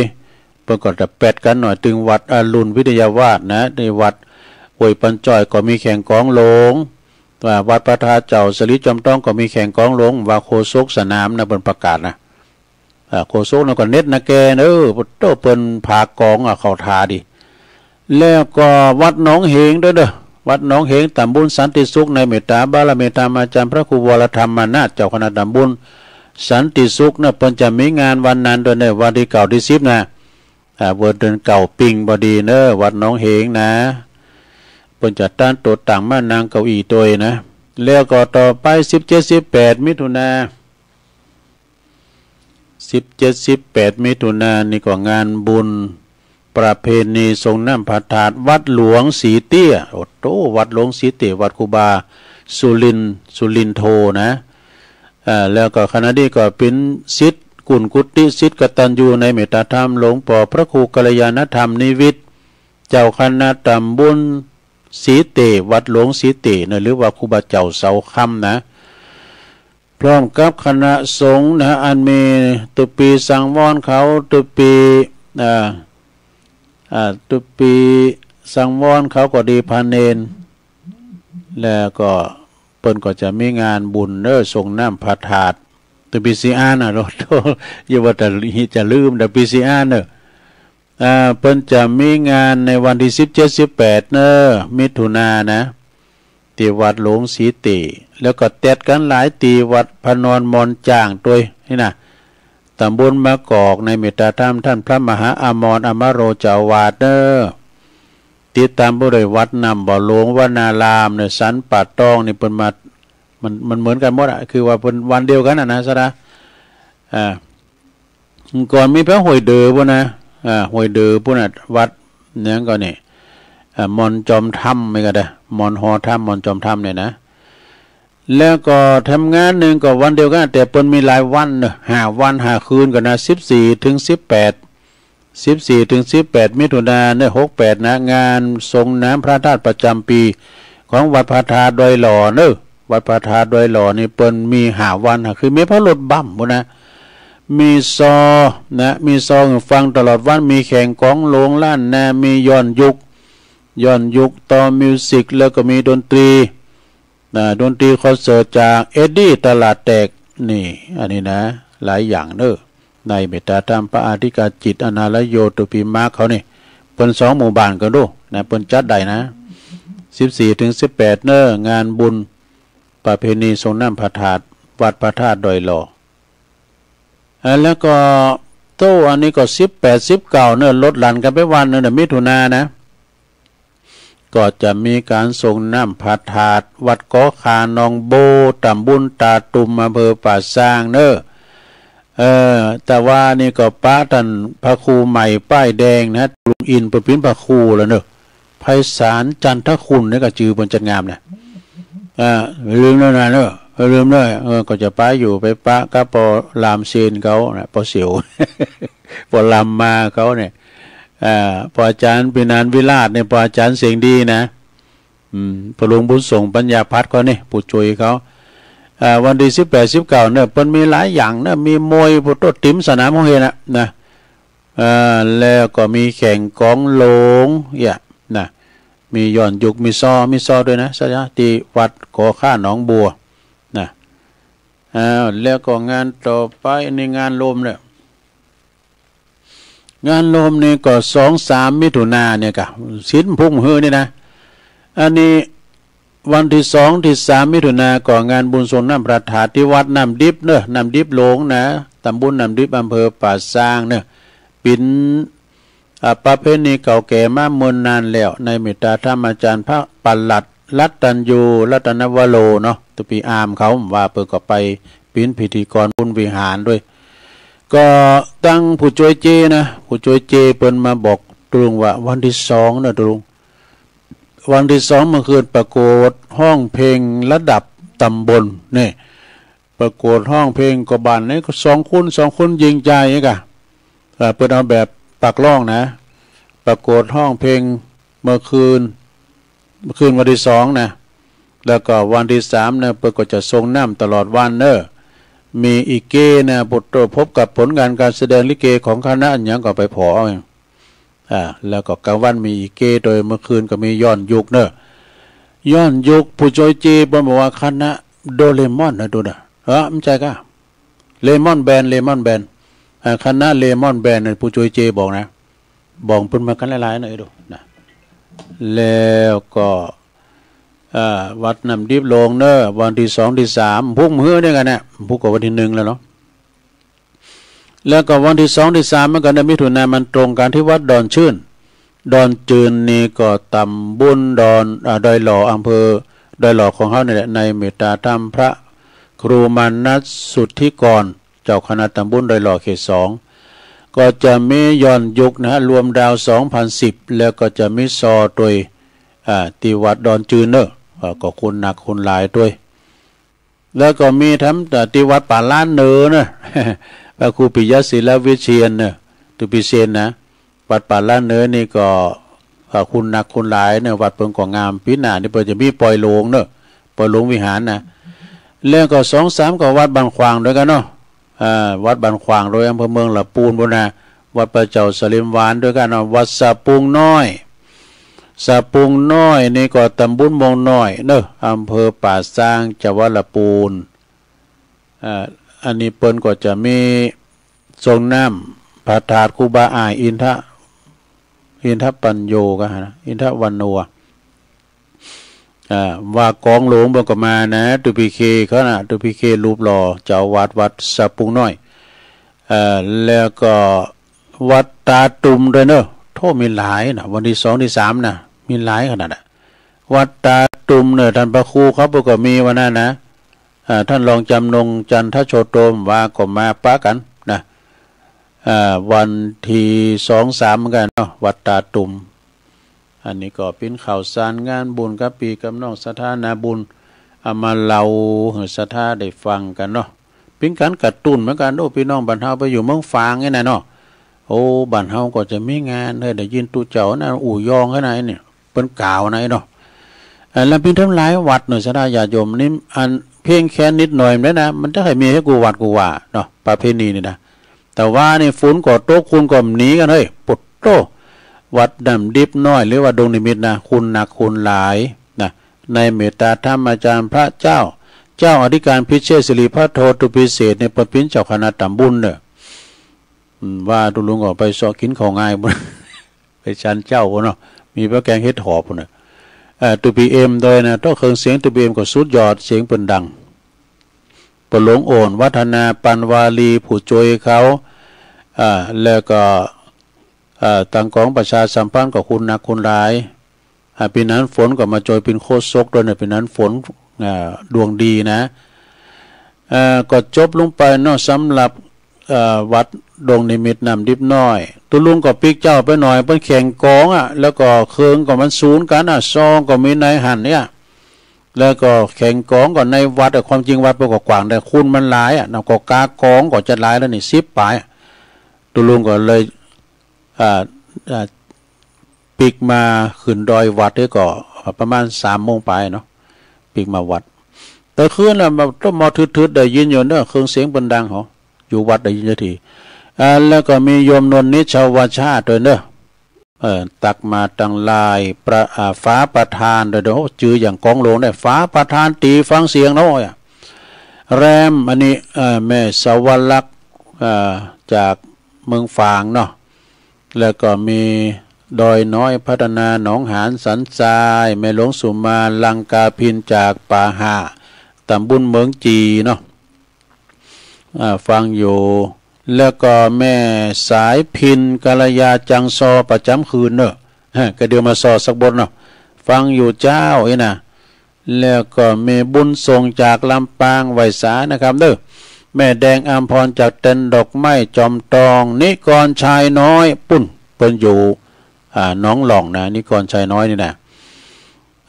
เปิ้นก็จะแปดกันหน่อย ตึงวัดอรุณวิทยาวาสนะ ในวัดห้วยปันจ้อยก็มีแข่งกลองหลวง ว่าวัดพระธาตุเจ้าสลีจอมทองก็มีแข่งกลองหลวง ว่าโฆษกสนามนะ เปิ้นประกาศนะ อ่า โฆษกนั่นก็เน็ตนะแกเนอะ โตเปิ้นผากลองอ่ะ เข้าท่าดี แล้วก็วัดหนองเหงด้วยเด้อ วัดหนองเหง ตำบลสันติสุข ในเมตตาบารมีธรรมอาจารย์พระครูวรธรรมนาถ เจ้าคณะตำบลสันติสุขนะ เปิ้นจะมีงานวันนั้นด้วยเนอะ วันที่เก้าที่สิบนะ อ่า เวิร์ดเดือนเก้าปิงพอดีเนอะ วัดหนองเหงนะ เปิ้นจะตั้งโต๊ะตั้งม้านั่งเก้าอี้ตัวยนะ แล้วก็ต่อไปสิบเจ็ด สิบแปด มิถุนา สิบเจ็ด สิบแปด มิถุนานี่ก็งานบุญประเพณีส่งน้ำพระธาตุวัดหลวงสีเตี้ย โอ้โต วัดหลวงสีเตี้ย วัดครูบาสุรินทร์ สุรินทร์โทนะ อ่า แล้วก็ขณะนี้ก็เป็นศิษย์กุลกุฏิ ศิษย์กตัญญูในเมตตาธรรมหลวงปอพระครูกัลยาณธรรมนิวิทย์ เจ้าคณะตำบลสีเตี้ย วัดหลวงสีเตี้ยนะ หรือว่าครูบาเจ้าเสาคำนะ พร้อมกับคณะสงฆ์นะ อันมีตุปีสังวรเขา ตุปี อ่า อ่า ตุปีสังวรเขาก็ดี พระเณร แล้วก็เปิ้นก็จะมีงานบุญเนอะ ส่งน้ำพระธาตุ ตุปีสิอ่านนะ โลด อย่าว่าแต่จะลืม ตุปีสิอ่านเนอะ อ่า เปิ้นจะมีงานในวันที่สิบเจ็ด สิบแปด เนอะ มิถุนานะ ที่วัดหลวงสีเตี้ย แล้วก็แต๊ดกันหลายที่วัดพระนอนมอนจ้างตัวยนี่นะ ตำบลมะกอก ในเมตตาธรรมท่านพระมหาอมรอมโร เจ้าอาวาสเนอะ ติดตามบ่าด้วยวัดน้ำบ่อหลวงวนารามเนอะ สันป่าตองนี่เปิ้นมา มัน มันเหมือนกันหมดอะ คือว่าเปิ้นวันเดียวกันอะนะ สะดา อ่า ก่อนมีพระห้วยเดือปุ้นนะ อ่า ห้วยเดือปุ้นนะ วัดหยังก็นี่ อ่า มอนจอมธรรมนี่ก็ได้ มอนหอธรรม มอนจอมธรรมเนี่ยนะ แล้วก็ทำงานหนึ่งก็วันเดียวกัน แต่เปิ้นมีหลายวันเนอะ ห้าวันห้าคืนก็นะ สิบสี่ถึงสิบแปด สิบสี่ถึงสิบแปด มิถุนาเนอะ หกแปด นะ งานส่งน้ำพระธาตุประจำปี ของวัดพระธาตุดอยหล่อเนอะ วัดพระธาตุดอยหล่อนี่เปิ้นมีห้าวันนะ คือมีพระรถบัมพุ้นนะ มีซอนะ มีซอฟังตลอดวัน มีแข่งกลองหลวงล้านนา มีย้อนยุค ย้อนยุคต่อมิวสิก แล้วก็มีดนตรีนะ ดนตรีคอนเสิร์ตจากเอ็ดดี้ตลาดแตก นี่ อันนี้นะ หลายอย่างเนอะ ในเมตตาธรรมพระอธิการจิตอนาลโยตุปีมาเขานี่ เปิ้นสองหมู่บ้านกันดูนะ เปิ้นจัดได้นะ สิบสี่ถึงสิบแปด เนอะ งานบุญประเพณีส่งน้ำพระธาตุวัดพระธาตุดอยหล่อ อ่า แล้วก็โตอันนี้ก็สิบแปด สิบเก้า เนอะ ลดหลั่นกันไปวันเนอะ มิถุนานะ ก็จะมีการส่งน้ำพระธาตุวัดกอคาหนองโบ ตำบลตาตุ่ม อำเภอป่าซางเนอะ เออ แต่ว่านี่ก็ปะต้านพระครูใหม่ป้ายแดงนะ ลุงอินเปิ้นเป๋นพระครูแล้วเนอะ ไพศาลจันทคุณนี่ก็จื่อเปิ้นจัดงามนะ อ่า ลืมแล้วนะเนอะ ลืมเลย เออ ก็จะไปอยู่ไปปะกับปอลามเซนเขานะ ปอเสี่ยว ปอลามมาเขาเนี่ย อ่า ปออาจารย์ปีนานวิราชเนี่ย ปออาจารย์เสียงดีนะ อืม ปอหลวงบุญส่งปัญญาพัฒน์เขาเนี่ย ผู้ช่วยเขา อ่า วันที่สิบแปด สิบเก้า เนี่ย เปิ้นมีหลายอย่างนะ มีมวย พวกโต๊ะติ่มสนามของเฮนะ นะ อ่า แล้วก็มีแข่งกลองหลวง เนี่ย นะ มีย้อนยุค มีซอ มีซอด้วยนะ สะดา ที่วัดกอคาหนองบัว นะ อ่า แล้วก็งานต่อไป นี่งานโฮมเนี่ย งานโฮมนี่ก็สองสาม มิถุนาเนี่ยกะ ศีลพุ่งหื้อนี่นะ อันนี้วันที่สองที่สาม มิถุนาก็งานบุญส่งน้ำพระธาตุที่วัดน้ำดิบเนอะ น้ำดิบหลวงนะ ตำบลน้ำดิบ อำเภอป่าซางเนอะ เป๋น อ่า ประเพณีเก่าแก่มาเมินนานแล้ว ในเมตตาธรรมอาจารย์พระปลัดรัตตัญญูรัตนวโรเนาะ ตุปีอามเขาว่าเปิ้นก็ไปเป๋นพิธีกรบุญวิหารด้วย ก็ตังผู้ช่วยเจนะ ผู้ช่วยเจเปิ้นมาบอกตรงว่าวันที่สองเนอะตรง วันที่สองเมื่อคืนประกวดฮ้องเพลงระดับตำบลเนี่ย ประกวดฮ้องเพลงก็บ้านนี้ก็สองคน สองคนยิงใจกะ เอ่อ เปิ้นเอาแบบปากร้องนะ ประกวดฮ้องเพลงเมื่อคืน เมื่อคืนวันที่สองนะ แล้วก็วันที่สามนะ เปิ้นก็จะส่งน้ำตลอดวันเนอะ มีอีเกนะ พบกับผลงานการแสดงลิเกของคณะหยังก็ไปผ่อเอาเอง อ่า แล้วก็กลางวันมีอีเกโดย เมื่อคืนก็มีย้อนยุคเนอะ ย้อนยุค ผู้ช่วยเจบอลบอกว่าคณะโดเรมอนนะ ดูนะ เออ ไม่ใช่ก็ เลมอนแบน เลมอนแบน อ่า คณะเลมอนแบนเนี่ย ผู้ช่วยเจบอกนะ บอกเปิ้นมากันหลายๆนะ ไอ้ดูนะ แล้วก็ อ่า วัดน้ำดิบลงเนอะ วันที่สองที่สาม พุกมื้อเนี่ยกันนะ พุกก็วันที่หนึ่งแล้วเนาะ แล้วก็วันที่สองที่สามเหมือนกันนะ มิถุนา มันตรงกันที่วัดดอนชื่น ดอนจืนนี่ก็ตำบลดอน อ่า ดอยหล่อ อำเภอดอยหล่อของเขาเนี่ยแหละ ในเมตตาธรรมพระครูมานัสสุทธิกร เจ้าคณะตำบลดอยหล่อเขตสอง ก็จะมีย้อนยุคนะฮะ รวมดาวสองพันสิบ แล้วก็จะมีซอโดย อ่า ที่วัดดอนจืนเนอะ อ่า ก็คนนักคนหลายด้วย แล้วก็มีทั้ง อ่า ที่วัดป่าล้านเนินนะ พระครูปิยศิลวิเชียรเนอะ ตุปิเชนนะ วัดป่าล้านเนินนี่ก็ อ่า คนนักคนหลายเนอะ วัดเปิ้นก็งาม ปีหน้านี่เปิ้นจะมีปอยหลวงเนอะ ปอยหลวงวิหารนะ แล้วก็สองสามก็วัดบ้านขวางด้วยกันเนาะ อ่า วัดบ้านขวางโดยอำเภอเมืองละปูนพุ้นนะ วัดพระเจ้าสลิมหวานด้วยกันเนาะ วัดสะปุงน้อย สะปุงน้อยนี่ก็ตำบลม่วงน้อยเนอะ อำเภอป่าซาง จังหวัดละปูน อ่า อันนี้เปิ้นก็จะมีทรงน้ำพระธาตุครูบาอ้ายอินทะ อินทปัญโญกะนะ อินทวันโน อ่า ว่ากองหลวงเปิ้นก็มานะ ตุปิเคเขานะ ตุปิเครูปหล่อ เจ้าวัดวัดสะปุงน้อย เอ่อ แล้วก็วัดตาตุมด้วยเนอะ โธ่ มีหลายนะ วันที่สองที่สามนะ มีหลายขนาดน่ะ วัดตาตุมเนอะ ท่านพระครูเขาเปิ้นก็มีวันนั้นนะ อ่า ท่านรองจำนงจันทโชตมว่าก็มาปะกันนะ อ่า วันที่สองสามเหมือนกันเนาะ วัดตาตุม อันนี้ก็ปิ้นข่าวสารงานบุญกับปี้กับน้องศรัทธานาบุญ เอามาเล่าให้ศรัทธาได้ฟังกันเนาะ ปิ้นการกระตุ้นเหมือนกัน โอ้ ปี้น้องบ้านเฮาไปอยู่เมืองฝางนี่นะเนาะ โอ้ บ้านเฮาก็จะมีงาน เฮ้ย ได้ยินตุ๊เจ้านะ อู่ยองขนาดนี้ เปิ้นกล่าวนะไอ้เนาะ เอ่อ แล้วปิ้นทำหลายวัดเนาะ ศรัทธาญาติโยม นี่อันเพียงแค่นิดหน่อยมันนะ มันจะให้มีให้กู้วัดกู้ว่าเนาะ ประเพณีนี่นะ แต่ว่านี่ฝนก็ตก คนก็หนีกัน เฮ้ย ปุดโต วัดน้ำดิบน้อย หรือว่าดงนิมิตนะ คนนักคนหลายนะ ในเมตตาธรรมอาจารย์พระเจ้า เจ้าอธิการพิเชษฐศิริพัทโท ตุปิเศษเนี่ย เปิ้นเปิ้นเจ้าคณะตำบลเนอะ อืม ว่าตุ๊ลุงก็ไปเซาะกินข้าวง่ายพุ้น ไปฉันเจ้าพุ้นเนาะ มีพระแกงเห็ดหอบพุ้นเนอะ เอ่อ ตุปีเอ็มโดยนะ โต้เครื่องเสียงตุปีเอ็มก็สุดยอด เสียงเปิ้นดัง ปอหลวงโอน วัฒนา ปันวาลี ผู้ช่วยเขา อ่า แล้วก็ เอ่อ ตังกองประชาสัมพันธ์ก็คนนักคนหลาย อ่า ปีนั้นฝนก็มาช่วยปิ้นโฆษกด้วยนะ ปีนั้นฝน อ่า ดวงดีนะ เอ่อ ก็จบลงไปเนาะ สำหรับ เอ่อ วัดดงนิมิตน้ำดิบน้อย ตุ๊ลุงก็ปิ๊กเจ้าไปหน่อย เปิ้นแข่งกองอ่ะ แล้วก็เครื่องก็มันสูนกันอ่ะ ซองก็มีในหันเนี่ย แล้วก็แข่งกองก็ในวัดอ่ะ ความจริงวัดเปิ้นก็กว้าง แต่คนมันหลายอ่ะเนาะ ก็กากองก็จะหลายแล้วนี่ สิบปลายอ่ะ ตุ๊ลุงก็เลย อ่า อ่า ปิ๊กมาขึ้นดอยวัดนี่ก็ประมาณสามโมงปลายเนาะ ปิ๊กมาวัด แต่คืนน่ะ มาต้มหม้อทึดๆ ได้ยินอยู่เนอะ เครื่องเสียงเปิ้นดังหอ อยู่วัดได้ยินที อ่า แล้วก็มีโยมนวลนิชาวาชาติด้วยเนอะ เอ่อ ตักมาตังหลาย ประ อ่า ฝาประธานด้วยเด้อ โอ้ จื่ออย่างกองหลวงได้ ฝาประธานตีฟังเสียงเนาะ แรม อันนี้ เอ่อ แม่สวรรค เอ่อ จากเมืองฝางเนาะ แล้วก็มีดอยน้อยพัฒนา หนองหานสันทราย แม่หลวงสุมา ลังกาพินจากป่าห่า ตำบลเมืองจีเนาะ อ่า ฟังอยู่ แล้วก็แม่สายพิน กัลยา จังซอ ประจำคืนเนอะ ฮะ ก็เดี๋ยวมาซอสักบทเนาะ ฟังอยู่เจ้า อีนะ แล้วก็แม่บุญส่งจากลำปาง ไหว้สานะครับเด้อ แม่แดงอำพรจากเต็นท์ดอกไม้จอมทอง นิกรชายน้อย ปุ้น เปิ้นอยู่ อ่า หนองหล่องนะ นิกรชายน้อยนี่นะ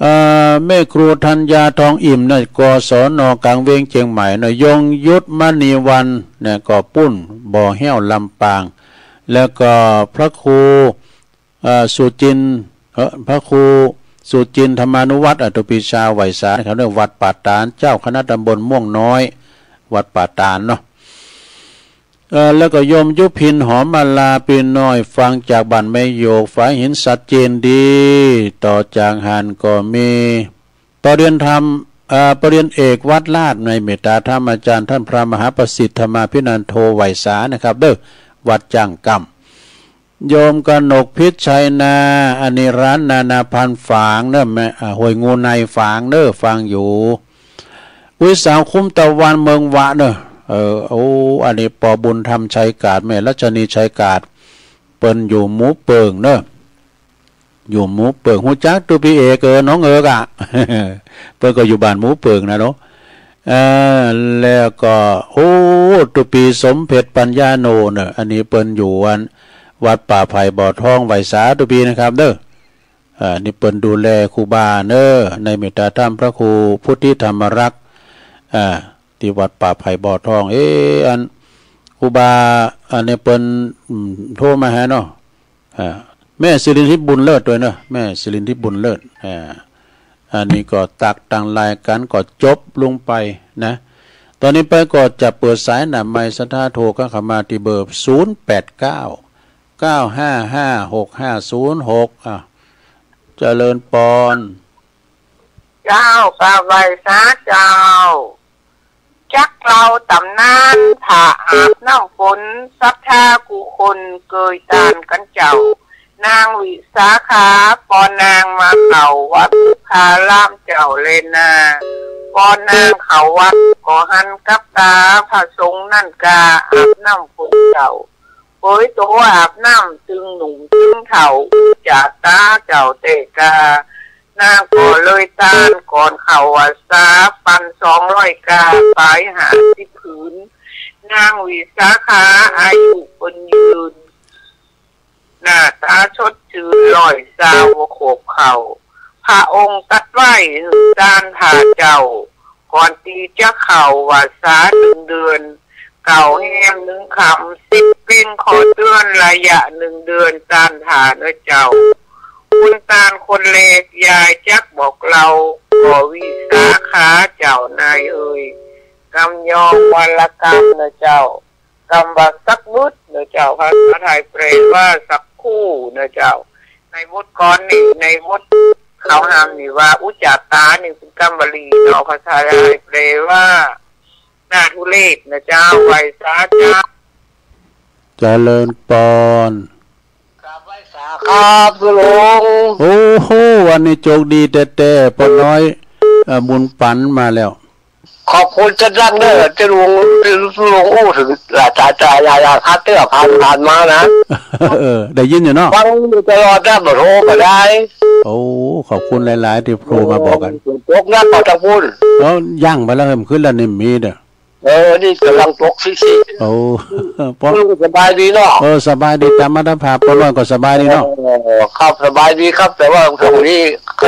เอ่อ แม่ครูธัญญา ทองอิ่มนะ กศน กลางเวียงเชียงใหม่นะ ยงยุทธ มณีวันนะ ก็ปุ้น บ่อแห้ว ลำปาง แล้วก็พระครู เอ่อ สุจิน เอ่อ พระครูสุจินธรรมานุวัฒน์ อตุปิชา ไหว้สานะครับ เรื่องวัดป่าตาด เจ้าคณะตำบลม่วงน้อย วัดป่าตาดเนาะ เอ่อ แล้วก็โยมยุพินหอมมาลา ปีน้อยฟังจากบ้านแม่โยก ฝายหินสัจเจนดี ต่อจากหั้นก็มี ปรริญญาธรรม เอ่อ ปรริญญาเอกวัดลาด ในเมตตาธรรมอาจารย์ท่านพระมหาประสิทธิ์ธรรมาภินันโท ไหว้สานะครับเด้อ วัดจ้างกำ โยมกนกพิชชัยนา อันนี้ร้านนานาพันธุ์ฝางเนอะ แม่ อ่า ห้วยงูในฝางเนอะ ฟังอยู่ อุ้ยสาวคุ้มตะวันเมืองวะเนอะ เออ โอ้ อันนี้ปอบุญธรรมชัยกาด แม่รัชนีชัยกาด เปิ้นอยู่หมู่เปิงเนอะ อยู่หมู่เปิง ฮู้จักตุ๊ปีเอก เออ น้องเอิกอะ เปิ้นก็อยู่บ้านหมู่เปิงนะเนาะ เอ่อ แล้วก็ โอ้ ตุ๊ปีสมเพชรปัญญาโนเนอะ อันนี้เปิ้นอยู่อัน วัดป่าไผ่บ่อทอง ไหว้สาตุ๊ปีนะครับเด้อ อ่า นี่เปิ้นดูแลครูบาเนอะ ในเมตตาธรรมพระครูพุทธิธรรมรักษ์ อ่า ที่วัดป่าไผ่บ่อทอง เอ๊ะ อัน ครูบา อันนี้เปิ้น อืม โทรมาหาเนาะ อ่า แม่สิรินทิพย์บุญเลิศด้วยเนอะ แม่สิรินทิพย์บุญเลิศ อ่า อันนี้ก็ตักตังรายการก็จบลงไปนะ ตอนนี้ไปก็จะเปิดสายหน้าไมค์ ศรัทธาโทรเข้ามาที่เบอร์ ศูนย์แปดเก้า เก้าห้าห้า หกห้าศูนย์หก อ่ะ เจริญปอน เจ้ากราบไหว้สาเจ้า จักเล่าตำนานพระอาบน้ำฝน ศรัทธากู้คนเกยตานกั๋นเจ้า นางวิสาขา ปอนางมาเข้าวัดพระรามเจ้าแลนา ปอนางเข้าวัดก็หันกับต๋า พระสงฆ์นั่นกาอาบน้ำฝนเจ้า เผยตั๋วอาบน้ำตึงหนุ่มตึงเฒ่า อุจจาต๋าเจ้าแต่กา นางก็เลยตานก่อนเข้าวัดสา ปันสองร้อยกา ปายห้าสิบผืน นางวิสาขาอายุเปิ้นยืน หน้าต๋าสดชื่น ร้อยสาวขวบเข้า พระองค์ตรัสไว้หื้อตานถ้าเจ้า ก่อนตี้จะเข้าวัดสาหนึ่งเดือน เก้าแฮมหนึ่งค่ำ สิบเป็งขอเตือน ระยะหนึ่งเดือนตานถ้าเน่อเจ้า คนตานคนแรกยายจักบอกเล่า ก็วิสาขาเจ้านายเอ่ย กำยองวรรณกรรมเน่อเจ้า กำว่าสักนิดเน่อเจ้า ภาษาไทยแปลว่าสักครู่เน่อเจ้า ในบทกลอนนี่ ในบทเขาห้ามนี่ว่าอุจจาตานี่เป็นกำบาลีเนาะ ภาษาไทยแปลว่าหน้าทุเรศเน่อเจ้า ไหว้สาเจ้า เจริญปอน กราบไหว้สาครับหลวง โอ้โห วันนี้โจคดีแต๊ๆ ป้อน้อย เอ่อ บุญปันมาแล้ว ขอบคุณเจ้านักเนอะ เจ้าหลวง เจ้าหลวงอู้ถึงหลายตาตายายาครับ เตื้อผ่านผ่านมานะ เออ ได้ยินอยู่เนาะ ฟังอยู่ตลอดนะ บ่โทรก็ได้ โอ้ ขอบคุณหลายๆ ที่โทรมาบอกกัน ตกนักก็ทั้งพุ่น แล้วย่างไปแล้ว เพิ่มขึ้นแล้วนี่มีเด้อ เออ นี่กำลังตกซิซิ โอ้ ป้อ ลุงสบายดีเนาะ เออ สบายดี ตามอัตภาพ ป้อน้อยก็สบายดีเนาะ เออ ครับ สบายดีครับ แต่ว่าช่วงนี้ก็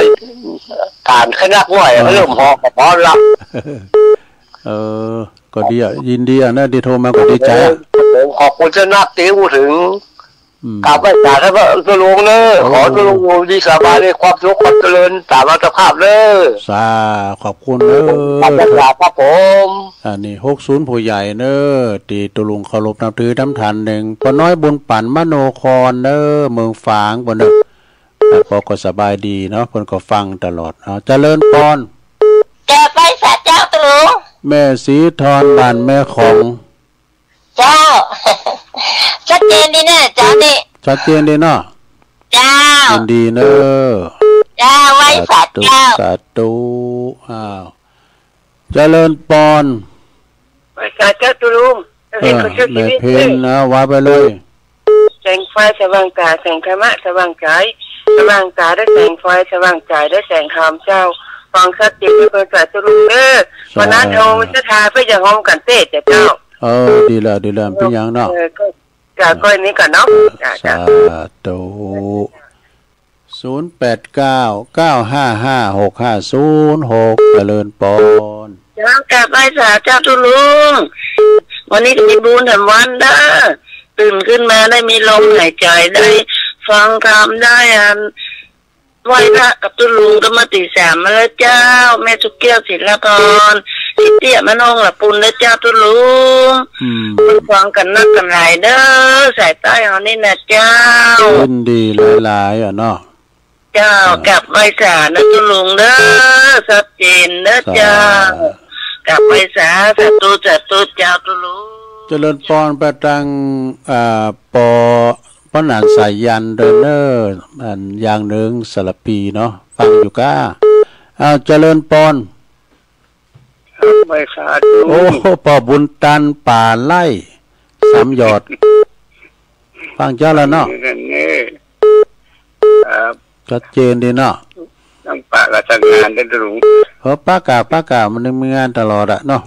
การขนักหน่อย เออ เริ่มหอบกระเพาะละ เออ ก็ดีอ่ะ ยินดีอ่ะนะ ที่โทรมาก็ดีใจอ่ะ เออ ผมขอบคุณเจ้านักที่อู้ถึง อืม กราบไหว้สาธุเจ้าหลวงเนอะ โอ้ ขอเจ้าหลวงอยู่ดีสบาย มีความสุข ความเจริญ ตามอัตภาพเนอะ สา ขอบคุณเนอะ ขอบคุณครับผม อันนี้ หกศูนย์ ผู้ใหญ่เนอะ ที่เจ้าหลวงเคารพนับถือ ตำถานหนึ่ง ป้อน้อยบุญปัน มโนครเนอะ เมืองฝางป้อเนอะ อ่ะ ป้อก็สบายดีเนาะ เปิ้นก็ฟังตลอด เอา เจริญปอน กราบไหว้สาเจ้าเจ้าหลวง แม่ศรีทร บ้านแม่ของ เจ้า ชัดเจนดีเนอะเจ้านี่ ชัดเจนดีเนาะ เจ้า ยินดีเนอะ เจ้า ไหว้สาเจ้า สาธุ สาธุ อ้าว เจริญปอน ไหว้สาเจ้าเจ้าหลวง เออ เห็นเขาเจ้าชีวิต แม่เพ็ญนะ ว่าไปเลย แสงไฟสว่างตา แสงธรรมะสว่างใจ สว่างตาด้วยแสงไฟ สว่างใจด้วยแสงธรรมเจ้า ฟังชัดเจนด้วยภาษาเจ้าหลวงเนอะ สาธุ วันนั้นเอาศรัทธาเพื่อจะโฮมกันเต้เจ้า เออ ดีแล้ว ดีแล้ว เป็นหยังเนาะ เออ ก็ จ้ะ ก็อันนี้ก่อนเนาะ เออ จ้ะ จ้ะ สาธุ ศูนย์แปดเก้า เก้าห้าห้า หกห้าศูนย์หก เจริญปอน เจ้ากราบไหว้สาเจ้าเจ้าหลวง วันนี้มีบุญแถมวันเด้อ ตื่นขึ้นมาได้มีลมหายใจ ได้ฟังธรรม ได้อัน ไหว้พระกับเจ้าหลวงก็มาตีสามมาแล้วเจ้า แม่สุแก้ว ศิลปร เตี้ยมันห้องละปูนเด้อเจ้าตุ๊ลุง อืม มันฟังกันนักกันหลายเด้อ สายใต้เฮานี่นะเจ้า ยินดีหลายๆ อ่ะเนาะ เจ้า เออ กราบไหว้สานะตุ๊ลุงเด้อ ชัดเจนเด้อเจ้า สา กราบไหว้สา สาธุ สาธุ เจ้าตุ๊ลุง เจริญปอนไปตัง อ่า ปอ ปอหนานสายันเด้อเนอ อันอย่างหนึ่งสารพีเนาะ ฟังอยู่ก้า อ้าว เจริญปอน ครับ ไหว้สาธุ โอ้ ปอบุญตันป่าไร่ สามหยอด ฟังเจ้าแล้วเนาะ นี่นั่นเน่ ครับ ชัดเจนดีเนาะ ตั้งปากกับตั้งงานได้ลุง เออ ปากกา ปากกา มันมีงานตลอดอะเนาะ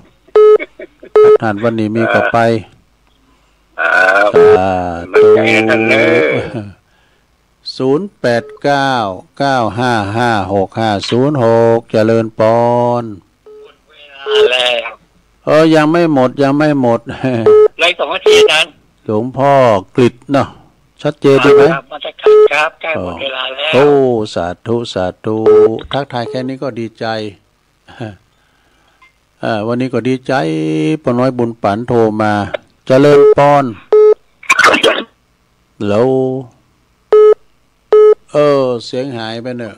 หันวันนี้มีก็ไป ครับ สาธุ มันใจท่านเนอะ ศูนย์แปดเก้า เก้าห้าห้า หกห้าศูนย์หก เจริญปอน แล้ว เออ ยังไม่หมด ยังไม่หมด ในสองนาทีอาจารย์ หลวงพ่อกฤษเนาะ ชัดเจนดีไหม ครับ มาตรการครับ ใกล้หมดเวลาแล้ว โอ้ สาธุ สาธุ ทักทายแค่นี้ก็ดีใจ เอ่อ วันนี้ก็ดีใจ ป้าน้อยบุญปันโทรมา เจริญปอน แล้ว เออ เสียงหายไปเนอะ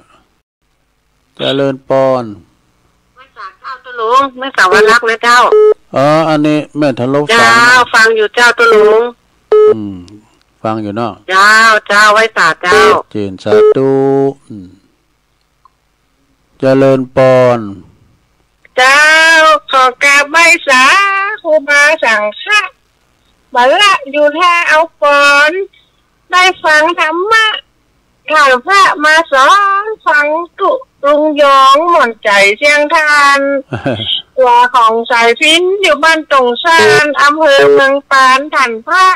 เจริญปอน ไหว้สาเจ้าตุ๊ลุง แม่สาวรักนะเจ้า เออ อันนี้แม่ทะลุฟัง เจ้า ฟังอยู่เจ้าตุ๊ลุง อืม ฟังอยู่เนาะ เจ้า เจ้า ไหว้สาเจ้า เจนสาธุ อืม เจริญปอน เจ้า ขอกราบไหว้สาครูบาสังฆะ บาละอยู่ท่าเอาปอน ได้ฟังธรรมะ ท่านพระมาสอน ฟังตุ๊ลุงยอง หม่อนใจเสียงท่าน กัวของสายพิน อยู่บ้านตงซาน อำเภอเมืองปาน ท่านพระ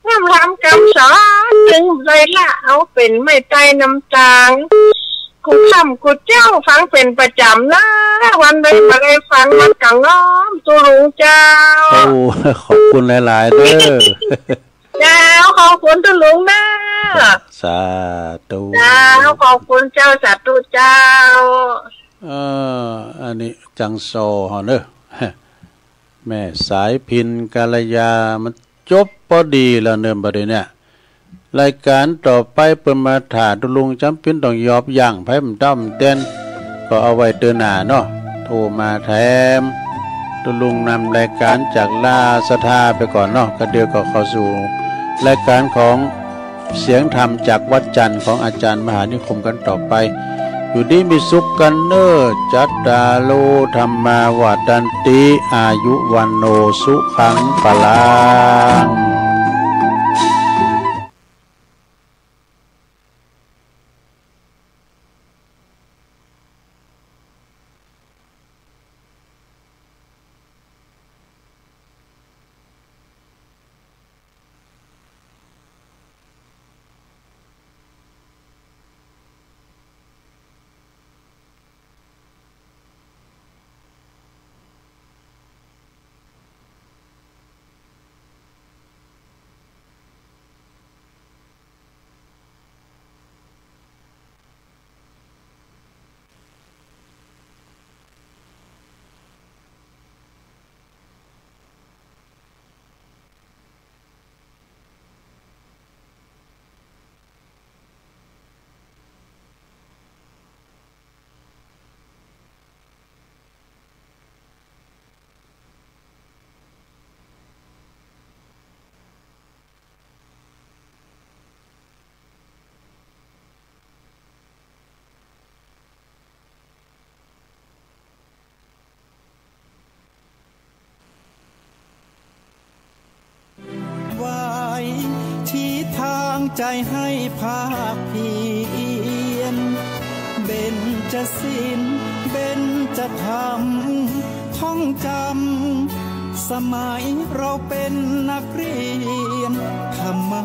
นำธรรมคำสอน จึงได้ละเอาเป็นไม้ใต้น้ำตาง กูค่ำกูเจ้าฟังเป็นประจำนะ วันใดบ่ได้ฟังมันก็งอมตุ๊ลุงเจ้า โอ้ ขอบคุณหลายๆ เด้อ เจ้า ขอบคุณตุ๊ลุงนะ สาธุ เจ้า ขอบคุณเจ้า สาธุเจ้า เออ อันนี้จังโซฮอเนอะ แม่สายพินกัลยา มันจบพอดีแล้วเนอะ บัดนี้เนี่ย รายการต่อไปเปิ้นมาถ่าตุ๊ลุงจ๋ำปิ้นต้องยอบย่าง ไผมันต้ำเต้น ก็เอาไว้เตื้อหน้าเนาะ โทรมาแถม ตุ๊ลุงนำรายการจากลาสถาไปก่อนเนาะ ก็เดี๋ยวก็เข้าสู่รายการของ เสียงธรรมจากวัดจันทร์ของอาจารย์มหานิคมกันต่อไป อยู่ดีมีสุขกันเนอ จัตตาโร ธัมมา วัฑฒันติ อายุ วัณโณ สุขัง พลังไว้ ชี้ทางใจให้ภาคเพียร เบญจศีล เบญจธรรม ท่องจำ สมัยเราเป็นนักเรียน ธรรมะ